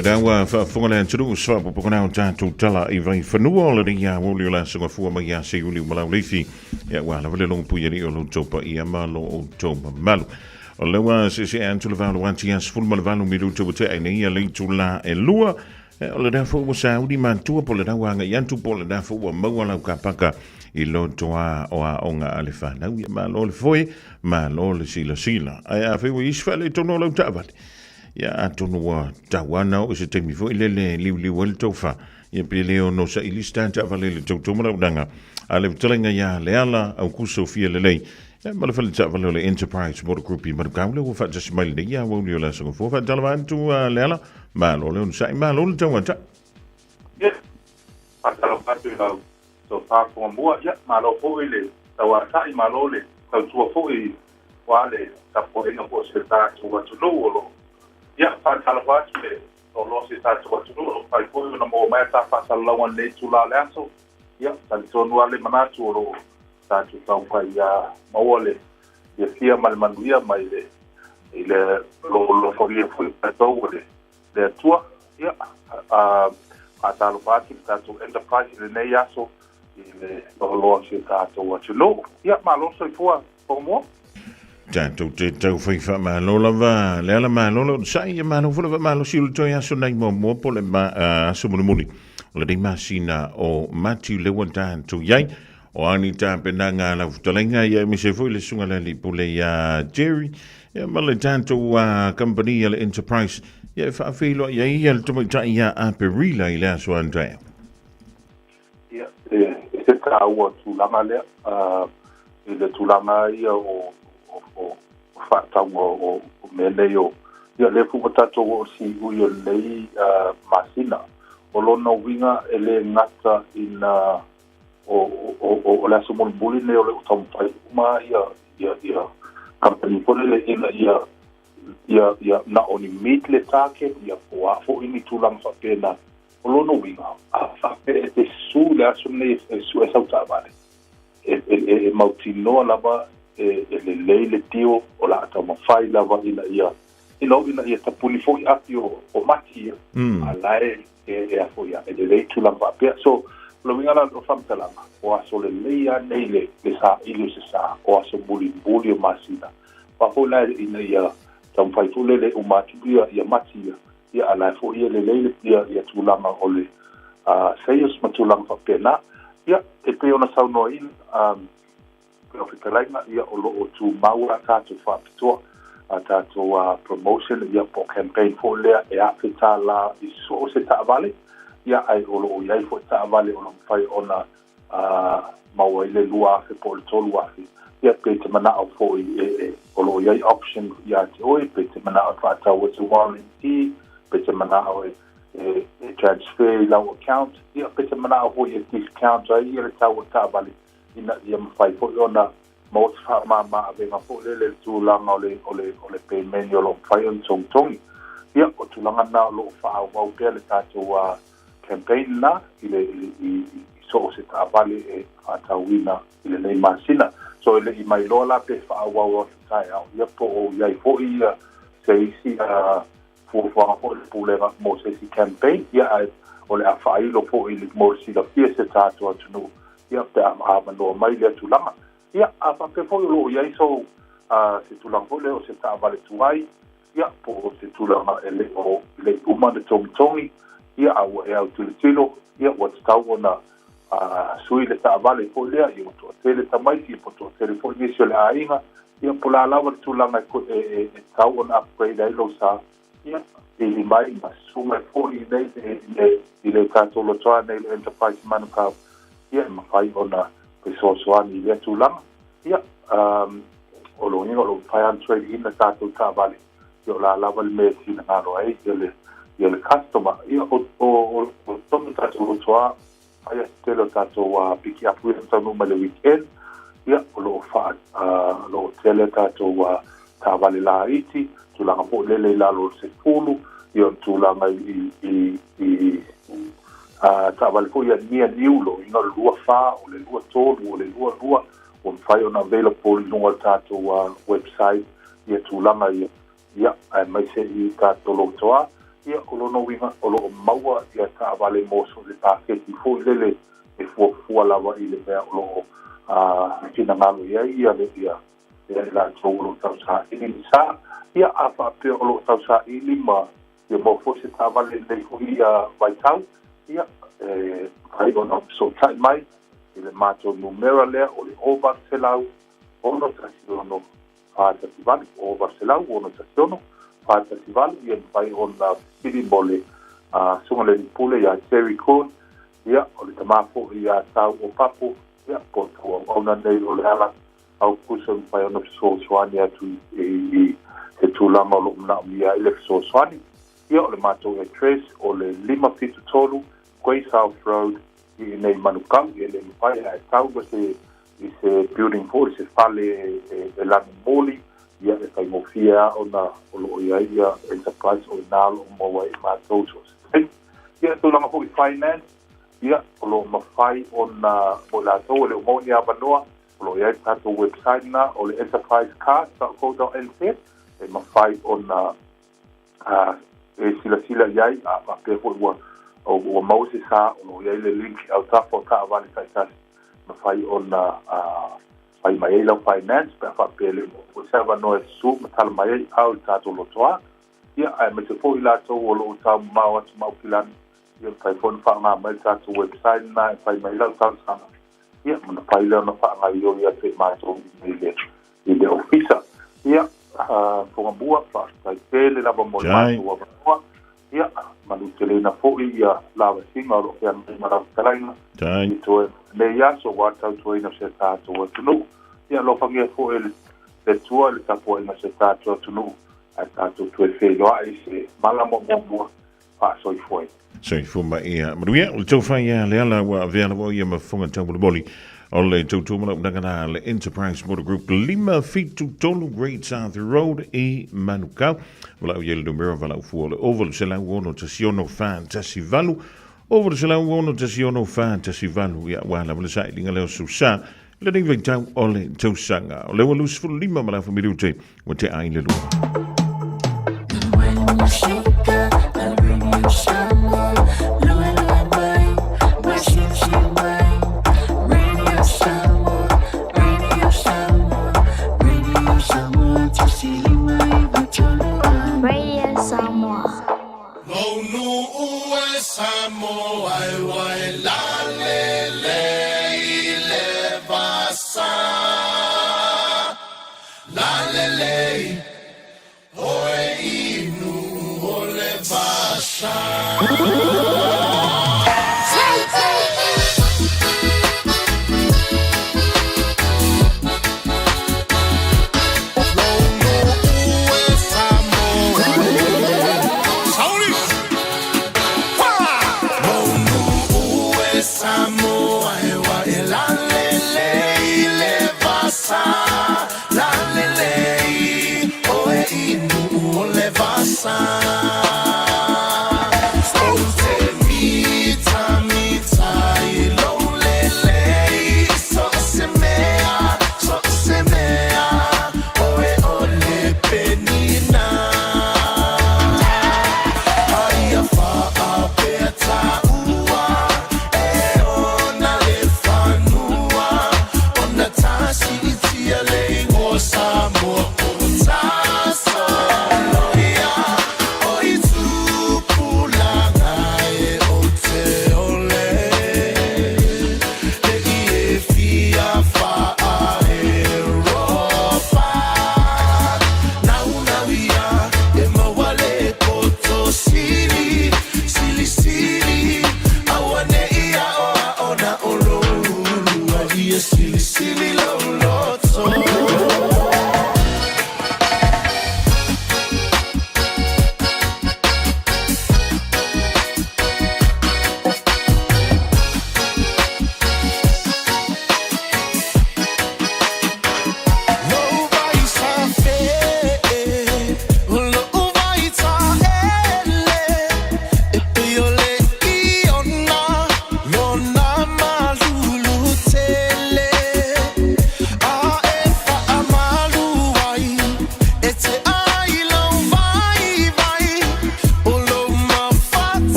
le dawa faafofoga le atunuu se faapopoga o tatou tala i Vaifanua o lenei aoauli o le aso gafua mai ia Seiuli ma Lauleifi ia ua lava le logopui alii o lo outou paia ma lo outou mamalu. O lea ua seesee atu le 8 ati ia 18 minuta ua tea ai nei ia le itula e 2. O le lea foi ua sauni matua po o le la ua agai atu po o le la foi ua maua lau kapaka i loto a o aoga a le fanau. Ia malo le foe, malo le silasila. Ae afai ua isi faaletonu o lau taavale, ia atonu ua tau ana oo i se taimi foi lele e liuliu ai le tofa, ia pe le ono saili se taavale i le toutou ma launaga a le fetalaiga ia Leala Aukuso Fialelei, ia ma le fale taavale o le Enterprise Motor Group i Manukau lea ua faatasi mai lenei aoauli o le aso Gafua. Faatalofa atu a Leala, malo le onosai, malo le tauata. Ia, faatalofa atu i lau tofa Fogamua, ia, malo foi le tauatai, malo le tautua foi aua le tapuaiga foi o si o tatou atunuu o lo o, ia, faatalofa atu le loaloa o si o tatou atunuu o lo o mafai foi ona maua mai a ta faasalalauga i lenei itula o le aso. Ia, talitonu lava le manatu o lo o tatou taumafai ia maua le fiafia ma le manuia mai le i le alofagia foi o tatou e le Atua. Ia, faatalofa atu i le tatou Enterprise i lenei aso i le loaloa o si o tatou atunuu. Ia, malo le soifua Fogamua. Tatou te tau fai faamalo lava le ala malo le onosai ia malo foi le faamalosi o le toe aso nai muamua po o le ma, aso mulimuli o lenei masina o Mati lea ua tatou i ai. O a ni tapenaga a lau fetalaiga ia aemaise foi le susuga i le alii pule ia Jerry ia ma le tatou kamupani a le Enterprise ia e faafeiloai ai ia le tamaitai ia Aperila i le aso Andrea. Ia, e ese taua tulaga lea, i le tulaga ia o faatauga o mea nei o, ia lea foi ua tatou oo i le siui o lenei masina. O lona uiga e le gata ina o le aso mulimuli lenei o le taumafai uma ia kamupani foi lele ina ia na o ni meet le target ia po o a foi ni tulaga faapena. O lona uiga, a faapea e te susu i le aso lenei e sue sau taavale, e mautinoa lava e lelei le deal, o le a taumafai lava ina ia ina ia tapuni foi api o mati ia, a la e e a foi e lelei tulaga faapea. So, o le uiga la o faamatalaga, o aso lelei lava nei le saili o se sa, o aso mulimuli o masina. Aua foi la ina ia taumafai foi lele e uma atu ia mati ia, ia a la e foi e lelei le ia tulaga o le sales ma tulaga faapena. Ia, e pei ona saunoaina pei o fetalaiga, ia o lo o tumau a tatou faapitoa a tatou promotion ia po o campaign foi lea e $1,000 i so o se taavale, ia ae o lo o i ai foi taavale o lo o mafai ona maua ai le $2,000 po o le $3,000. Ia pe te manao foi e o lo o i ai option iā te oe, pe te manao e faatau ai se warranty, pe te manao e transfer i lau account, ia pe te manao foi e discount ai ia le tau o le taavale ina ia mafai foi ona maua se faamama avega foi lele i le tulaga o le o le o le pemeni o lo o mafai ona togitogi. Ia, o tulaga na o lo o faaauau pea le tatou campaign na i le i i so o se taavale e faatauina i lenei masina. So e le i mai loa la pe faaauau atu taeao, ia po o i ai foi ia se isi fuafuaga foi le Pulega mo se isi campaign, ia ae o le a faailo foi mo le silafia se tatou atunuu, ia pe a avanoa mai lea tulaga. Ia, a faapea foi o lo o i ai sou se tulaga foi lea o se taavale tuai, ia, po o se tulaga e le o le i uma ona togitogi, ia, a ua e autilotilo, ia, ua tatau ona sui le taavale foi lea, ia ua toatele tamaiti, po toatele foi nisi o le aiga, ia, po o le a lava le tulaga e tatau ona upgrade ai lou sa, ia, pili mai ma susu mai foi i nei i le tatou lotoa nei le Enterprise Manukau, ia, e mafai ona fesoasoani i lea tulaga. Ia, o lona uiga o lo o mafai lava ona trade in le tatou taavale, ia o le a lava le mea e finagalo ai ia le customer. Ia, o totonu o tatou lotoa, fai lava se tele o tatou pikiapu ia na taunuu mai le weekend, ia, o lo o faa, o lo o tele tatou taavale laiti, tulaga foi lele i lalo o le 10, ia o le tulaga i taavale foi ia near new, lona uiga o le 24, o le 23, o le 22, ua mafai ona available i luga o le tatou website ia tulaga ia, ia, aemaise i tatou lotoa. Ia, o lona uiga o lo o maua ia taavale mo so o se paketi foi lele e fuafua lava i le mea o lo o finagalo i ai ia le ia ia i latou o lo o tausaili le sa. Ia, a faapea o lo o tausaili ma ia maua foi se taavale i lenei foi vaitau, ia, e mafai ona fesootai mai i le matou numera lea o le 0800 616 418, 0800 616 418, ia mafai ona fesili mo le Susuga i le Alii Pule ia Terry Kuhn, ia, o le tama foi ia Tau o Papo, ia, po o le tauauauna nei o Leala Aukuso e mafai ona fesoasoani atu i se tulaga o lo o manaomia ai le fesoasoani. Ia, o le matou address o le 573 Quay South Road i inei Manukau, e le mafai ae tau se i se building foi, se fale e lanu moli, ia e faigofie lava ona o lo o i ai ia enterprise o i ina o lo o maua ai i matou so o se taimi. Ia tulaga foi i finance, ia o lo o mafai ona mo i latou e le o maua ni avanoa, o lo o i ai le tatou website lena o le enterprisecars.co.nz e mafai ona e silasila i ai, a faapea foi ua ua maua se sa, o lo o i ai le link i autafa o taavale taitasi, mafai ona fai mai ai lau finance pe a faapea e le o maua foi se avanoa e susu ma tala mai ai au i le tatou lotoa. Ia, aemaise foi i latou o lo o taumamao atu ma Aukilani, ia mafai foi ona faaaoga mai le tatou website lena e fai mai ai lau talosaga, ia, ona mafai lea ona faagaoioi atu e matou i le i le ofisa. Ia, Fogamua, faafetai tele lava mo le matou avanoa. Ia, manuteleina foi ia lavasiga o lo o feagai ma lau fetalaiga i toe lenei aso aua le tautuaina o si a tatou atunuu. Ia, alofagia foi e le Atua le tapuaiga a si a tatou atunuu, ae tatou toe feiloai i se mala muamua faasoifua ai. Soifua ma ia manuia. O le tou fai ia Leala ua avea lava ia ma fofoga taumolimoli o le tautua manaonaga la le Enterprise Motor Group 573 Great South Road i Manukau. Valaau i ai le numera valaau fua o le 0800 16 418 0800 16 418 ia ua lava le sailiga lea o Susa i lenei vaitau o le tausaga. O le ua 25 ma le afa minute ua tea ai le lua. Radio Samoa.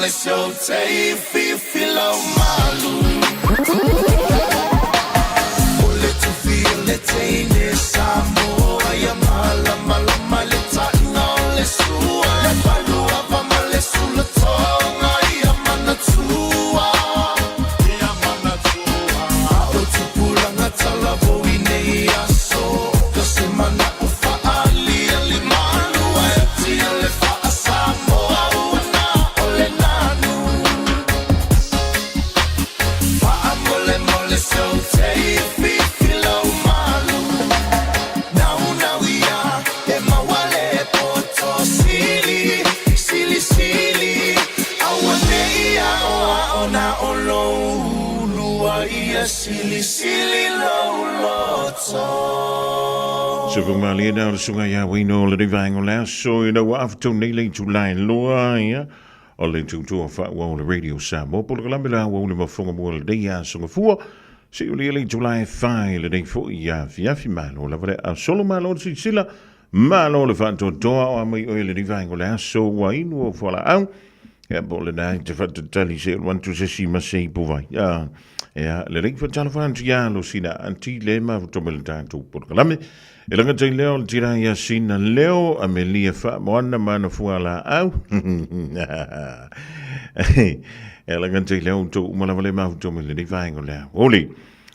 mole se o te fifi lau malu. O le tufi o le teine Samoa ia malama lama le taina o le sua. Le palua va ma le sulatoga ia manatua. Ia manatua. A o tupulaga talavou i nei aso. Ka se mana o faaali ali malu ai atia le faa-Samoa ua na o le nanu. Faamolemole se o te fifi lau malu. Nau nau ia e maua le poto sili, sili sili. Aua nei ao ao na o lou lua ia sili sili lou loto. Se fo malie na o le sunga ia wino le rivaengo le aso i lau afu nei le tulai loa ia o le tutua wha o le Radio Samoa. Po le kalame la ua ule mafonga mua le nei aso ngafua. Se uli le tulai whai le nei fo ia fiafi malo la vale a solo malo le sisila malo le whaatotoa o amai o le rivaengo le aso ua inu o whala au. Ia po le nai te whatatali se o wantu se si ma se ipu vai. Ia, ia, le rei whatala whantu ia lo sina anti le ma whatomele le tātou po le kalame. E langa tai leo le tira ia sina leo a me lia wha moana mana fua la au. E langa tai leo tō umala wale ma whatomele le rei whaengo leo. Oli,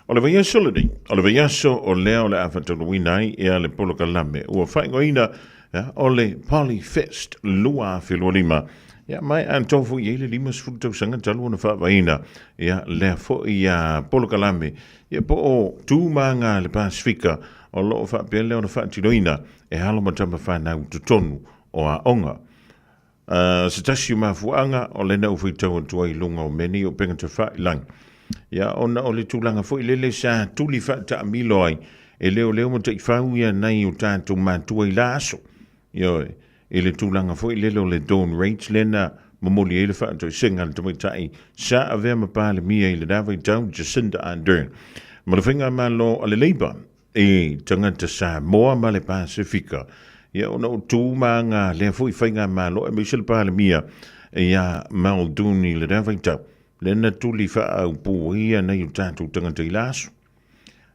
o le vaiaso le nei, o le vaiaso o leo le awhatoloina ai ia le polo kalame. Ua whaingoina ia, o le Polyfest lua awhelua lima. Ia, mai an tōfu i eile lima sefulu tausaga talu ona faavaina. Ia, lea foi ia polokalame. Ia, po o tūmāga le Pasifika o loo faapea lea ona faatinoina e alo ma tama whanau totonu o aoga. Se tasi o mafuaaga o lena ua faitau atu ai i luga o mea nei o upega tafailagi. Ia, ona o le tulaga foi lele sa tuli faataamilo ai e leoleo ma taifau ia nai o tatou matua i la aso. Ioe, i le tulaga foi lele o le dawn raids lea na momoli ai le faatoesega a le tamaitai sa avea ma Palemia i lena vaitau, Jacinda Ardern, ma le faigamalo a le Labour i tagata Samoa ma le Pasifika. Ia, ona o tu ma aga lea foi faigamalo aemaise le Palemia ia Muldoon i lena vaitau, lea na tuli faaaupu ai ia nai o tatou tagata i la aso.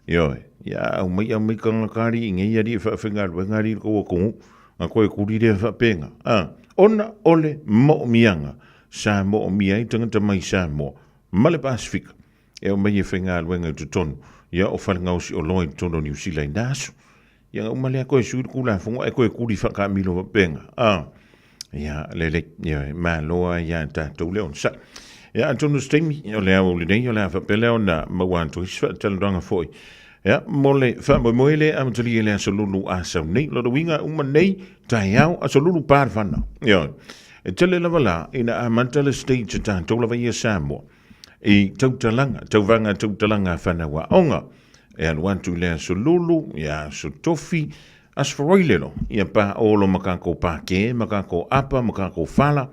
Ioe, ia au mai au mai kanga kari i ngei ari e whaawhengaluenga ari koua kongu, nga koe kuri rea whaapenga. A, ona ole moomianga, sa moomia ai tangata mai Samoa, ma le Pasifika, e au mai e whengaluenga i totonu, ia o whalengaosi o loa i totonu o Niu Sila i nā aso. Ia nga uma lea koe sui le kulafono e koe kuri whakamilo whapenga. A, ia lele, ia maloa ia tātou le onsa. Ia atonu se taimi, o le au le nei, o le a whapele o na maua atu hisi whataluranga foi. Ia, mo le whamoemoe le amatalia le aso lulu a sau nei, lona uiga uma nei, taeao, aso lulu pārwhana. Ia, e tele lava la, ina amata le stage a tātou lava ia Samoa. I tautalanga, tauvaga tautalanga whanau a onga. E alu atu i le aso lulu, ia aso tofi, aso foroilelo, ia pā olo ma kākou pākē, ma kākou apa, ma kākou fala,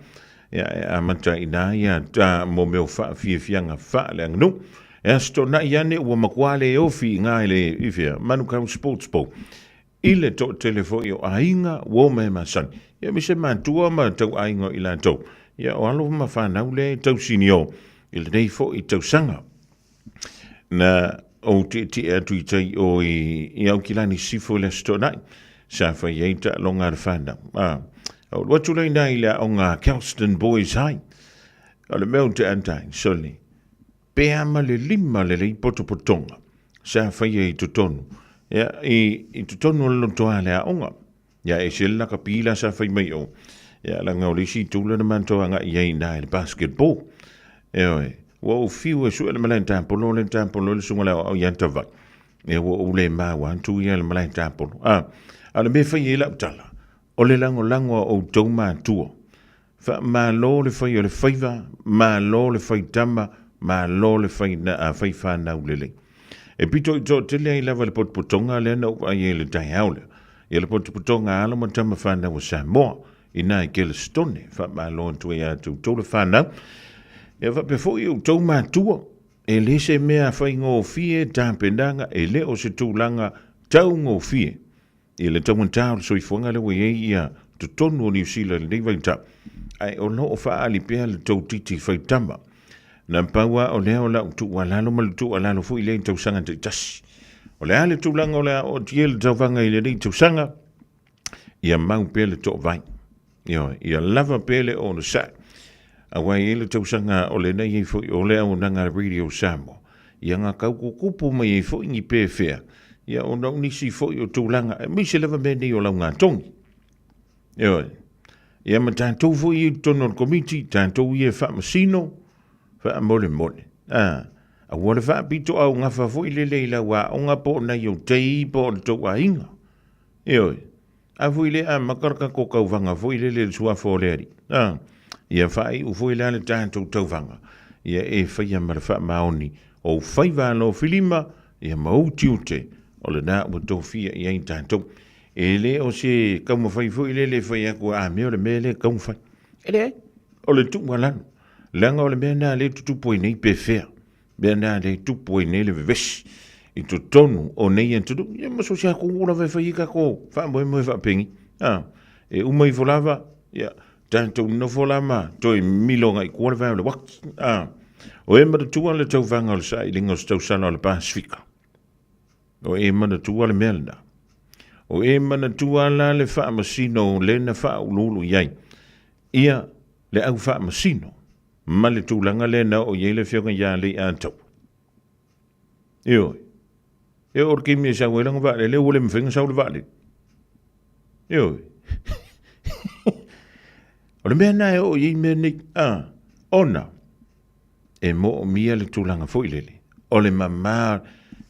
ia e amata i nā ia tā mō meo whaafiafianga whaaleanganu. E aso tōnai ane ua makuā le ofi i ngā ele i whea, Manukau Sports Bowl. I le toatele foi o aiga ua o me masani. Ia me se matua ma tau aiga i latou. Ia o alo ma whanau le tau sinio i lenei foi tausaga. Na ou tietie atu i tai o i, i Aukilani Sifo i le aso toonai. Sa fai ai taaloga a le whanau. A, o lu atu lai nai le aoga Kelston Boys High. O le mea o te antai, sole. Pea ma le lima le lei potopotoga sa faia i totonu. Ia, i, i totonu o le lotoa le aoga. Ia, e se le lakapi la sa fai mai o. Ia, laga o le isi itu lena matou agai i ai ina i le basketball. Ioe, ua ou fiu e sue le malae tapolo, le tapolo le susuga le aoao ia Tavai. Ia, ua ou le maua atu ia le malae tapolo. A, a o le mea e fai ai lau tala, o le lagolago a outou matua. Faamalo le fai o le faiva, malo le fai tama, malo le fai, na, fai whanau lelei. E pito i toatele ai lava le potopotoga lea na ou vaai ai i le taeao lea. Ia le potopotoga a alo ma tama whanau o Samoa, ina i Kelestone, faamalo atu ai a outou le whanau. Ia faapea foi outou matua, e le se mea faigofie tapenaga, e le o se tulaga taugofie. I le taugata o le soifuaga lea ua i ai ia totonu o Niu Sila i lenei vaitau. Ae o lo o faaali pea le tou titi faitama. Na pau a o lea o lau tuualalo ma le tuualalo foi lea i tausaga taitasi. O le a le tulaga o le a ootia le tauvaga i lenei tausaga? Ia mau pea le toovai. Ioe, ia lava pea le onosai. Aua e i ai le tausaga o lenei ai foi o le auaunaga a Radio Samoa. Ia nga kau kukupu mai ai foi ni pefea, ia ona o nisi foi o tulaga, aemaise lava mea nei o laugatogi. Ioe. Ia ma tatou foi i totonu o le komiti, tatou ia e faamasino, faamolemole. A, aua le faapitoaugafa foi lele i lau aoga po o nai ou tei po o le tou aiga. Ioe. A foi le amata le tatou tauvaga foi lele i le suafa o le Alii. A, ia faaiu foi la le tatou tauvaga, ia e faia ma le faamaoni ou faiva alofilima, ia ma ou tiute, o lena ua tofia i ai tatou. E le o se taumafai foi lele e fai atu a mea o le mea lea e tatau ona fai. E leai, o le tuualalo, leaga o le mea lena lea e tutupu ai nei pefea, mea lena lea e tupu ai nei le vevesi i totonu o nei atunuu, ia ma so o se atunuu lava e fai ai tatou faamoemoe faapenei. A, e uma ifo lava, ia, tatou nofo la ma toe milo agai i tua le vae o le uaki. A, o e manatua le tauvaga o le sailiga o se tausala o le Pasefika. O e manatua le mea lena. O e manatua la le faamasino le na faauluulu i ai. Ia le au faamasino ma le tulaga lea na oo i ai le afioga ia Leiataua. Ioe. E oo i le taimi e sau ai lana vaalele ua le mafai ona sau le vaalele. Ioe. O le mea lena e oo i ai mea nei, a, ona e moomia le tulaga foi lele o le mama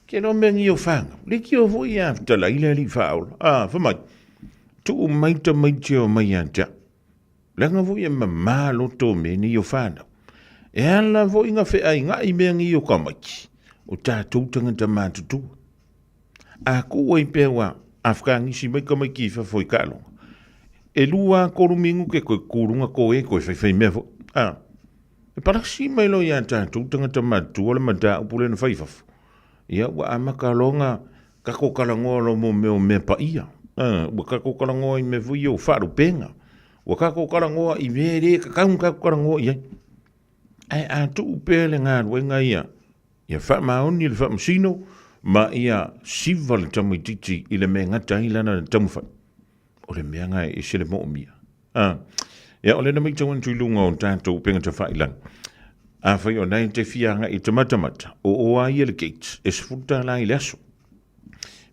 ke lo mea ni o whānau. Le ki o foi a talai le ali whaola. A, whamai, tuu mai tamaiti o mai a te. Leaga foi e mama loto me ni o whānau. E ala foi nga wheai ngai mea ni o tamaiti. O tātou tangata mātutua. A ku ai pea wa a whakaangisi mai tamaiti i fafo i kaalonga. E lua koru mingu ke koe kūrunga ko e koe whaiwhai mea fo. A, E parasi mai loa iā tātou tangata matua le mataupu lea na fai i fafo. Ia, ua amata loa ona kako kalangoa loa mo mea o mea paia. Ua kako kalangoa i mea foi ia o faalupega. Ua kako kalangoa i mea e le tatau ona tatou kalangoa i ai. Ae a tuu pea le galuega ia, ia faamaoni le faamasino ma ia siva le tamaitiiti i le mea e gata ai lana taumafai. O le mea lena e ese le moomia. A, ia, o lena matau atu i luga o tatou upega tafailaga. Afai o na e te fia agai i te matamata, o o a ia le gate, e $10 i le aso.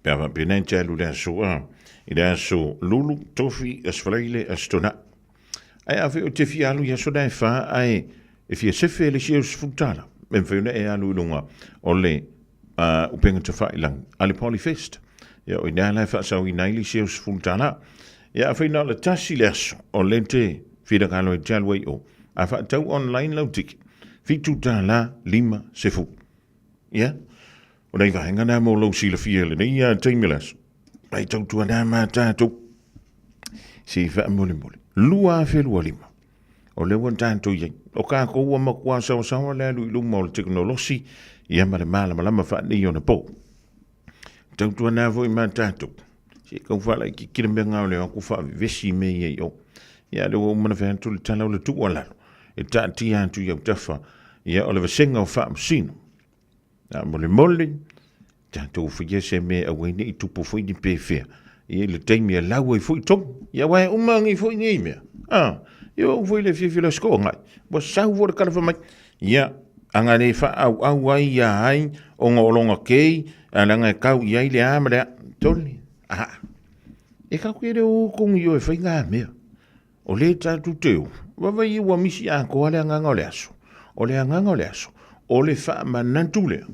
Pe a faapena e te alu i le aso, a, i le aso Lulu, Tofi, Aso Faraile, Aso Tona'i. Ae afai o te fia alu i aso na e whā, ae e fia sefe le isi au $10. E mawhai ona e alu i lunga o le upega tafailaga a le Polyfest. Ia, o ina la e faasauina ai le isi au $10. Ia, afai na o le tasi le aso o le te finagalo e te alu ai o, a faatau online lau ticket, $7.50. Ia, o nei vaega nā mō lou silafia i lenei taimi o le aso. Mai tautua nā mā tātou. Se i faamolemole. 2025. O lea ua tatou i ai. O kākou ua matua sawasawa le alu i luma o le tekonolosi, ia ma le malamalama faanei ona po. Tautua nā foi mā tātou. Se kau faalaitiiti le mea ngā o le o atu faavevesi mea ia i o. Ia le ua uma na fai atu le tala o le tuualalo. E taatia atu i autafa, ia o le vasenga o faamasino. A molemole, tatou faia se mea aua ai ne i tupu foi ni pefea. Ia i le taimi e lau ai foi tonu. Ia aua e uma nei foi nei mea. A, ia ou foi le fiafia le aso ngai. Ua sau foi le tala fai mai. Ia, a na le faaauau ai ia ai ona o lona kei, a leaga e tau i ai le a ma le a. Tole, a, e tatou te le o tonu i o e fai ngā mea. O le tatou te o, vavai ia ua misi atoa le agaga o le aso. O le agaga o le aso, o le faamanatu lea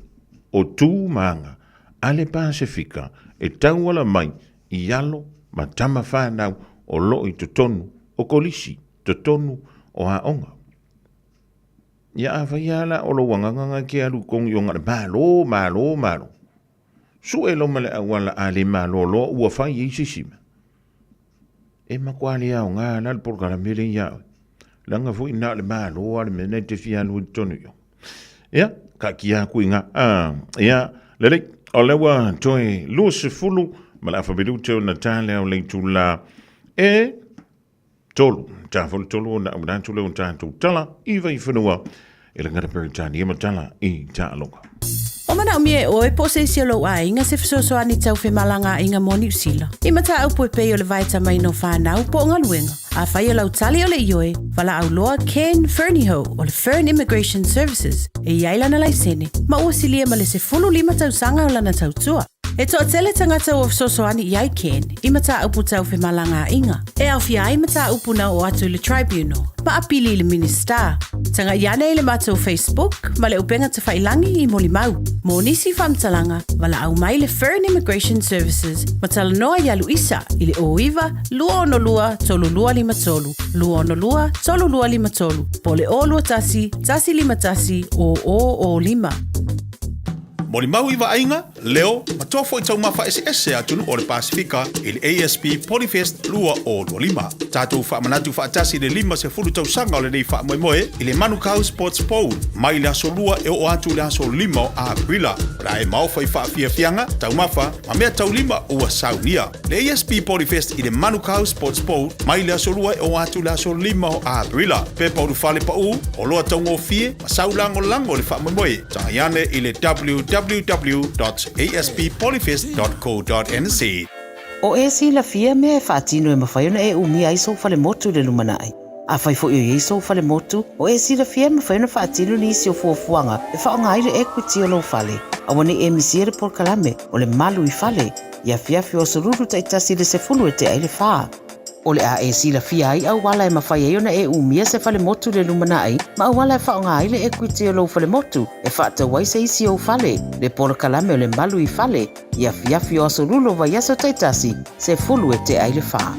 o tu ma aga a le Pasefika e tauala mai i alo ma tama whanau o loo i totonu o kolisi, totonu o aoga. Ia a whai ala o lou agaga ngai ke alu kongi o ngare malo, malo, malo. Sue lo ma le auala a le malo loa ua fai ai se isi mea. E matua le aoga la le polokalame lea ia oe. Leaga foi na o le malo lava le mea na e te fia alu ai totonu i o. Ia, taatia atu i ina. Ah, ia, lelei, o lea ua toe 20 ma le afa minute ona ta lea o le itula e. Tolu, ta fo le tolu ona au natu le o tātou tala i Vaifanua e le ngata Peretania ma tala i Taaloga. O manaomia e oe po o se isi o lou aiga se fesoasoani tau femalagaaiga mo Niu Sila. I mataupu e pei o le vaetamaina o fanau po o galuega. Afai o lau tali o le ioe, valaau loa Ken Fernihough o le Fern Immigration Services e i ai lana laisene ma ua silia ma le 15 tausaga o lana tautua. E toatele tagata ua fesoasoani i ai Ken i mataupu tau femalagaaiga, e aofia ai mataupu na oo atu i le Tribunal ma apili i le Minisita. Tagai ane i le matou Facebook ma le upega tafailangi i molimau. Mo nisi faamatalaga, valaau mai le Fern Immigration Services ma talanoa ia Luisa i le 09 262 3253, 262 3253, po o le 021 151 0005. Molimau i vaaiga, leo, ma toa foi taumafa eseese a atunuu o le Pasefika i le ASB Polyfest 2025. Tatou faamanatu faatasi le 50 tausaga o lenei faamoemoe i le Manukau Sports Bowl mai le aso Lua e oo atu i le aso 5 o Aperila. O le a e maofa i faafiafiaga, taumafa, ma mea taulima ua saunia. Le ASB Polyfest i le Manukau Sports Bowl mai le aso Lua e oo atu i le aso 5 o Aperila. Pepa ulufale paū, oloa taugofie, ma sau lagolago i le faamoemoe. Tagai ane i le www.asppolyfest.co.nz. O e silafia mea e faatino e mafai ona e umia ai sou falemotu i le lumanai. Afai foi o i ai sou falemotu, o e silafia e mafai ona faatino nisi o fuafuaga e faaaoga ai le equity o lou fale. Aua ne i e misia le polokalame o le Malu i Fale i afiafi o aso Lulu taitasi i le 10 e tea ai le fa. O le a e silafia ai auala e mafai ai ona e umia se falemotu i le lumanai ma auala e faaaoga ai le equity o lou falemotu e faatau ai se isi ou fale, le polokalame o le Malu i Fale i afiafi o aso Lulu o vaiaso taitasi, 10 e tea ai le fa.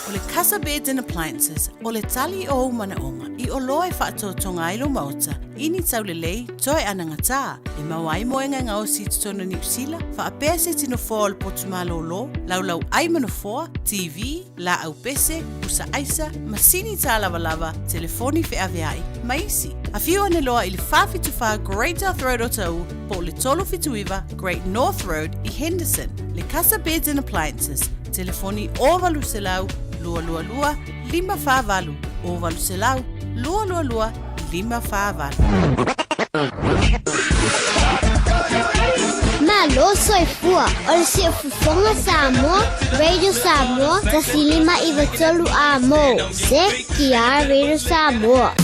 O le Casa Beds and Appliances, o le tali o ou manaoga i oloa e faatotoga ai lou maota i ni taulelei toe anagatā e maua ai moega e gaosi i totonu o Niu Sila, faapea se tino foa o le potu malōlō, laulau ai ma nofoa, TV, laau pese, pusa aisa, masini tālavalava, telefoni feaveai, ma isi. Afio ane loa i le 474 Great South Road o Taʻu po o le 379 Great North Road i Henderson. Le Casa Beds and Appliances, telefoni 0800 222 548, 0800 222 548. Malo soifua o le Siufofoga Samoa, Radio Samoa, 153 A mo, CTR Radio Samoa.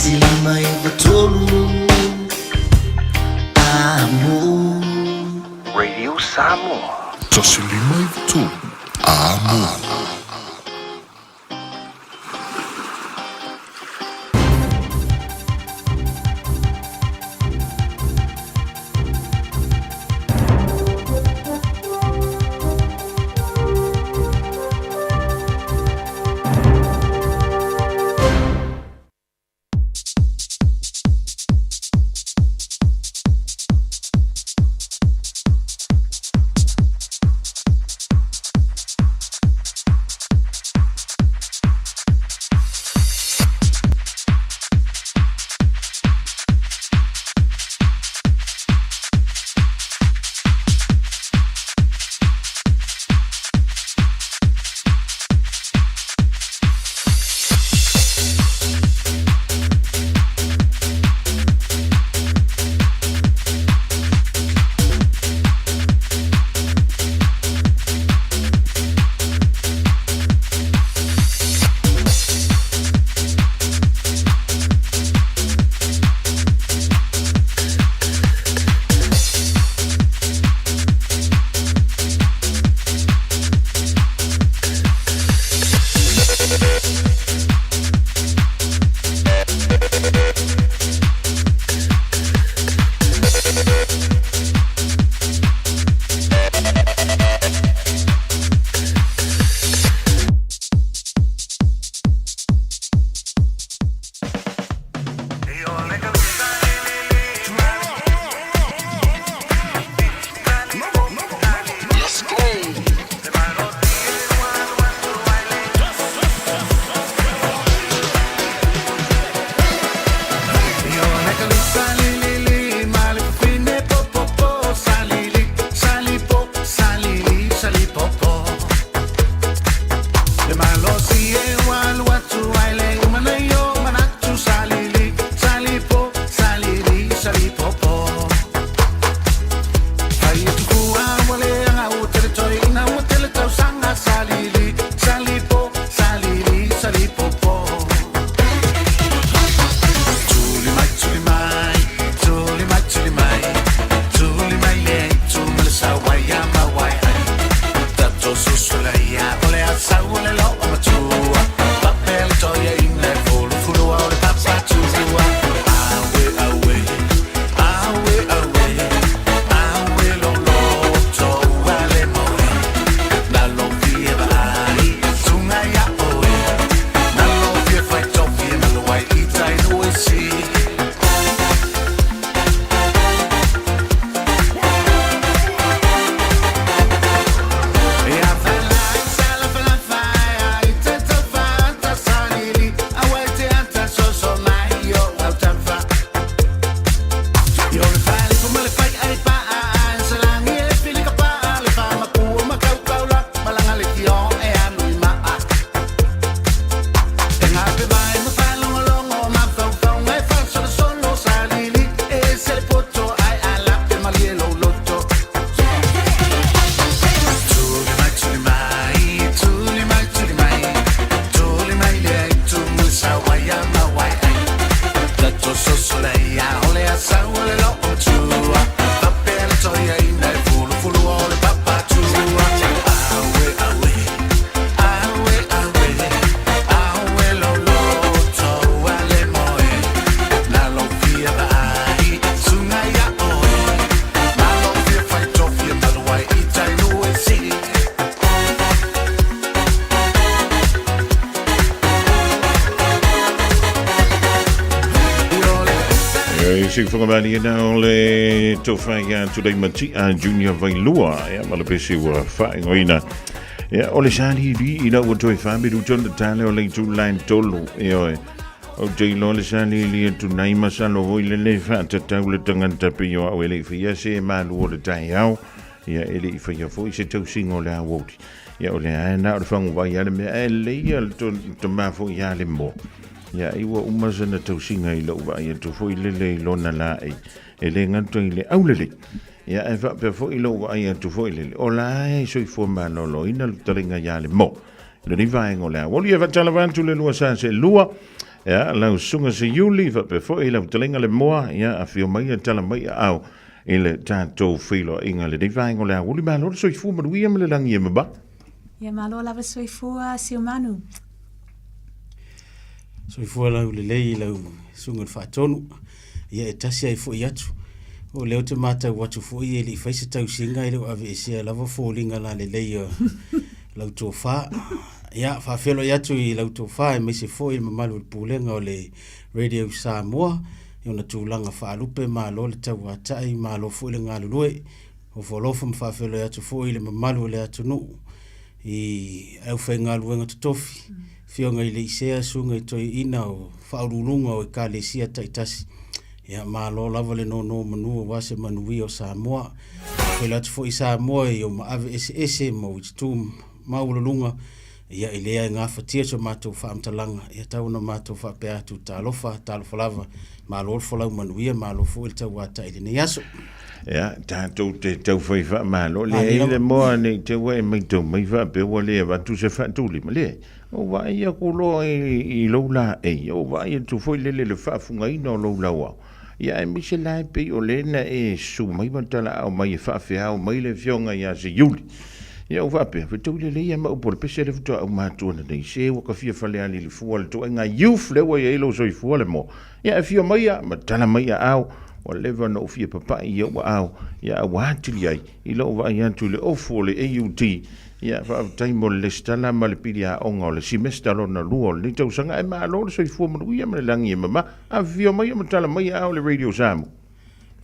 593 Amo. Radio Samoa. 153 Amo. Siufogamali na o le tofa ia tulei matia Junior Vailua ia ma le pese ua faaigoina ia o le sali li i lau ua toe faamilu tonu tale o le itulae tolu ia oe Ou te iloa le saliili atu nei masalo foi le le faatatau le tagata pei o au e le i faia se malu o le taeao ia e le i faia foi se tausiga o le aoauli ia o lea na o le faguvai a le mea ae lelei ia le tama foi ia le mo ia ai ua uma sana tausiga i lou vaai atu foi lele i lona laei e le gata i le aulelei ia ae faapea foi lou vaai atu foi lele o la e soifua maloloina le talega ia le mo lenei vaega o le aoauli. Ia faatalava atu le lua sa se lua. Ia, lau susuga Seiuli, faapea foi lau fetalaiga Lemoa, ia, afio mai ia tala mai aao i le tatou feiloaiga i lenei vaega o le aoauli. Malo le soifua manuia ma le lagi e mama. Ia, malo lava soifua Siumanu. Soifua lau lelei i lau susuga i le Faatonu. Ia e tasi ai foi atu. O lea ou te matau atu foi e le i fai se tausiga e le o aveesea lava foliga lalelei o lau tofa. Ia, faafeiloai atu i lau tofa aemaise foi le mamalu o le Pulega o le Radio Samoa i ona tulaga faalupe, malo le tauatai, malo foi le galulue. Ofo alofa ma faafeiloai atu foi i le mamalu o le atunuu i aufaigaluega totofi, afioga i Leisea, susuga i toeaiina o faauluuluga o ekalesia taitasi. Ia, malo lava le nonomanu aua se manuia o Samoa. Faafeiloai atu foi i Samoa i ou maave eseese ma ou itu maualuluga, ia e le gafatia so matou faamatalaga, ia tau ona matou faapea atu, talofa, talofa lava, malo le folau manuia, malo foi le tauatai i lenei aso. Ia, tatou te taufai faamalo, leai le moa ne i te ua e matau mai faapea ua le avatu se faatulima, leai. Ou vaai aku loa i lou laei, ou vaai atu foi lele i le faafugaina o lou lauao. Ia aemaise la e pei o lea na e susu mai ma talaau mai e faafeao mai le afioga ia Seiuli. Ia ou faapea, fetaui lelei lava ma upu o le pese lea faatoa auma atu ananei, se ua ka fia faleali i le fua le ituaiga youth lea ua i ai lou soifua le moa. Ia e afio mai a ma tala mai aao, ua leva ona ou fia papai i ou aao, ia a ua atili ai i lou vaai atu i le ofu o le AUT. Ia faafetai mo le lesitala ma le pili aoga o le simesta lona lua o lenei tausaga, ae malo le soifua manuia ma le lagi e mama. Afifio mai ma tala mai aao le Radio Samoa.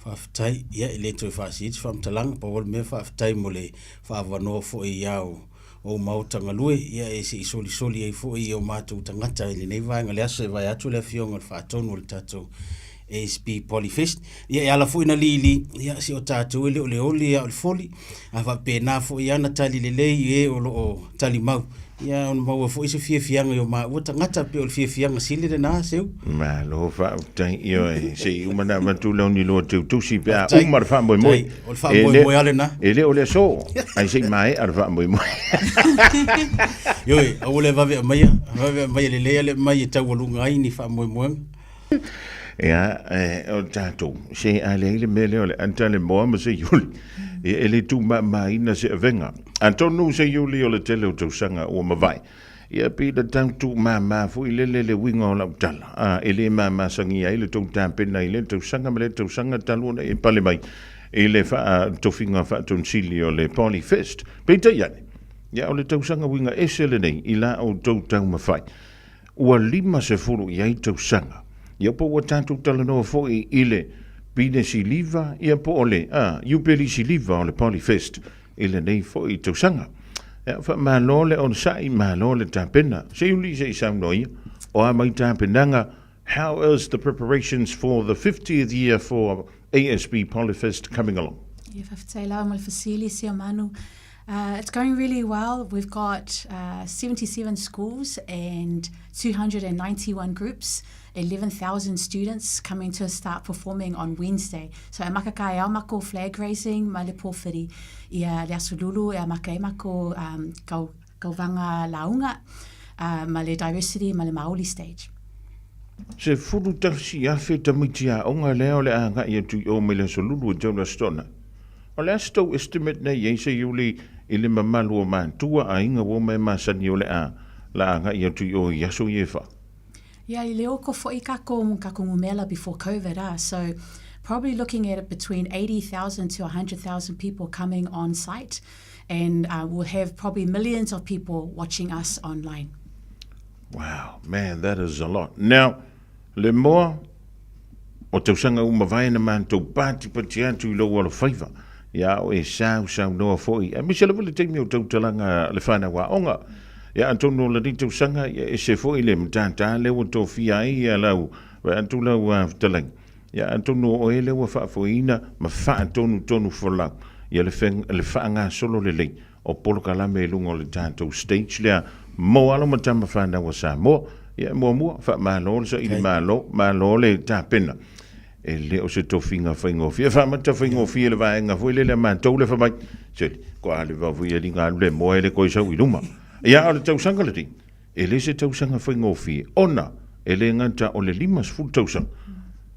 Faafetai, ia e le toe faasii se faamatalaga, pau o le mea faafetai mo le faaavanoa foi i ao ou maota galue, ia e se i solisoli ai foi i o matou tagata i lenei vaega o le aso e vae atu le afioga i le Faatonu o le tatou ASB Polyfest. Ia e ala foi na lili, ia si o tatou e le o le oli a o le foli, a faapena foi lava na tali lelei i e o lo o tali mau. Ia ona maua foi se fiafiaga i o maua tagata, pei o le fiafiaga sili lena, Seu. Malo faafetai. Ioe, se i uma na avatu lau ni lua teutusi pe a uma le faamoemoe. O le faamoemoe lava lena. E le o le aso, ae se i maea le faamoemoe. Ioe, aua le vave aumaia, vave aumaia lelei le aumai e taualuga ai ni faamoemoega. Ia, o tatou, se a leai le mea lea o le ata le moa ma Seiuli, ia e le tuumamaina se avega. Atonu Seiuli o le tele o tausaga ua mavae, ia pei na tau tuumama foi lele le uiga o lau tala, a e le mamasagia ai le tou tapena i lea tausaga ma lea tausaga talu ona e pale mai i le faatofiga faatonsili o le Polyfest. Peitai ane, ia o le tausaga uiga ese lenei i la outou taumafai. Ua 50 i ai tausaga. Ia po ua tatou talanoa foi i le Pinesi Liva, ia po o le, a, Iupelisi Liva o le Polyfest i lenei foi tausaga. Ia, faamalo le onosai, malo le tapena. Seiuli se i saunoa ia, o a mai tapenaga, how is the preparations for the 50th year for ASB Polyfest coming along? Ia, faafetai lava mo le fesili, Siamanu. It's going really well. We've got 77 schools and 291 groups, 11,000 students coming to start performing on Wednesday. So e maka ka e ao mako flag raising ma le pōwhiri ia le aso lulu e maka e mako um, kau, kauvaga launga uh, ma le diversity ma le Maoli stage. 11,000 tamaiti aoga lea o le a agai atu i o mai le aso lulu e tau le Aso Toonai. O le a se tou estimate nei i ai Seiuli i le mamalu o matua aiga ua uma e masani o le a la agai atu i o i aso ia e fa? Yeah, i le oko foi kakou kakou ngumela before COVID ah, so probably looking at between 80,000 to 100,000 people coming on site and uh, we'll have probably millions of people watching us online. Wow, man, that is a lot. Now, Le moa, o tausaga uma vae na matou patipati atu i lou alofaiva, ia o e sausaunoa foi, aemaise lava le taimi o tautalaga le whanau aoga. Ia atonu o lenei tausaga, ia ese foi le matata lea ua tofia ai ia lau, vae atu lau fetalaiga. Ia atonu o oe lea ua faafoeina ma faatonutonu folau, ia le, le faagasolo lelei o polokalame i luga o le tatou stage lea mo alo ma tama fanau a Samoa. Ia, muamua, faamalo le saili malo, malo le tapena. E le o se tofiga faigofie. E faamata faigofie le vaega foi lele a matou le fai mai, seli, ko a le vavui e linga alu le moa e le koe sau i luma. Ia, o le tausaga lenei, e le se tausaga faigofie, ona E le gata o le 50 tausaga,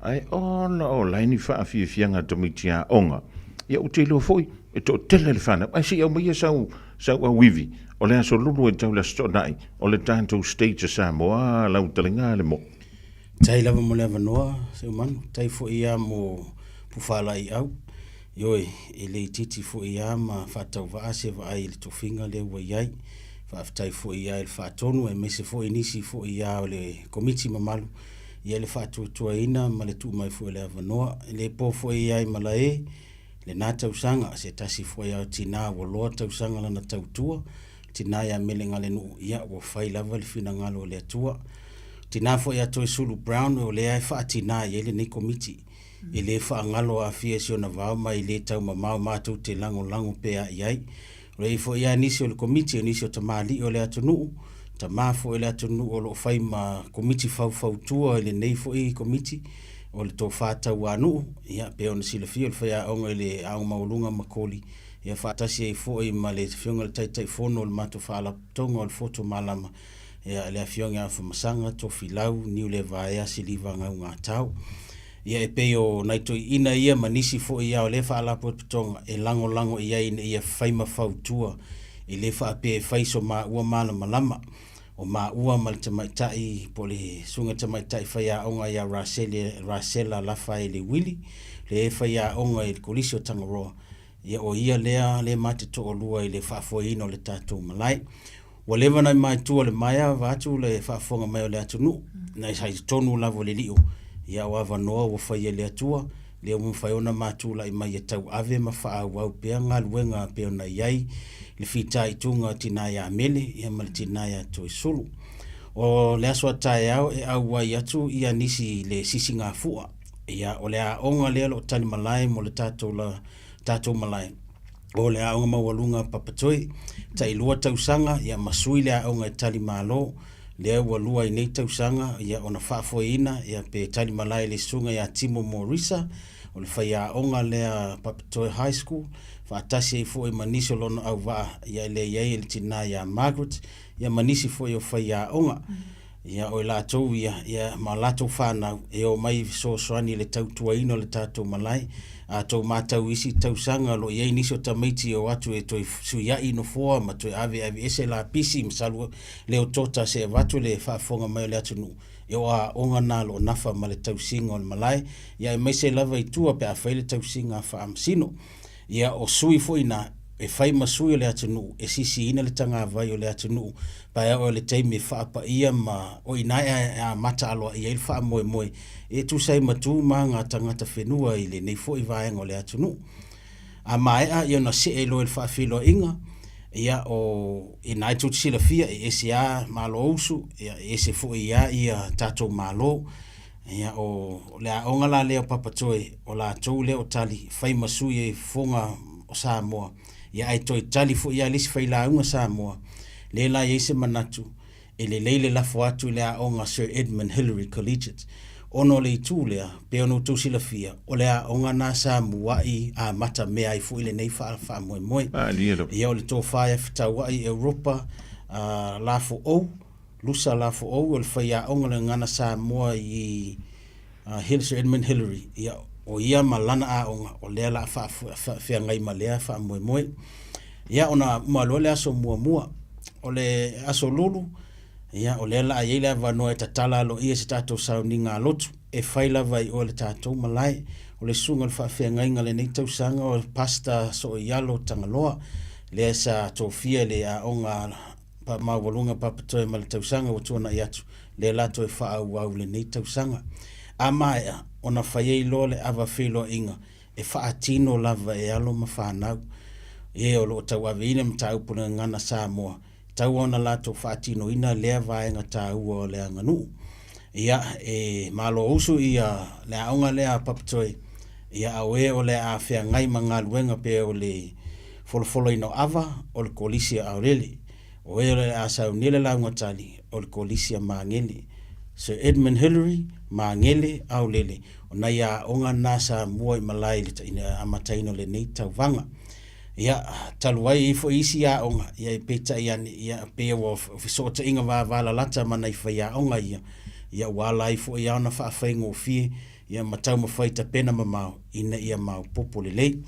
ae ola ola ai ni faafiafiaga a tamaiti aoga. Ia ou te iloa foi, e toatele le fanau, ae se i aumaia sau, sau auivi, o le aso lulu e tau le Aso Toonai, o le tatou Stage a Samoa, lau talega le mo. Tai lava mo le avanoa, Seumanu, tai foi ia mo Pufalaiau. Ioe, e le itiiti foi lava ma faatauvaa se vaai i le tofiga lea ua i ai. Faafetai foi lava i le faatonu aemaise foi nisi foi lava o le Komiti mamalu i le faatuatuaina ma le tuu mai foi o le avanoa. E le po foi i ai ma lae lena tausaga, se tasi foi lava o tina ua loa tausaga lana tautua, tina ia Melegalenuu, ia ua fai lava le finagalo o le Atua. Tina foi ia Toesulu Brown o lea e faatina i ai lenei Komiti. E le faagalo aafia i si ona vao ma e le taumamao matou te lagolago pea i ai. O le i ai foi lava nisi o le Komiti, o nisi o tamalii o le atunuu, tama foi o le atunuu o lo o fai ma Komiti faufautua i lenei foi Komiti o le Tofa Tauanuu, ia pei ona silafia o le faiaoga i le Aoga Maualuga a Makoli, ia faatasi ai foi ma le Afioga i le Taitaifono o le matou Faalapotopotoga o le Foto Malama, ia le Afioga ia Afamasaga Tofilau Niulevaea Siliva Gaugatau. Ia e pei o nai toeaiina ia ma nisi foi ia o lea Faalapotopotoga e lagolago i ai ina ia fai ma fautua, e le faapea e fai so maua malamalama. O maua ma le tamaitai po o le susuga tamaitai faiaoga ia Rasele, Rasela Lafaele Wili, le faiaoga i le Kolisi o Tangaroa, ia o ia lea lea ma te toalua i le faafoeina o le tatou malae. Ua leva ona maitua le maea vaeatu le faafofoga mai o le atunuu, na i totonu lava o le lio, ia o avanoa ua faia e le Atua, lea ua mafai ona ma tulai mai e tauave ma faaauau pea galuega pei ona i ai le fitaituga a tina ia Mele ia ma le tina ia Toesulu. O le aso a taeao e auai atu ia nisi i le sisigafua, ia o le aoga lea o lo o talimalae mo le tatou la, tatou malae. O le aoga maualuga a Papatoe, tailua tausaga ia ma sui le aoga e tali malo, lea ua lua ai nei tausaga ia ona faafoeina ia pe tali malae le susuga ia Timo Morisa, o le faiaoga lea a Papatoe High School, faatasi ai foi ma nisi o lona auvaa ia e lea i ai le tina ia Margaret ia ma nisi foi o faiaoga. Ia, o i latou ia, ia, ma latou fanau, e omai e fesoasoani i le tautuaina o le tatou malae. A tou matau i isi tausaga o lo o i ai nisi o tamaiti e o atu e toe fesuiai nofoa ma toe aveave ese lapisi ma salu leo tota se avatu le faafofoga mai o le atunuu, e o aoga na o lo o nafa ma le tausiga o le malae, ia aemaise lava i tua pe a fai le tausiga a faamasino. Ia, o sui foi na, e fai ma sui o le atunuu e sisiina le tagavai o le atunuu paea oe le taimi e faapaia ma o i ina e amata aloaia ai le faamoemoe e tusa ai ma tu ma aga tagata whenua i lenei foi vaega o le atunuu. A maea ia ona see loa i le faafeiloaiga, ia o ina e tou te silafia e ese lava Malo usu, ia e ese foi lava ia tatou Malo. Ia o le aoga la lea o Papatoe, o latou lea o tali, fai ma sui e fofoga o Samoa, ia ae toe tali foi lava le isi failauga Samoa, lea la e i ai se manatu, e lelei le lafo atu i le aoga Sir Edmund Hillary Collegiate, ona o le itu lea, pei ona outou silafia, o le aoga na sa muai amata mea ai foi lenei faamoemoe. Ia o le tofa ia fetauai i Europa, lafo ou, Lusa Lafoou o le faiaoga o le gagana Samoa i Hill Sir Edmund Hillary, ia, o ia ma lana aoga, o lea la a faafeagai ma lea faamoemoe. Ia, ona uma loa le aso muamua. O le aso lulu, ia, o lea la a i ai le avanoa e tatala aloaia se tatou sauniga a lotu, e fai lava i o i le tatou malae. O le susuga o le faafeagaiga o lenei tausaga o Pastor Sooialo Tagaloa, lea sa tofia i le aoga maualuga Papatoe ma le tausaga ua tuanai atu, lea la toe faaauau lenei tausaga. A maea, ona fai ai loa le ava feiloaiga e faatino lava e alo ma fanau e o lo o tauaveina mataupu le gagana Samoa, e tatau ona latou faatinoina lea vaega taua o le aganuu. Ia, e malousu ia le aoga lea a Papatoe, ia a o e o le a feagai ma galuega pe o le folofoloina o ava, o le Kolisi a Aolele. O e o le a saunia le lauga tali, o le Kolisi a Magele. Sir Edmund Hillary, Magele, Aolele, o nai aoga na sa mua i malae i le amataina o lenei tauvaga. Ia, talu ai e i ai foi isi aoga, ia e peitai ane, ia, pei ua fesootaiga vavalalata ma nai faiaoga ia, Ia ua ala ai foi lava ona faafaigofie ia ma taumafai tapena mamao ina ia maopoopo lelei.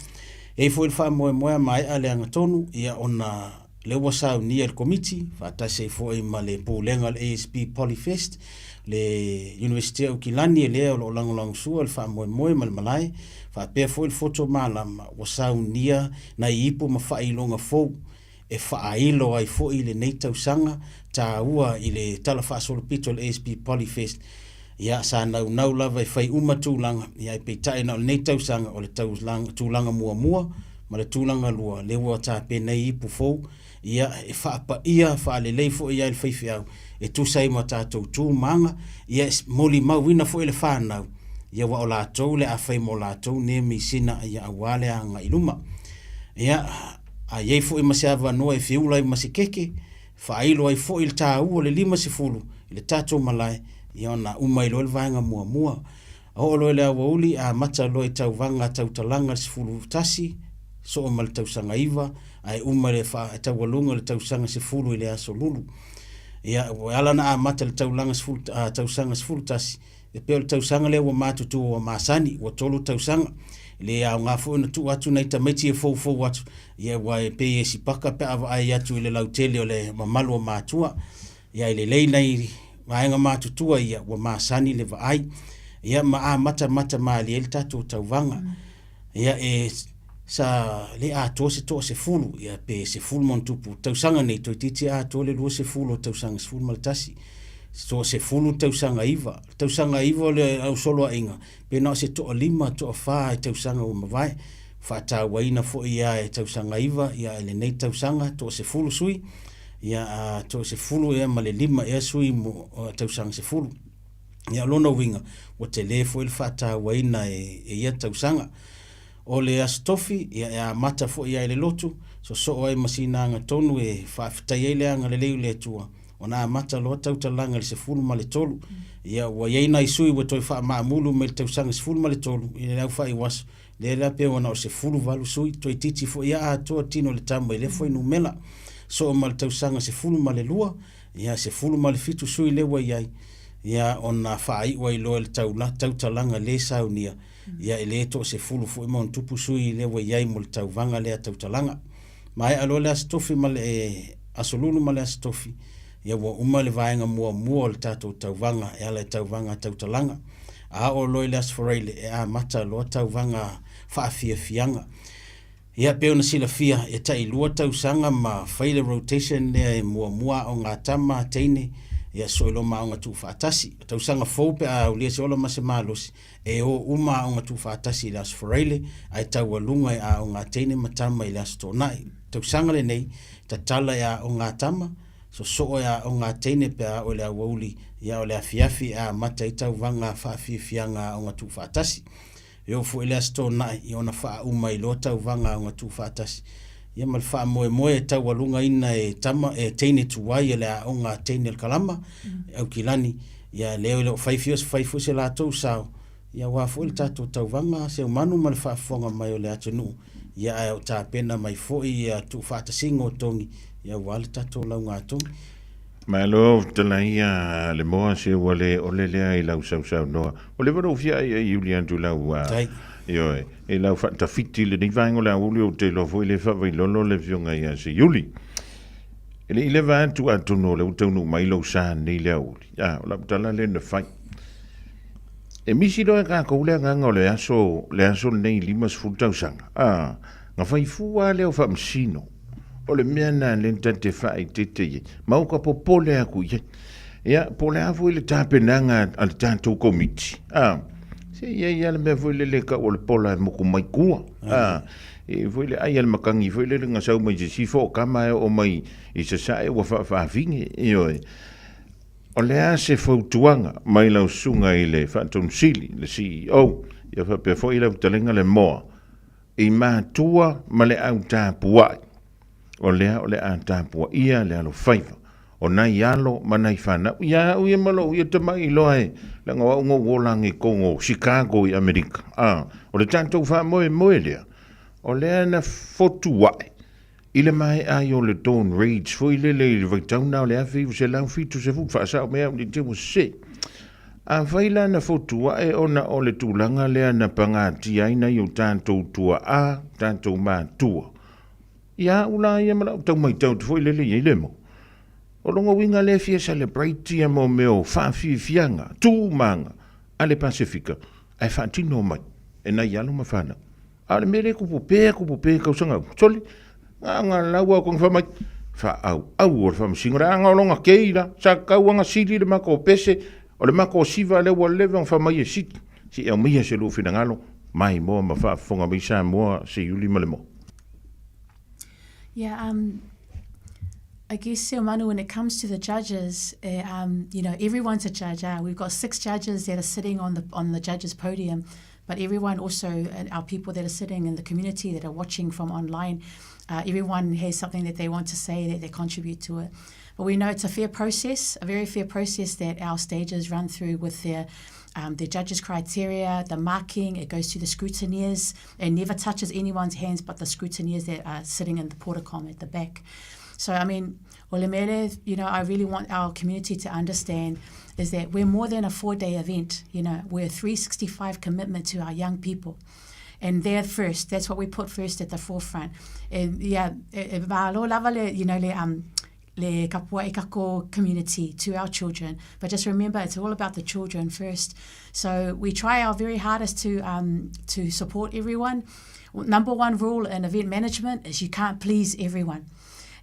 E i ai foi le faamoemoe a maea le agatonu ia ona lea ua saunia e le Komiti faatasi ai foi ma le Pulega o le ASB Polyfest, le Iunivesite o Aukilani lea o lo o lagolagosua le faamoemoe ma le malae, faapea foi le Foto Malama ua saunia nai ipu ma faailoga fou e faailo ai foi lenei tausaga taua i le talafaasolopito o le ASB Polyfest. Ia, sa naunau lava e fai uma tulaga, ia ae peitai na o lenei tausaga o le tulaga muamua ma le tulaga lua, lea ua tapena ai ipu fou, ia, e faapaia faalelei foi ia i le faifeau e tusa ai ma tatou tu ma aga, ia e molimauina foi le fanau, ia aua o latou le a fai mo latou nei misina ia aua le agai i luma. Ia, a i ai foi ma se avanoa e feula ai ma se keke, faailo ai foi le taua o le 50 i le tatou malae, ia ona uma ai loa le vaega muamua. Oo loa i le aoauli, amata loa i tauvaga tautalaga le 11, soo ma le tausaga 9, ae uma le taualuga o le tausaga 10 i le aso lulu. Ia, ua ala ona amata le taulaga tausaga 11, E pei o le tausaga lea ua matutua ua masani, ua tolu tausaga. E le aoga foi ona tuu atu nai tamaiti e foufou atu, ia aua e pei e sipaka pe a vaai atu i le lautele o le mamalu o matua. Ia e lelei nai vaega matutua ia ua masani le vaai, ia ma amatamata malie ai le tatou tauvaga. Ia e sa le atoa se toasefulu, ia pe sefulu ma ona tupu tausaga nei, toeitiiti atoa le 20 o tausaga 11, toasefulu tausaga iva. O le tausaga iva o le ausoloaiga, pe na o se toalima, toafa i tausaga ua mavae. Faatauaina foi ia e tausaga iva, ia i lenei tausaga, toasefulu sui, ia a toasefulu ea ma le lima ea sui mo tausaga sefulu. Ia o lona uiga, ua tele foi le faatauaina e ia tausaga. O le Aso Tofi, ia e amata foi ia i le lotu, sosoo ai ma sina agatonu e faafetai ai le agalelei o le Atua, ona amata loa tautalaga i le 13. Ia ua i ai nai sui ua toe faamaamulu mai le tausaga 13 i le aufaiuaso, lea la pei ona o le 18 sui, toeitiiti foi ia atoa tino o le tama i lea fuainumera. Soo ma le tausaga 12, Ia, 17 sui lea ua i ai, ia, ona faaiu ai loa i le taula, tautalaga le saunia, ia, e le toasefulu foi ma ona tupu sui lea ua i ai mo le tauvaga lea tautalaga. Maea loa le Aso Tofi ma le Aso Lulu ma le Aso Tofi, ia ua uma le vaega muamua o le tatou tauvaga e ala i tauvaga tautalaga. A oo loa i le Aso Faraile, e amata loa tauvaga faafiafiaga. Ia, pei ona silafia, e tai lua tausaga ma fai le rotation lea e muamua aoga a tama, teine, ia soo loa ma aoga tuufaatasi. O tausaga fou pe a aulia se ola ma se malosi, e o uma aoga tuufaatasi i le Aso Faraile, ae taualuga e aoga a teine ma tama i le Aso Toonai. Tausaga lenei, tatala e aoga a tama, sosoo e aoga a teine pe a oo i le aoauli, ia o le afiafi e amata ai tauvaga faafiafiaga a aoga tuufaatasi. E oo foi i le Aso Toonai, ia ona faauma ai loa tauvaga a ona tuufaatasi, ia ma le faamoemoe e taualugaina e tama, e teine tuai o le aoga a teine o le kalama, e Aukilani, ia lea e le o fai fia, fai foi se latou sao, ia aua foi le tatou tauvaga seumanu ma le faafofoga mai o le atunuu, ia ae o tapena mai foi ia tuufaatasiga o togi, ia aua le tatou laugatogi. Malo fetalai ia le moa se ua le ole lea i lau sausaunoa. Ua leva ona ou fia aiai Iuli atu i lau ioe, i lau faatafiti i lenei vaega o le aoauli ou te iloa foi le faavailolo le afioga ia Seiuli. E le i leva atu atonu o lea ua taunuu mai lou sa nei i le aoauli. A, o lau tala lea na fai. E misi loa e tatou le agaga o le aso, le aso lenei 50 tausaga. A, na fai fua lava lea o Faamasino. O le mea lena lea ta te faaeteete i ai, ma ou ka popole atu i ai. Ia, po o le a foi le tapenaga a le tatou Komiti, a, se i ai lava le mea foi lele e tau o le pola e moku mai tua, a, e foi le ai a le matagi foi lele na sau mai sisifo o tama e oo mai i sasae ua faafaafine, ioe. O le a se fautuaga mai lau susuga i le Faatonusili, le CEO, ia faapea foi lau fetalaiga le Moa, i matua ma le au tapuai, o lea o le a tapuaia le alofaiva o nai alo ma nai fanau. Ia au ia ma lou ia tama'i loa e, leaga o au na ou ola age i totonu o Chicago i Amerika, a, o le tatou faamoemoe lea, o lea na fotua'i i le maea ai o le Dawn Raids foi lele i le vaitau na o le 1970, faasao mai au ne i te i ua sese. Afai la na fotuaʻe ona o le tulaga lea na pagatia ai nai o tatou tuaʻa, tatou matua. Ia aʻu la ia ma lau tau maitau atu foi lele i ai le mo. O lona uiga lea e fia celebrate ia mo mea o faafiafiaga, tu ma aga a le Pasefika ae faatino mai e nai alo ma fanau. A o le mea lea e tupu pea, tupu pea i tausaga uma, sole, na ona lau lava o fai mai, faaauau o le faamasino le aga o lona kei la, sa tatau ona sili le matou pese, o le matou siva lea ua leva ona fai mai e sili, se i aumaia se lua finagalo, maimoa ma faafofoga mai Samoa, Seiuli ma le Moa. Yeah, um, I guess, Seumanu, when it comes to the judges, eh, um, you know, everyone's a judge. Uh, we've got six judges that are sitting on the on the judges' podium, but everyone also, and our people that are sitting in the community that are watching from online, uh, everyone has something that they want to say that they contribute to it. But we know it's a fair process, a very fair process that our stages run through with their um, the judges' criteria, the marking, it goes to the scrutineers. It never touches anyone's hands but the scrutineers that are sitting in the portacom at the back. So, I mean, Olemele, you know, I really want our community to understand is that we're more than a four-day event. You know, we're a 365 commitment to our young people. And they're first. That's what we put first at the forefront. And yeah, you know, le, um, le kapua kako community to our children. But just remember, it's all about the children first. So we try our very hardest to, um, to support everyone. Number one rule in event management is you can't please everyone.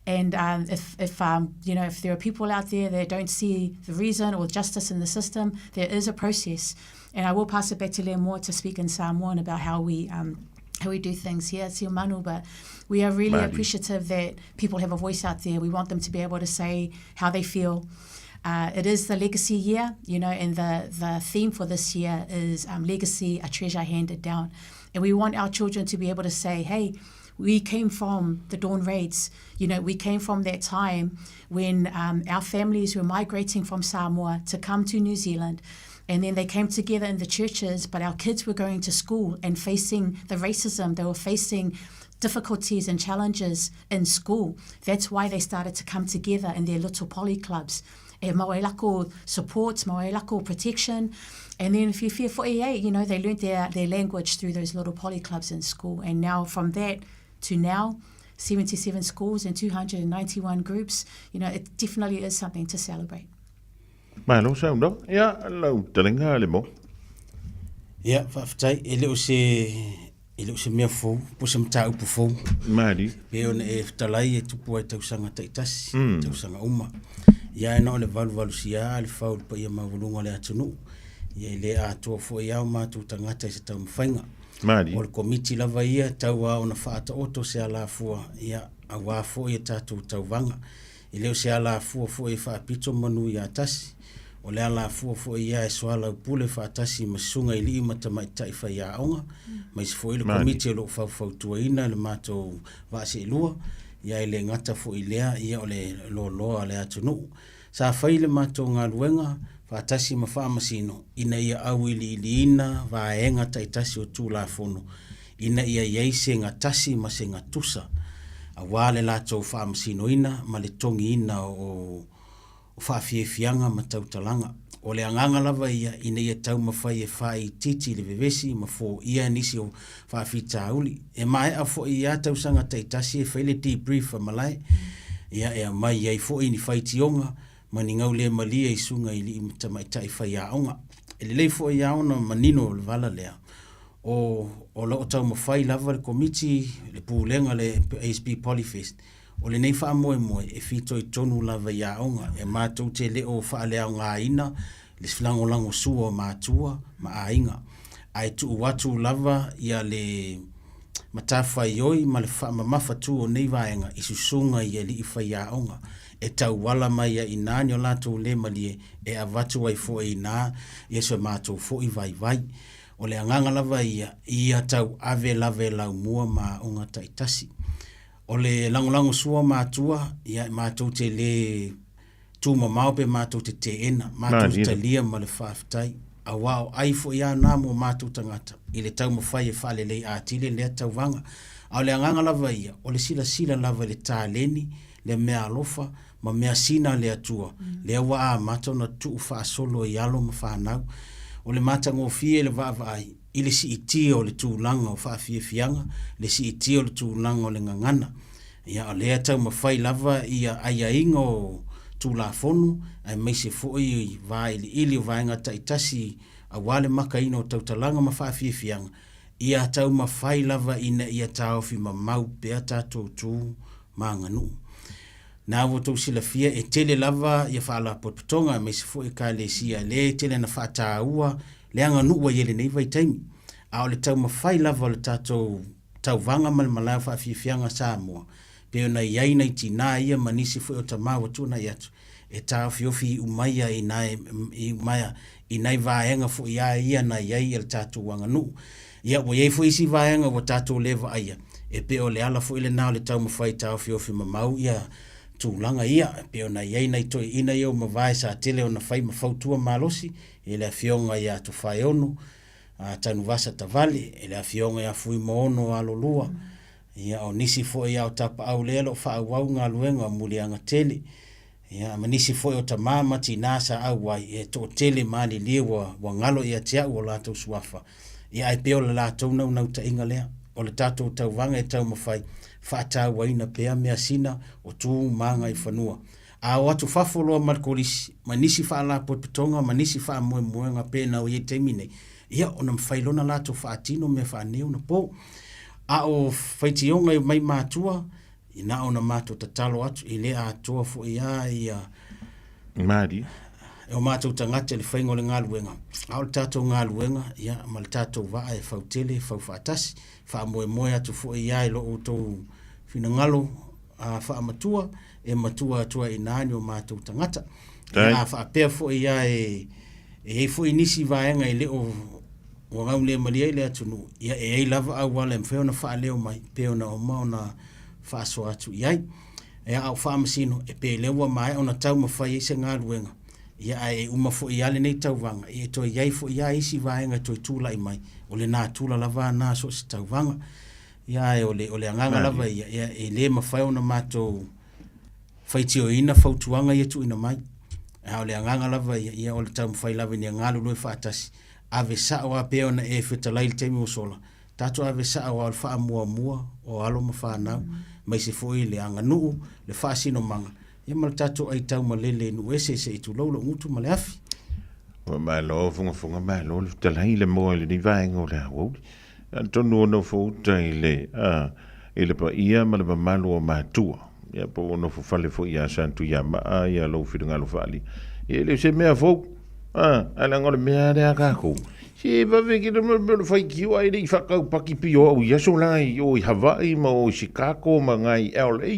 And um, if, if um, you know if there are people out there that don't see the reason or justice in the system, there is a process. And I will pass it back to Leah Moore to speak in Samoan about how we um, how we do things here at Siumanu, but we are really Mali. appreciative that people have a voice out there. We want them to be able to say how they feel. Uh, it is the legacy year, you know, and the, the theme for this year is um, legacy, a treasure handed down. And we want our children to be able to say, hey, we came from the dawn raids. You know, we came from that time when um, our families were migrating from Samoa to come to New Zealand. And then they came together in the churches, but our kids were going to school and facing the racism. They were facing difficulties and challenges in school. That's why they started to come together in their little poly clubs. E mauelako support, mauelako protection. And then if you fear for EA, you know, they learned their, their language through those little poly clubs in school. And now from that to now, 77 schools and 291 groups, you know, it definitely is something to celebrate. Malo saunoa, ia, lau talenga le mo. Ia, faafetai, e le o se e le o se mea fou, po o se mataupu fou. Mali. Pei ona e fetalai e tupu ai tausaga taitasi, mm. tausaga uma. Ia e na o le valuvalusia a le fau i le paia maualuga o le atunuu. Ia e le atoa foi a o matou tagata i se taumafaiga. Mali. O le komiti lava ia tau a ona faataoto se alafua, ia auā foi e tatou tauvaga. E le o se alafua foi e faapito manu ia tasi, o le alafua foi ia e soalaupule faatasi ma susuga i alii ma tamaitai faiaoga, maise foi le komiti o lo o faufautuaina le matou vaa seelua, ia e le gata foi i lea, ia o le loaloa o le atunuu. Sa fai le matou galuega faatasi ma Faamasino ina ia auiliiliina vaega taitasi o Tulafono ina ia i ai se gatasi ma se gatusa aua le latou faamasinoina ma le togiina o faafiafiaga ma tautalaga. O le agaga lava ia ina ia taumafai e faaitiiti le vevesi ma foia nisi o faafitauli. E maea foi ia tausaga taitasi e fai le debrief a malae, ia e aumai ai foi ni faitioga ma ni gaulemalie i susuga i alii ma tamaitai faiaoga. E lelei foi ia ona manino le vala lea, o o lo o taumafai lava le Komiti, le Pulega le ASB Polyfest, o lenei faamoemoe e fitoitonu lava i aoga, e matou te le o faaleaogaina le lagolagosua o matua ma aiga, ae tuu atu lava ia le matafaioi ma le faamamafatu o nei vaega i susuga i alii faiaoga e tauala mai ai i ina ni o latou le malie e avatu ai foi i ina ia so matou foi vaivai. O le agaga lava ia, ia tauave lava e laumua ma aoga taitasi. O le lagolagosua matua, ia matou te le tumamao pe matou te teena, matou te talia ma le faafetai, auā o ai foi a na mo matou tagata i le taumafai e faalelei atili lea tauvaga. A o le agaga lava ia, o le silasila lava i le taleni lea meaalofa ma measina a le Atua, lea ua amata ona tuu faasolo i alo ma fanau. O le matagofie i le vaavaai i le siitia o le tulaga o faafiafiaga, le siitia o le tulaga o le gagana. Ia, o lea e taumafai lava ia aiaiga o Tulafono aemaise foi vailiili o vaega taitasi aua le makaina o tautalaga ma faafiafiaga, ia taumafai lava ina ia taofi mamau pea tatou tu ma aganuu. Na ua outou silafia e tele lava ia faalapotopotoga aemaise foi Ekalesia lea e tele ina faataua le aganuu ua i ai i lenei vaitaimi. A o le taumafai lava o le tatou tauvaga ma le malae o faafiafiaga a Samoa, pei ona i ai nai tinā ia ma nisi foi o tamā ua tuanai atu, e taofiofi iu mai ai i nai vaega foi a ia na i ai le tatou aganuu. Ia, ua i ai foi isi vaega ua tatou le vaaia, e pei o le ala foi lena o le taumafai e taofiofi mamau ia tulaga ia, e pei ona i ai nai toeaiina ia ua mavae sa tele ona fai ma fautua malosi i le Afioga ia Tofaeono Tanuvasa Tavale, i le Afioga ia Fuimaono Alolua, ia o nisi foi a o tapaau lea o lo o faaauau galuega o Muliaga Tele. Ia, ma nisi foi o tamā ma tinā sa auai, e toatele malilie ua, ua galo ia te au o latou suafa. Ia, ae pei o le latou naunautaiga lea, o le tatou tauvaga e taumafai, faatauaina pea measina o tu ma agaifanua. A o atu fafo loa ma le kolisi, ma nisi faalapotopotoga ma nisi faamoemoega pei ona i ai i le taimi nei, ia, ona mafai loa ona latou faatino mea faaneionapo. A o faitioga e omai matua, Na ona matou tatalo atu, e le atoa foi lava ia Malie. o matou tagata i le faiga o le galuega, a o le tatou galuega ia, ma le tatou vaa e fau tele, e fau faatasi. Faamoemoe atu foi lava i lo outou finagalo faamatua, e matua atu ai i ina ni o matou tagata. Ia, a faapea foi lava e i ai foi nisi vaega e le o ua gaulemalie ai le atunuu, ia e i ai lava auala e mafai ona faaleo mai pe ona uma ona faasoa atu i ai. Ia, a o faamasino, e pei lea ua maea ona taumafai ai se galuega, ia ae e uma foi lava lenei tauvaga, ia e toe i ai foi lava isi vaega e toe tulai mai, o le natura lava lena so o se tauvaga. Ia ae o le, o le agaga lava ia, ia e le mafai ona matou faitioina fautuaga ia e tuuina mai. A o le agaga lava ia, ia o le taumafai lava ina ia galulue faatasi, ave sao lava pei ona e fetalai i le taimi ua sola, tatou ave sao lava o le faamuamua o alo ma fanau, aemaise foi le aganuu, le faasinomaga, ia ma le tatou aitaumalele i nuu ese se i tulou lou gutu ma le afi. Ua malo fogafoga, malo le fetalai le moa i lenei vaega o le aoauli. Atonu o nofo uta i le, a, i le paia ma le mamalu o matua. Ia po ua nofo fale foi ia Santuiamaa ia lou finagalo faaalia. Ia e le o se mea fou. A, ae leaga o le mea lava lea a tatou. Se vave ki le mea o le faitio ae le i faataupaki pio au i aso la i o i Hawaii ma o i Chicago ma ngai i LA.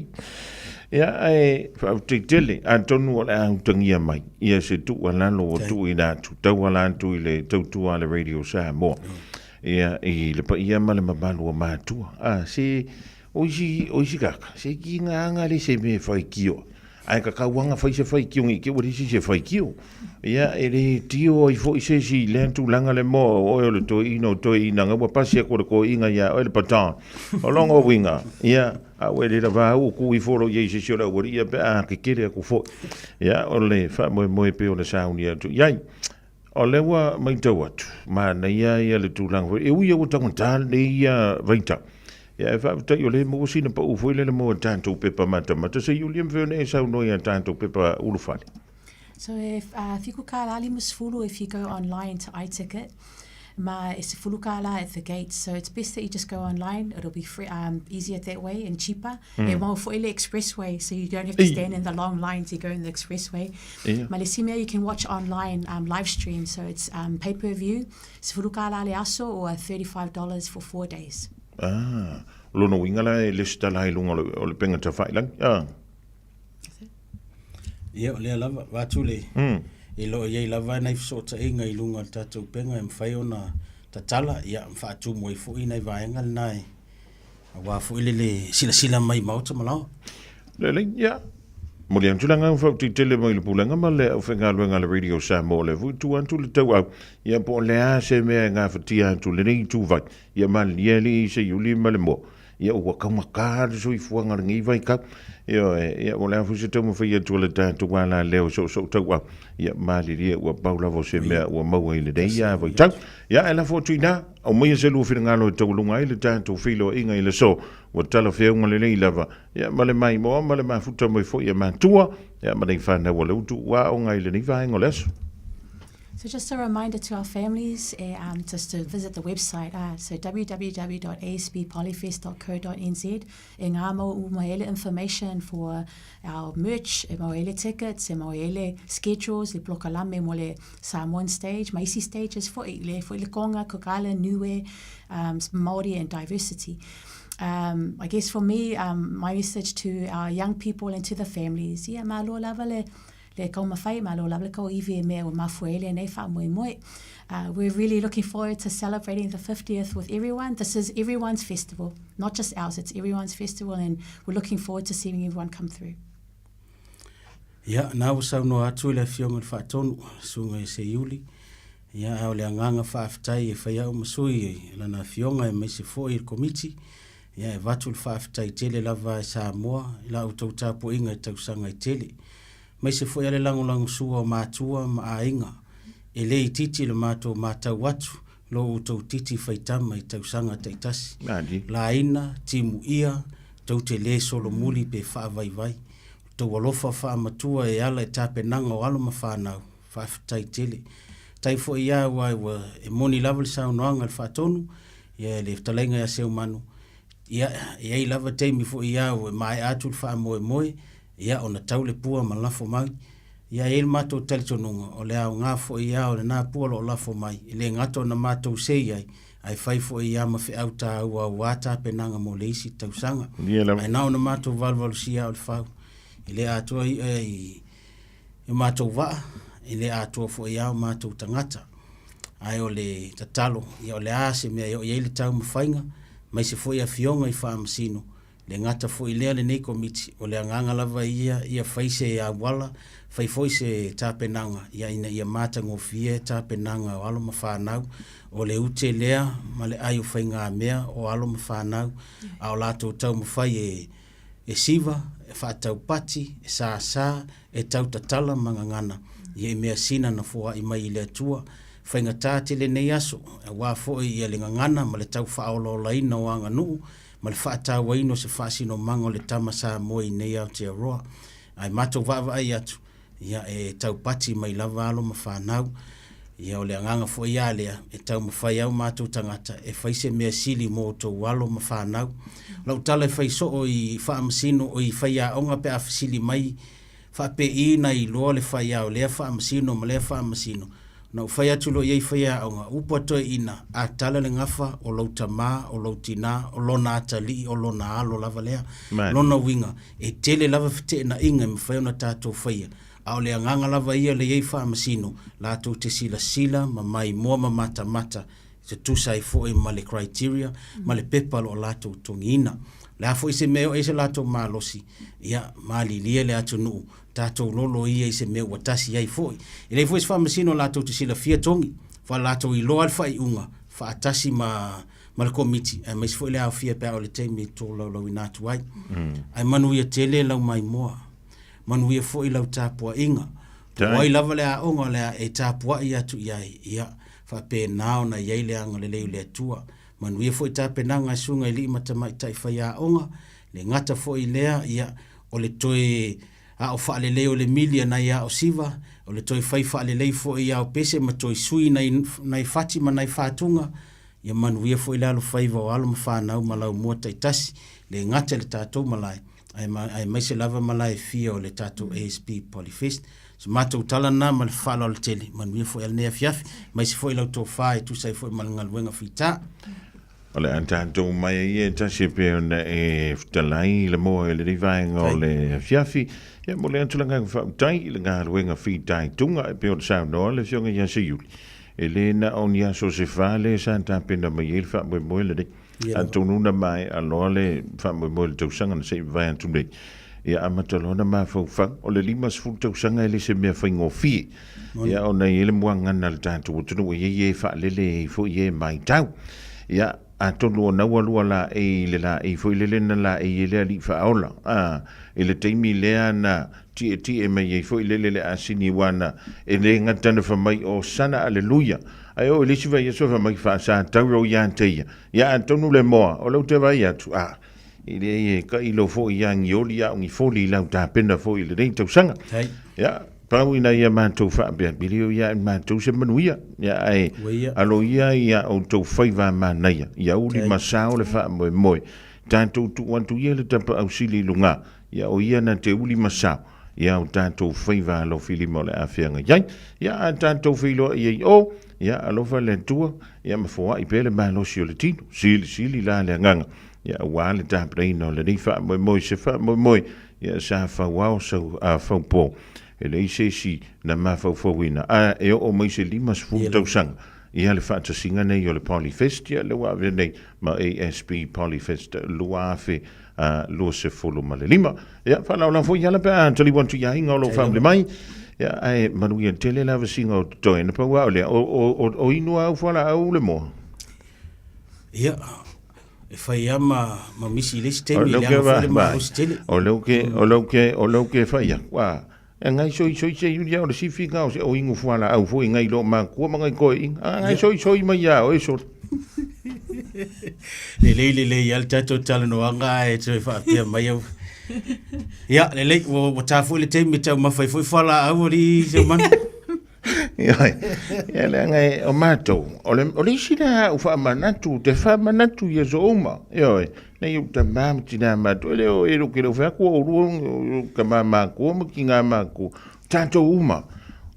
Ia ae faafetai tele atonu o le a utagia mai ia se tuualalo ua tuuina atu tauala atu i le tautua a le Radio Samoa. Ia i le paia ma le mamalu o matua. A se o isi o isi kaka se ki nga anga le se me faitio. Ae ka kauanga fai se faitio ngi ke ua lisi se faitio. Ia e le tio ai foi se si le tulaga le mo o oe o le toeaina o toeaina nga ua pasi aku le toeaina ia oe le baton. O longa uiga ia a ua le lava au ku ifo lo iai se si o le aualii ia pe a kekele aku foi. Ia o le faamoemoe pe o le sauni atu iai. O lea ua matau atu, manaia ia le tulaga foi, e ui ia ua taugata lenei ia vaitau, ia ae faafetai o lea e maua sina pau foi lele mo a tatou pepa matamata, se i ulia mafai ona e saunoa i a tatou pepa ulufale. So e $7.50 if you go online to iTicket, ma e $10 at the gate. So it's best that you just go online, it'll be free, easier that way and cheaper. E mau foi le expressway, so you don't have to stand in the long lines, you go in the expressway. Ia. Ma le isi mea, you can watch online live stream, so it's pay-per-view, $10 le aso or $35 for 4 days. Ah, o lona uiga la e lesitala ai i luga o le upega tafailagi, ah. Ia, o lea lava, vaeatu le, e lo o i ai lava nai fesootaiga i luga o le tatou upega e mafai ona tatala, ia, ma faatumu ai foi nai vaega lena e Aua foi le le silasila mai i maota ma laoa. Lelei, ia. Momoli atu le agaga faautitele mai le Pulega ma le aufaigaluega a le Radio Samoa o lea foi tua atu le tauau, ia po o le a se mea e gafatia atu lenei ituvai, ia malilie alii se iuli ma le moa. Ia ua taumatā le soifuaga i lenei vaitau. Ioe, ia o le a foi se taumafai atu a le tatou alaleo i soosoo tauau, ia malilie ua pau lava o se mea ua maua i lenei a vaitau. Ia ae lafo atu i ina, aumaia se lua finagalo e taualuga ai le tatou feiloaiga i le aso, ua talafeauga lelei lava, ia ma le maimoa ma le mafuta mai foi a matua, ia ma nei fanau a le utu ua aoga i lenei vaega o le aso. So just a reminder to our families eh, um, just to visit the website, uh, so www.asbpolyfest.co.nz e ngā mau uma ele information for our merch, e mau ele tickets, e mau ele schedules, le polokalame mo le Samoan stage, ma isi stages foi, le foi le Konga, Cook Island, Niue, um, Māori and diversity. Um, I guess for me, um, my message to our young people and to the families, ia, malo lava le, Le taumafai, malo lava le tauivi e mea ua mafua ai lenei faamoemoe. Uh, we're really looking forward to celebrating the 50th with everyone. This is everyone's festival, not just ours, it's everyone's festival and we're looking forward to seeing everyone come through. Ia, na ua saunoa atu i le Afioga i le Faatonu, Susuga i Seiuli, ia, a o le agaga faafetai e fai au ma sui i lana Afioga aemaise foi i le Komiti, ia, e avatu le faafetai tele lava e Samoa i la outou tapuaiga i tausaga e tele. Aemaise foi a le lagolagosua o matua ma aiga, e le itiiti le matou matau atu lo outou titi faitama i tausaga taitasi. Laina, timuia, tou te le solomuli pe faavaivai. O tou alofa faamatua e ala i tapenaga o alo ma fanau. Faafetai tele. Tai foi ia aua ua e moni lava le saunoaga a le Faatonu, ia le fetalaiga ia Seumanu, ia e i ai lava taimi foi ia ua maea atu le faamoemoe, ia ona tau le pua ma lafo mai. Ia e i ai le matou talitonuga, o le aoga foi ia o lena pua o lo o lafo mai, e le gata ona matou sei ai, ae fai foi ia ma feau taua aua tapenaga mo le isi tausaga. Ae na ona matou valuvalusia o le fau, e le atoa i'a i o matou vaa, e le atoa foi ia o matou tagata. Ae o le tatalo, ia o le a se mea e oo i ai le taumafaiga, aemaise foi afioga i Faamasino, le gata foi lea lenei Komiti, o le agaga lava ia ia fai se auala, fai foi se tapenaga ia ina ia matagofie tapenaga o alo ma fanau, o le ute lea ma le ai o faigamea o alo ma fanau, a o latou taumafai e e siva, e faataupati, e sāsā, e tautatala ma gagana, ia i measina na foai mai i le Atua. Faigata tele nei aso, aua foi ia le gagana ma le tau faaolaolaina o aganuu ma le faatauaina o se faasinomaga o le tama Samoa i nei Aotearoa. Ae matou vaavaai atu, ia e taupati mai lava alo ma fanau. Ia o le agaga foi ia lea e taumafai au matou tagata e fai se mea sili mo outou alo ma fanau. O lau tala e fai soo i faamasino o i faiaoga pe a fesili mai faapei na iloa le faiao o lea faamasino ma lea faamasino. Na ou fai atu loa i ai faiaoga, upu a toeaina, a tala le gafa o lou tama, o lou tina, o lona atalii, o lona alo lava lea. Lona uiga, E tele lava feteenaiga e mafai ona tatou faia, a o le agaga lava ia le i ai faamasino latou te silasila ma maimoa ma matamata e tutusa ai foi ma le criteria ma le pepa o lo o latou totogiina. O le a foi se mea e oo i ai se latou malosi, ia malilie le atunuu, tatou lolo ia i se mea ua tasi ai foi. E leai foi se faamasino latou te silafia togi, fa latou iloa le faaiuga faatasi ma ma le Komiti, aemaise foi le aofia pe a oo i le taimi e tolaulauina atu ai. Ae manuia tele lau maimoa, manuia foi lau tapuaiga, po o ai lava le aoga o le a e tapuai atu i ai, ia, faapena ona i ai le agalelei o le Atua. Manuia foi tapenaga a Susuga i alii ma tamaitai faiaoga, le gata foi lea, ia, o le toe ao faalelei o le mili a nai ao siva, o le toe fai faalelei foi i ao pese ma toe sui nai, nai fati ma nai fatuga, Ia manuia foi le alofaiva o alo ma fanau ma laumua taitasi, le gata i le tatou malae, aemaise lava malae e fia o le tatou ASB Polyfest. O se matou tala lena ma le faaaloalo tele, manuia foi lenei afiafi, aemaise foi lau tofa e tusa ai foi ma le galuega fita. O le a tatou mai ai e tasi e pei ona e fetalai i le moa i lenei vaega o le afiafi. Ia mo le atu le agaga faafetai i le galuega fitaituga e pei ona saunoa le Afioga ia Seiuli. E le na o ni aso se fa lea sa tapena mai ai le faamoemoe lenei. Atonu na maea loa le faamoemoe i le tausaga na se i mavae atu nei. Ia amata loa ona mafaufau, o le 50 tausaga e le se mea faigofie. Ia ona e i ai le muagana a le tatou atunuu e i ai e faalele ai foi e matau. Ia, Atonu o naua lua laei i le laei foi lele na laei ai le Alii Faaola, a, i le taimi lea na tietie mai ai foi lele le asini ua na e le gata na famai o sana aleluia, ae oo i le isi vaiaso famai faasatauro ia te ia. Ia atonu le moa o lou te vaai atu, a, e leai e tailo foi ia gioli a o ni foli i lau tapena foi i lenei tausaga. Ia, pau ina ia matou faapea, pili ia i matou se manuia. Ia, ae alo ia ia outou faiva manaia, ia uli ma sao le faamoemoe. Tatou tuu atu ia le tapaau sili i luga, ia o ia na te uli ma sao, ia o tatou faiva alofilima o le a feagai ai. Ia, a tatou feiloai ai o, ia alofa le Atua, ia ma foai pea le malosi o le tino. Silisili la le agaga, ia aua le tapenaina o lenei faamoemoe, se faamoemoe, ia sa fauao sau a faupo. E leai se isi na mafaufauina, a e oo mai se 50 tausaga, ia le faatasiga nei o le Polyfest, ia lea ua avea nei ma ASB Polyfest 2025. Ia, faalaolao foi ala pe a taliu atu i aiga o lo o faamuli mai. Ia, ae manuia tele la vasiga o totoe. Na pau lava o lea, o inu au fualaau le moa. Ia, e fai lava ma misi i le isi taimi, leaga foi le malosi tele. O lea ou te, o lea ou te, o lea ou te fai atu, a, e ngai soisoi se iuli o le sifi nga o se o inu fualaau foi ngai lo makua ma ngai toeaiina. A ngai soisoi mai ia oe sole. Lelei lelei lava le tatou talanoaga ae toe faapea mai au. Ia, lelei, ua ta foi le taimi e taumafa ai foi fualaau alii Seumanu. Ioe, ia leaga e, o matou, o le, o le isi lea au faamanatu, te faamanatu i aso uma, ioe, nei ou tamā ma tinā matua, e le o e lo ke lau fai atu o oulua o tamā matua ma tinā matua, tatou uma,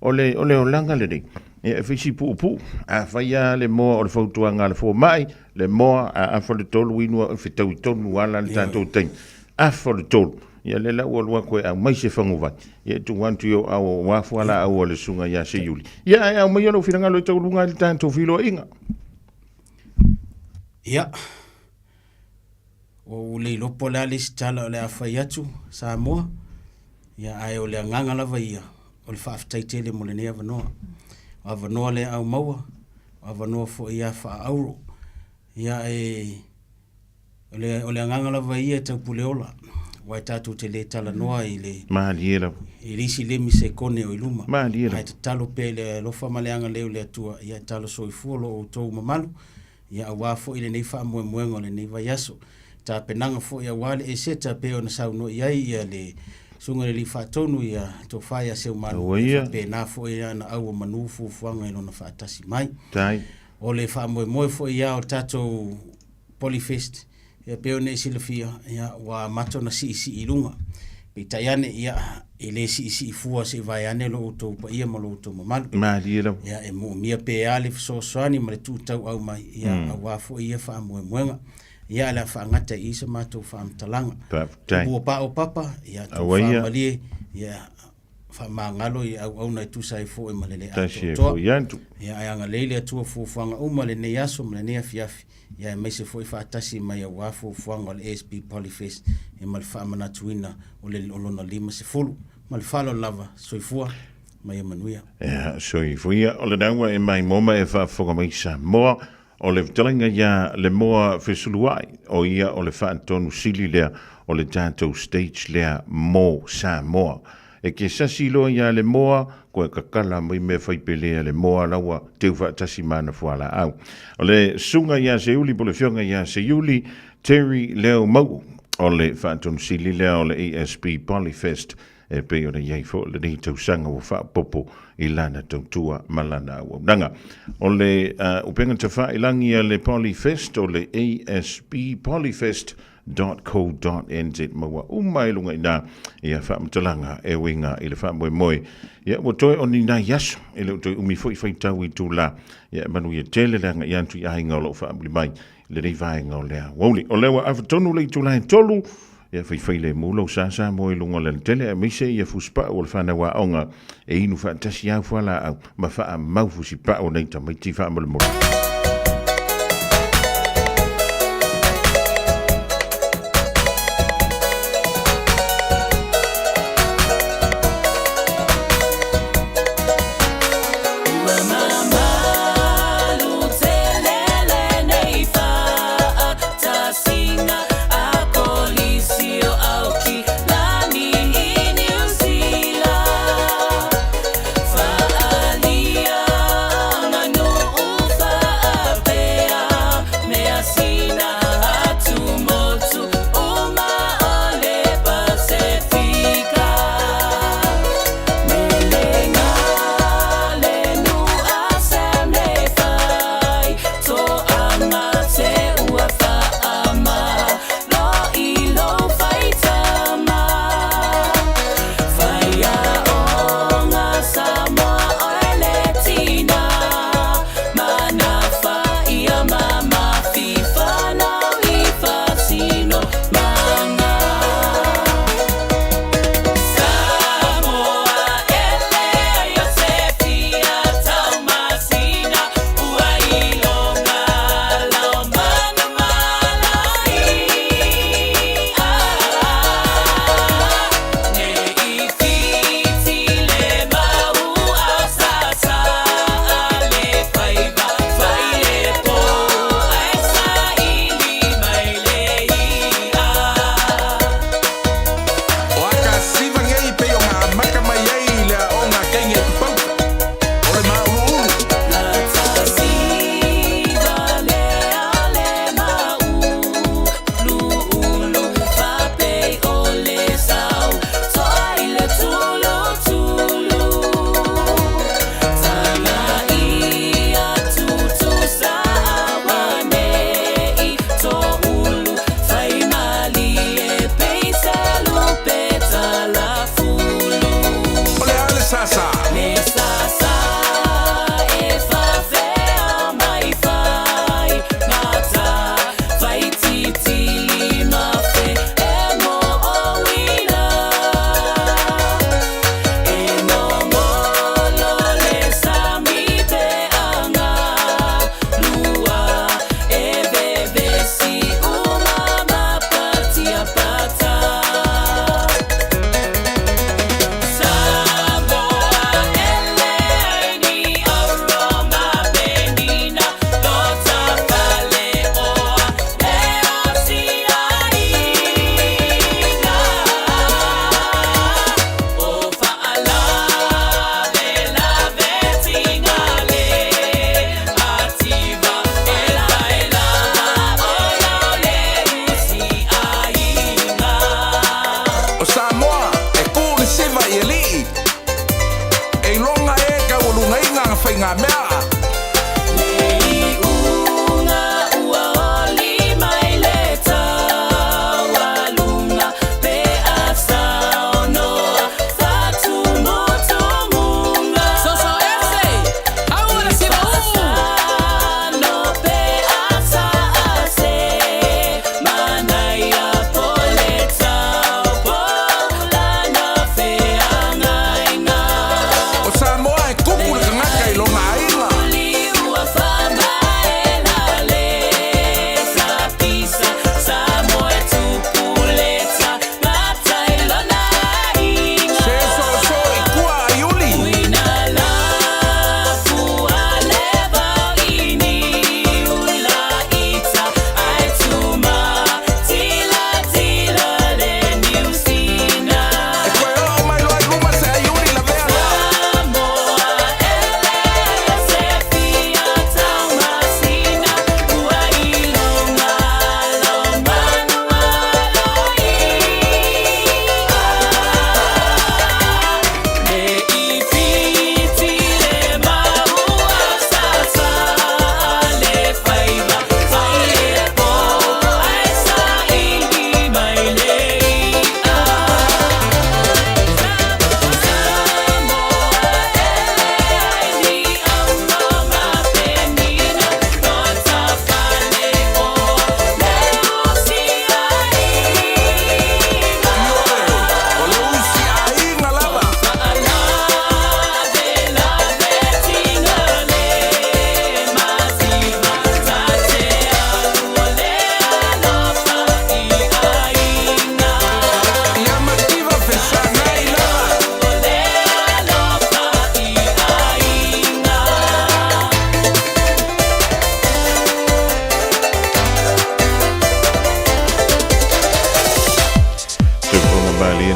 o le, o le olaga lenei, ia e fai si puupuu, afai lava le moa o le fautuaga a le fomai, le moa a afa le tolu inu e fetaui tonu lava la le tatou taimi, afa le tolu, ia lea la ua alu atu e aumai se faguvai, ia e tuu atu i ou ao aua fualaau a le susuga ia Seiuli. Ia ae aumaia lou finagalo e tauluga ai le tatou feiloaiga. Ia, ua ou le iloa po o le a le isi tala o le a fai atu Samoa, ia ae o le agaga lava ia, o le faafetai tele mo lenei avanoa. O avanoa lea au maua, o avanoa foi ia faaauro. Ia e o le agaga lava ia e taupuleola, aua e tatou te le talanoa i le Malie lava. i le isi lemi sekone o i luma. Malie lava. Ae tatalo pea i le alofa ma le agalelei o le Atua, ia talo soifua lo outou mamalu, ia aua foi lenei faamoemoega o lenei vaiaso. Tapenaga foi aua le Eseta pei ona saunoa i ai ia le Susuga i le Alii Faatonu ia Tofa ia Seumanu, Aua ia ia. faapena foi ana au o manu fuafuaga i lona faatasi mai. Tai. O le faamoemoe foi ia o le tatou Polyfest, ia pei ona e silafia, ia ua amata ona siisii i luga. Peitai ane, ia, e le siisii fua se i vaeane lo outou paia ma lo outou mamalu. Malie lava. Ia, e moomia pea le fesoasoani ma le tuutauau mai, ia, aua foi ia faamoemoega. Ia, o le a faagata i i se matou faamatalaga. Faafetai. Ua pao papa, ia, tou Aua ia. faamalie, ia, faamagalo i auauna e tusa ai foi ma le le Tasi e atoatoa. foi atu. Ia, ae agalelei le Atua fuafuaga uma lenei aso ma lenei afiafi, ia aemaise foi faatasi mai aua fuafuaga o le ASB Polyfest ia ma le faamanatuina o le o lona 50. Ma le faaaloalo lava, soifua ma ia manuia. Ia, soifua ia. O lena ua e maimoa ma e faafofoga mai Samoa, o le fetalaiga ia Lemoa Fesuluai, o ia o le faatonu sili lea o le tatou stage lea mo Samoa. E ke sasi loa ia Lemoa, koe kakala mai mea fai pele a Lemoa la ua teu faatasi ma ana fualaau. O le susuga ia Seiuli po o le afioga ia Seiuli, Terry Leo Mau'u, o le faatonu sili lea o le ASB Polyfest e pei ona i ai foi lenei tausaga ua faaopoopo i lana tautua ma lana auaunaga. O le upega tafailagi a le Polyfest o le ASB Polyfest .co.nz maua uma i luga i ina ia faamatalaga e uiga i le faamoemoe. Ia ua toe o ni nai aso e le o toe umi foi faitau i itula. Ia e manuia tele le agai atu i aiga o lo o faamuli mai i lenei vaega o le aoauli. O lea ua ava tonu le itula e 3, ia faifai lemu lou sa Samoa i luga o le alatele aemaise ia fusipau o le fanau aoga e inu faatasi au fualaau ma faamau fusipau o nei tamaiti faamolemole.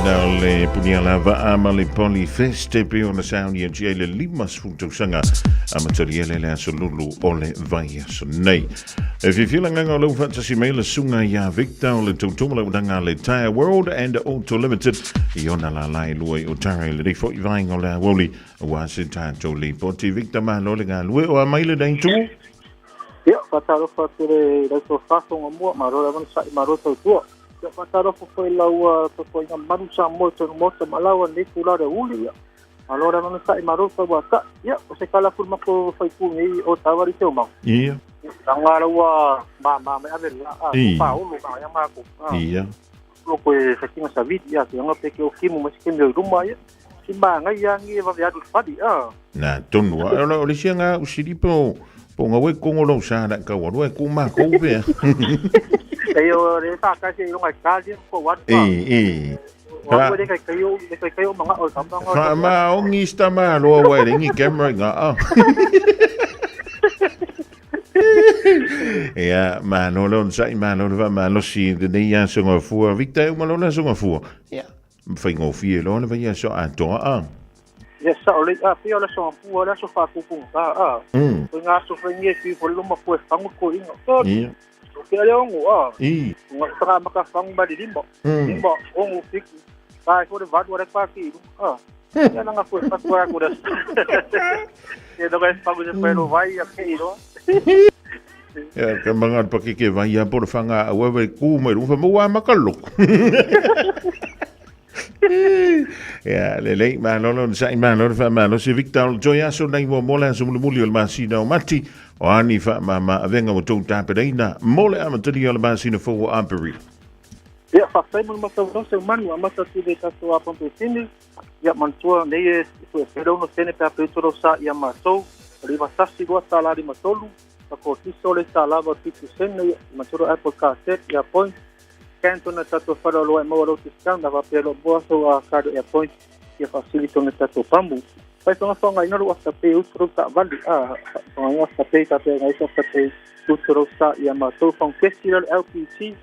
na o le punia lava a ma le Polyfest e pe ona sauni e tia i le 50 tausaga a matalia le le aso lulu o le vai aso nei. E whiwhila nganga o lau whaatasi mai le sunga ia Victor o le tautoma lau danga le Tire World and Auto Limited i ona la lai lua i o tara i le rifo i vainga o le awoli ua se tātou lipoti. Victor malo le ngā lue o a mai le dai tū. Ia, whātārofa te re rauto whātonga mua, mā rora wana sa'i mā rota tua. Ia, whātārofa koe lau toto inga maru sa moe tonu mota ma laua nei tū uli, ia. Mā rora wana sa'i mā rota ua ta. Ia, o se kala furu mako whai pū nei o tawari te o mau. Ia. Nga raua ma ma me ave la a pa ulu ka ya ma ko. Ia. Lo koe whakinga sa vidi ia, te anga peke o kimu ma se kemi o ruma ia. Si ma ngai ia ngi e wawe adu whadi, a. Nā, tonu, o le sia ngā usiripo, po ngā we kongo lau sa la ka waru e ku ma kou pea. E o re wha kasi i runga i kāli, ko waru pa. E, e. Wa le kai kai o, le kai kai o mga o tamba ngā. Wha ma ongi sta ma loa wai ringi camera ngā a. Ia, ma no lon sai ma no va ma lo si de nei a songa fua Victor ma lo la songa fua. Ia, whai ngō fie lo le vai a so a toa a. Ia sa o le a pia le so pu le so fa ku ku a a. Ko ngā so fa ngi fi fo luma ko fangu ko inga. Ia. O ke le ongo a. I. Ngā sanga maka fangu ma di limba. Limba ongo fiki. Ka ko le vadu re pa ki a. Ia nanga ko fa ko ko da. Ia do ga fangu se pero vai a ke iro. Ia ka manga pa ke ke vai a por fanga a wewe ku mai rufa mo wa makaloko. Ia, le lei, ma lolo, sa i ma lolo, fa ma lo se Victor Joy aso nei mo mola so mulu muli o le masina o mati o ani fa ma ma avenga o tō tāpereina mo le amatari o le masina fo o Aperi. Ia, fa whai mo mata o se manu a mata tu le tato a pompe tini. Ia, mantua nei e tu e whera uno tene pe a peutoro sa ia mātou. Riva sasi rua tā lari matolu. Ta ko tiso le tā lava pitu sene. Ia, matura Apple Car Set, ia point. Scan tona tato whara loa e maua rau discount, a wapea lo boa so a karo e point, ia whasili tona tato pambu. Pai whanga whanga ina ru after pay utoro ta vali, a whanga after pay ta pay ngai after pay utoro sa ia mātou whang festival LPT,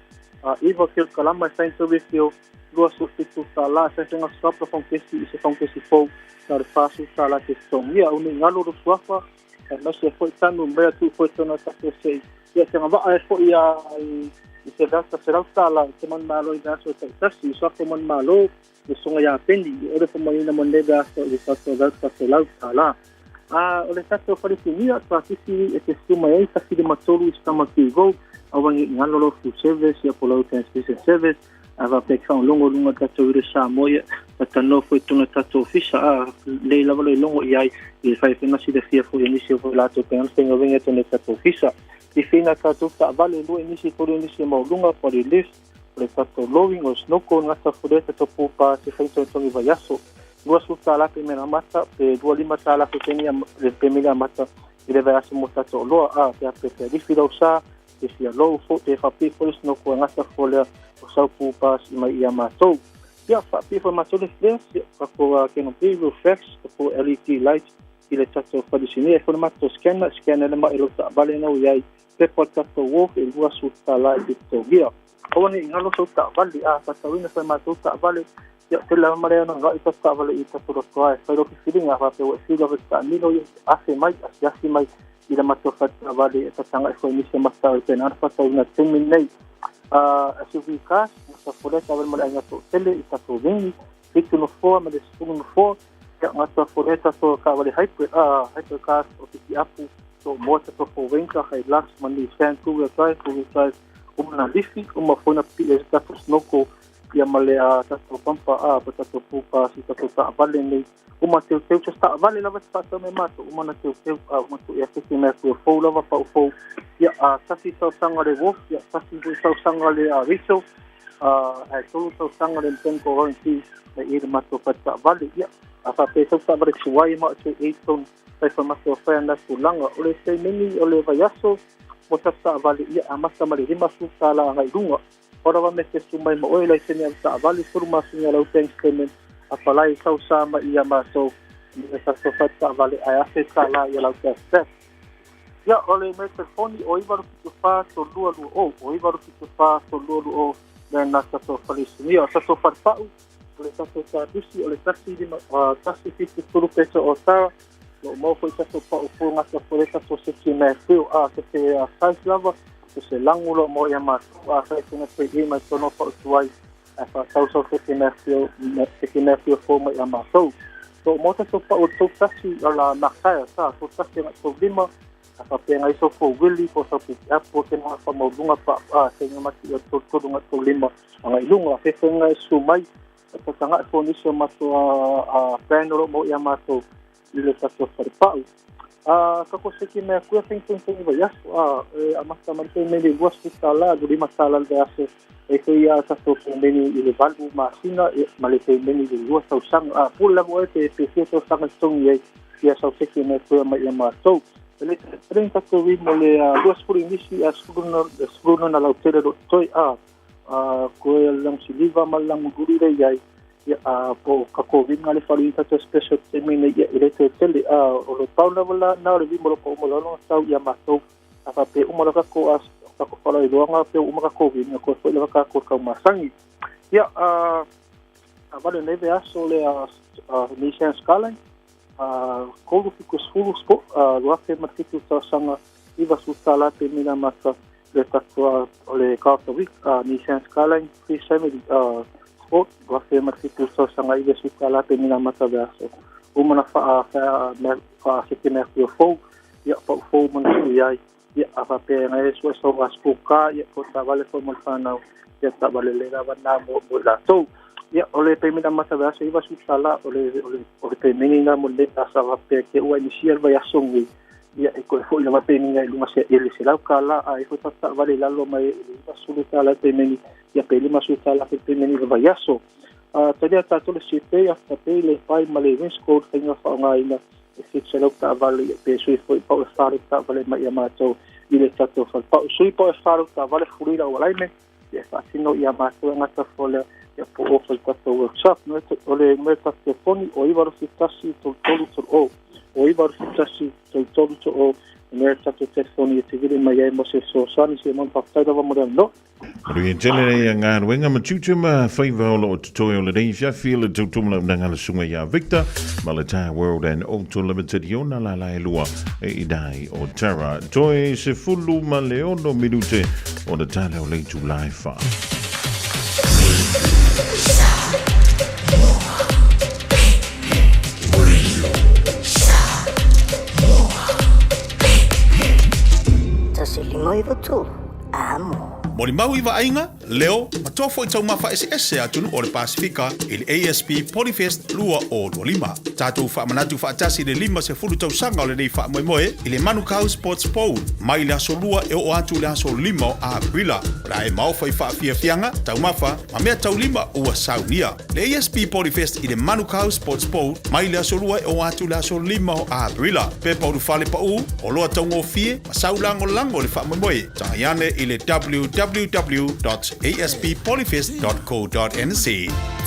a iwa kil kalama e sainto wifio, lua su fitu ta la, sa whanga swapla whang festi i se whang festi fou, na re whasu ta la te tongia, uni ngalo ru suafa, e mase foi tanu mea tu foi tona tato sei, ia te ngā waa e foi a i se rata se rauta la te man malo i aso te tasi so te man malo i songa ia pendi i ore fo mai na mon lebe aso i tato rauta se rauta la a o le tato whare whinia ta sisi e te suma ei ta whiri matolu i stama ki go a wangi ngalo lo fu service ia polau transmission service a va pe ka longo lunga tato i sa moia ta tano foi tuna tato ofisa a le lava le longo i ai i whai whena si le fia fo i nisi o lato pe an whenga wenga tone tato ofisa i whina tātou ta vale lua nisi tolu nisi mau lunga po le lift o le tātou lowing o snoko ngata fureta to pupa te whaito tongi vai aso lua su tā lape mena mata pe 25 tā lape penia le pemina mata i le vai aso mo tātou loa a te ape te rifi rau sa te fia lou fo te whapi fo le snoko ngata folea o sau pupa si mai ia mātou. Ia whapi fo mātou le flares ia kako keno pei flex kako LED light i le tātou whadisini e fo le mātou scanner scanner le ma e lo ta vale nau iai pepa tato walk e lua su ta la i te gia. Awane i ngalo sau ta vale a tatawina whai mātou ta vale ia te la mare ana ngai ta vale i tato rotoa e whai roki whiringa wha pe e whira ta mino i ase mai ase ase mai i la mātou whai vale e tatanga e whai nisi matau i tēnā ara whatauna temi nei. A SUV cars masa fore ta vale mare ngato tele i tato wingi fitu no foa ma le sunu no foa ia ngata fore tato ka vale hyper hyper cars o tiki apu to mota to fo wenka hai lux mani stand two wheel drive uma na lifi uma fona pi e tato snoko ia male a tato pampa a pa tato pupa si tato ta vale nei uma teu teu ta vale lava ta me mato uma na teu teu a uma tu ia te me tu fo lava pa fo ia a tasi tau sanga le wolf ia tasi tau sanga le a riso a ai tolu tau sanga le tenko warranty me i mato pa ta vale ia a fa pe tau ta vale suai ma te 8 ton pai fa mato fa na tulanga o le se meni o le vaiaso mo ta vale ia a masa male lima su sala ngai lunga ora va me te sumai mo oila se ni ta vale furu masu lau bank statement a palai sau sama ia maso me sa so fa ta vale a afe sala ia lau cash ia o le me telefoni o iwa rupi fa to lua lua o o iwa rupi fa to lua lua o me na sa so fa ni o sa so fa pau O le tatou talusi o le 1 5 1 7 3 pesa o tara lo mau foi tatou pa'u fou gata foi le tatou seki mea feu a se se size lava se se lagu lo mo ia matou a fai faiga pe i mai tono pa'u tuai ae fa'atau sau seki mea feu seki mea feu fou mai ia matou so mo tatou pa'u tou tasi o la makaya sa tou tasi aga'i tou lima a fa'apea ai sau fou wili po sau pick-up po ke ma fa'amauluga pa a faiga mati o tolu tolu aga'i tou lima aga'i luga fefaiga e susu mai tataga'i fonisi o matou a brand o lo'o mau ia matou i le tatou falepa'u. A kako seki mea kuia faiga vaiaso a e amata mai pemeni 20 tala 25 tala le vaiaso e foi a tatou pemeni i le 8 masina ma le pemeni i le 2 tausaga a pule lava oe pe pe fia tausaga totogi ai ia sau seki mea kuia mai ia matou. E le tele tatou wi mo le 20 inisi a 10 na lautele lo toi a koe lang siliva ma lang guri le iai ia a po ka ko vinga le falu ita special te mine ia i le te tele a o lo pau lava la na le vimo lo ko mo lo tau ia matou a fa pe uma lo ka ko a ka ko fala i loanga pe uma ka ko vinga ko foi le ka ko ka masangi ia a a vale neve aso le a Nissan Skyline a kolu fiku sefulu sport a 2007 tausaga 90 tala pe mina mata le tatou o le car of the week a Nissan Skyline 370 a sport 2007 tausaga 90 tala pe mina mata ve aso uma na faa faa me faa se te mea kuia fou ia pau fou mana sui ai ia a faapea ngai e sua sau a sport car ia ko taavale foi mo le fanau ia taavale le lava na mo mo i latou ia o le pemina mata ve aso 90 tala o le o le o le pemini na mo le asa faapea ke ua inisia le vaiaso nei ia e koe fo'i lava pemini i luga se ele se lau kala a e foi taavale i lalo mai le 90 tala pemini ia pe 50 tala pe pemini le vaiaso. A talia tatou le CPay Afterpay le pai ma le Wins Code faiga fa'aaogāina e 700 taavale ia pe sui foi pa'u e 4 taavale mai ia matou i le tatou falepa'u sui pa'u e 4 taavale fuli lau alaime ia e fa'atino ia matou e gata folea ia po o fai tatou workshop no o le me tatou telefoni o 971 33 30 o 971 33 30 me tatou telefoni e te vili mai ai mo se fesoasoani se mo faafetai lava mo le avanoa. Manuia tele nei a galuega ma tiute ma faiva o loo totoe o lenei fiafi le tautomo launaga le susuga ia Victor ma le Tire World and Auto Limited i ona lala e lua e i o Tara. Toe 16 minute o le tala o le itula e wha. Tasi lima iwa tolu. Amo. Molimau i vaaiga, leo, ma toa foi taumafa eseese a atunuu o le Pasefika i le ASP Polyfest 2025. Tatou faamanatu faatasi i le 50 tausaga o lenei faamoemoe i le Manukau Sports Bowl mai le aso 2 e oo atu i le aso 5 o Aperila. O le a e maofa i faafiafiaga, taumafa, ma mea taulima ua saunia. Le ASP Polyfest i le Manukau Sports Bowl mai le aso 2 e oo atu i le aso 5 o Aperila. Pepa ulufale pa'u, oloa taugofie ma sau lagolago i le faamoemoe. Tagai ane i le www.asppolyfest.co.nz.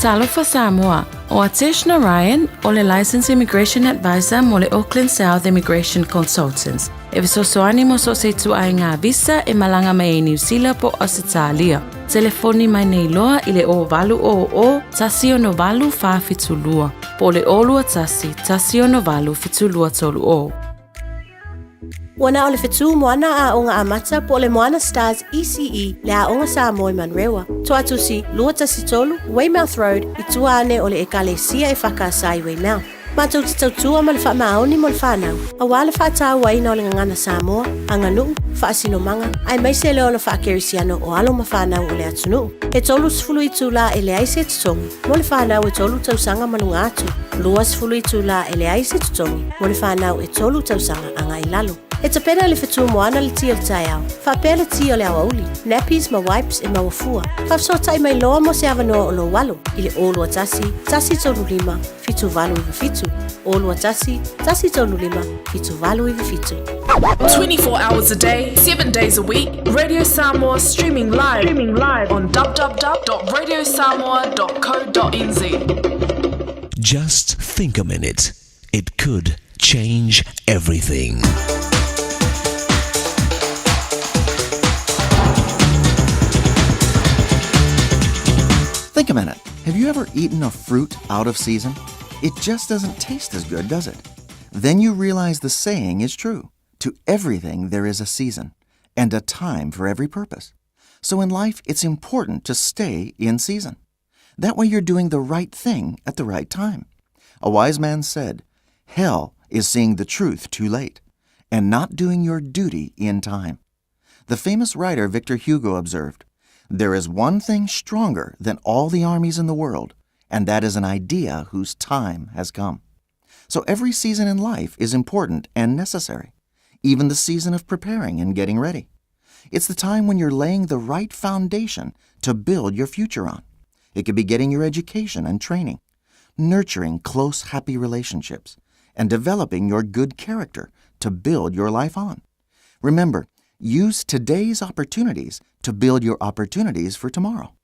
Talofa Samoa, o Atesh Narayan o le Licensed Immigration Advisor mo le Auckland South Immigration Consultants. E fesoasoani mo so o se ituaiga visa e malaga mai ai Niu Sila po o Ausetalia. Telefoni mai nei loa i le 0800 168 472 po o le 021 168 7230. Ua na o le fetu moana aoga amata po o le Moana Stars ECE le aoga Samoa i Manurewa. Toatusi 213 Weymouth Road i tua ane o le Ekalesia e Whakaasa i Weymouth. Matou te tautua ma le faamaoni mo le fanau, aua le faatauaina o le gagana Samoa, aganuu, faasinomaga, aemaise le ola faakerisiano o alo ma fanau o le atunuu. E 30 itulā e leai se totogi mo le fanau e tolu tausaga ma luga atu, 20 itulā e leai se totogi mo le fanau e tolu tausaga agai i lalo. E tapena le fetu moana le ti o le taeao, faapea le ti o le aoauli, nappies ma wipes e maua fua. Faafesootai mai loa mo se avanoa o lou alo i le 021 135 7897, 021 135 7897. 24 hours a day, 7 days a week, Radio Samoa streaming live, streaming live on www.radiosamoa.co.nz. Just think a minute. It could change everything. Think a minute. Have you ever eaten a fruit out of season? It just doesn't taste as good, does it? Then you realize the saying is true. To everything there is a season, and a time for every purpose. So in life, it's important to stay in season. That way you're doing the right thing at the right time. A wise man said, Hell is seeing the truth too late and not doing your duty in time. The famous writer Victor Hugo observed, There is one thing stronger than all the armies in the world, and that is an idea whose time has come. So every season in life is important and necessary, even the season of preparing and getting ready. It's the time when you're laying the right foundation to build your future on. It could be getting your education and training, nurturing close, happy relationships, and developing your good character to build your life on. Remember, use today's opportunities to build your opportunities for tomorrow.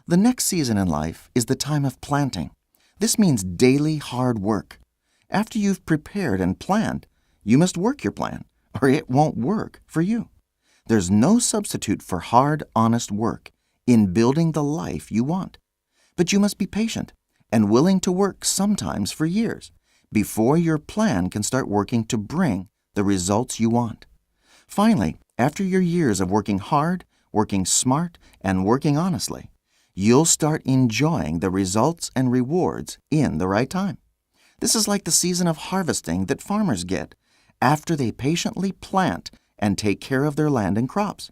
The next season in life is the time of planting. This means daily hard work. After you've prepared and planned, you must work your plan, or it won't work for you. There's no substitute for hard, honest work in building the life you want. But you must be patient and willing to work sometimes for years before your plan can start working to bring the results you want. Finally, after your years of working hard, working smart, and working honestly, you'll start enjoying the results and rewards in the right time. This is like the season of harvesting that farmers get after they patiently plant and take care of their land and crops.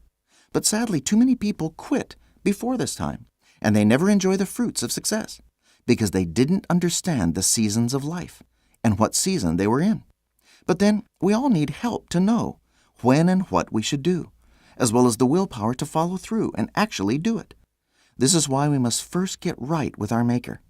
But sadly, too many people quit before this time, and they never enjoy the fruits of success because they didn't understand the seasons of life and what season they were in. But then we all need help to know when and what we should do, as well as the willpower to follow through and actually do it. This is why we must first get right with our Maker.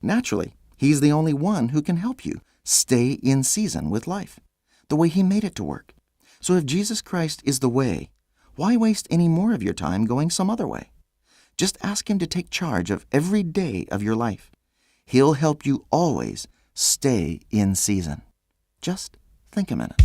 Naturally, He's the only one who can help you stay in season with life, the way He made it to work. So if Jesus Christ is the way, why waste any more of your time going some other way? Just ask Him to take charge of every day of your life. He'll help you always stay in season. Just think a minute.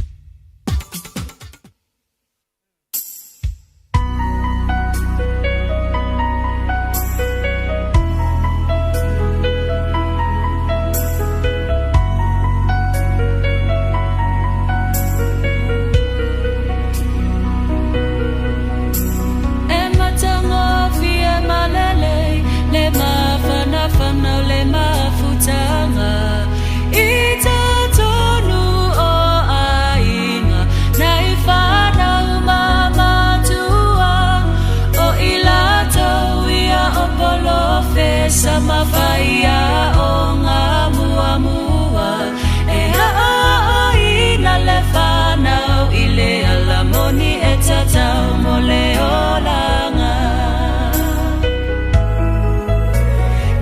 E matagofie ma lelei le mafanafana o le mafutaga i totonu o aiga nai fanau ma matua o i latou ia o polofesa ma faiaoga muamua e aoaoina le fanau i le ala moni e tatau mo le olaga.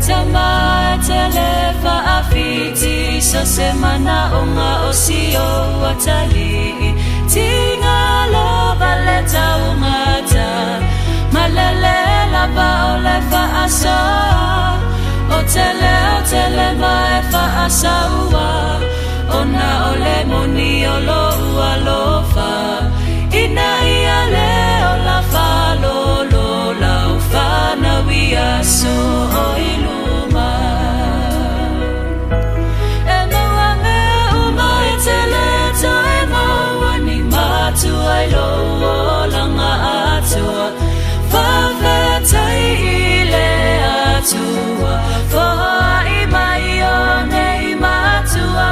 Tama e tele faafiti so se manaoga o si ou atalii tigalo le taugata malele lava o le faasoa o tele o tele ma e faasaua ona o le moni o lou alofa ina ia le ola faalolo lau fanau ia aso o i luma. E maua mea uma e tele toe maua ni matua i lou olaga atoa. Faafetai i le Atua foai mai o nei matua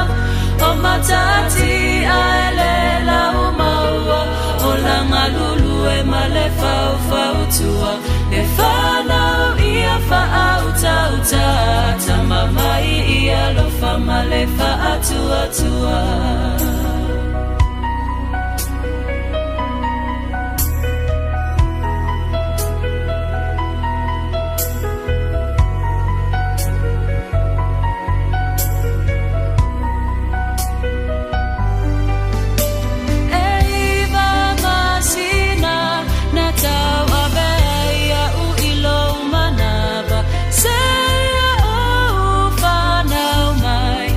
o matati ae le lau maua olaga lulu e ma le faufautua le fanau ia faautautā tama mai ia alofa ma le faatuatua. E iva masina na tauave ai a'u i lou manava seia ou fanau mai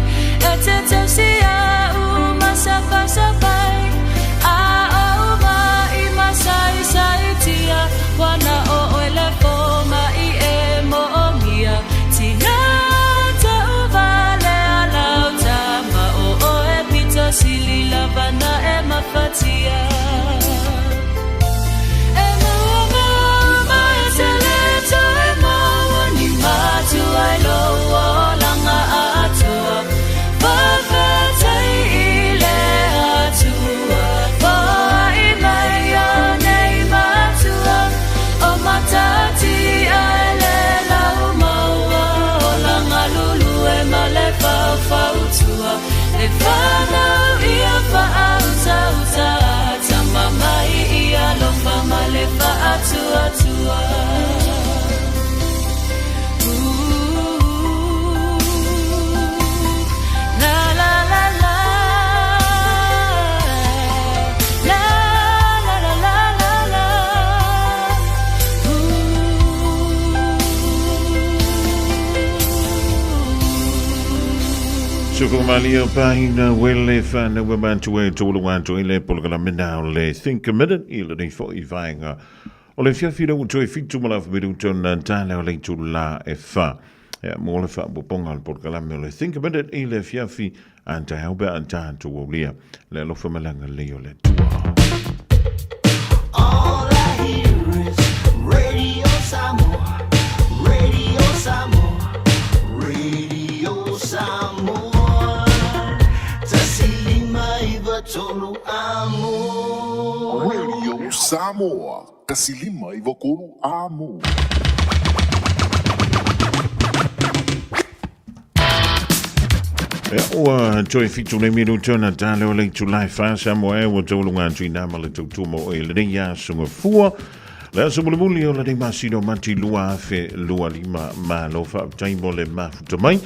e te tausi a'u ma sapasapai a ou ma'i masaisaitia ua na o oe le foma'i e mo'omia. Tiga Sukumalia pahina wele whanau e mātua e tōlu atu i le polokalame nā o le Think a Minute i le nei foi vaenga. O le fiafi rau toe fitu ma lafu miruto na tāle o le itu la e wha. Ia, mo le whaapoponga o le polokalame o le Think a Minute i le fiafi a te hau pea a tātou aulia. Le alofa malanga lei o le tua. All I hear is Radio Samoa, Radio Samoa, Radio Samoa. 159 amo. Radio Samoa, 153 amo. Ia, ua toe fitu le minuta na tāle o le itulai wha Samoa e ua taulunga atu i nā ma le tautua mo e lenei aso gafua. Le aso mulimuli o lenei masina o Mati 2025 malo faafetai mo le mafuta mai.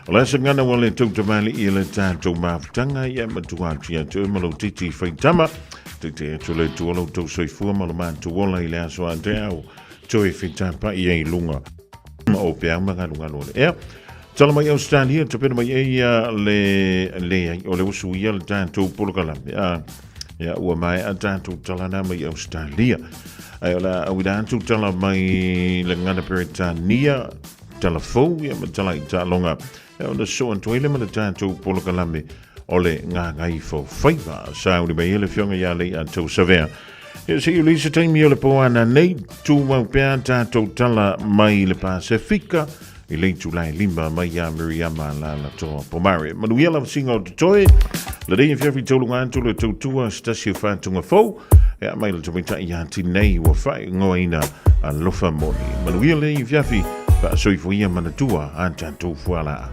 O le asa gana ua le tautamali i le tātou mafutaga ia matua atu ia te ma lou titi whaitama. Te te atu le tua lou tau soifua ma lo mātou ola i le aso a te au. Toe whitapai ai lunga o pe au magalugalo o le ea. Tala mai Australia, tapena mai e ia le, le ai, o le usu ia le tātou polokalame. A, ia, ua mai a tātou talana mai Australia. Ai o la au ina atu tala mai le ngana Peretania, tala fou ia ma tala i talonga. Ia ona so antu ai le ma le tātou polokalame o le ngā fau faiva. Sa uri mai e le fionga ia le a tau savea. Ia se i lisa taimi o le poana nei, tūmau pea tātou tala mai le Pasifika, i le itulai lima mai ia Miriama la la toa pomare. Manuia la singa o te toe, le rei whiawhi taulunga atu le tautua se tasi o whātunga fou, e a mai le tamaitai ia tinei ua whai ngoaina a lofa moni. Manuia le whiawhi, whaasoifo ia manatua a tātou fuala.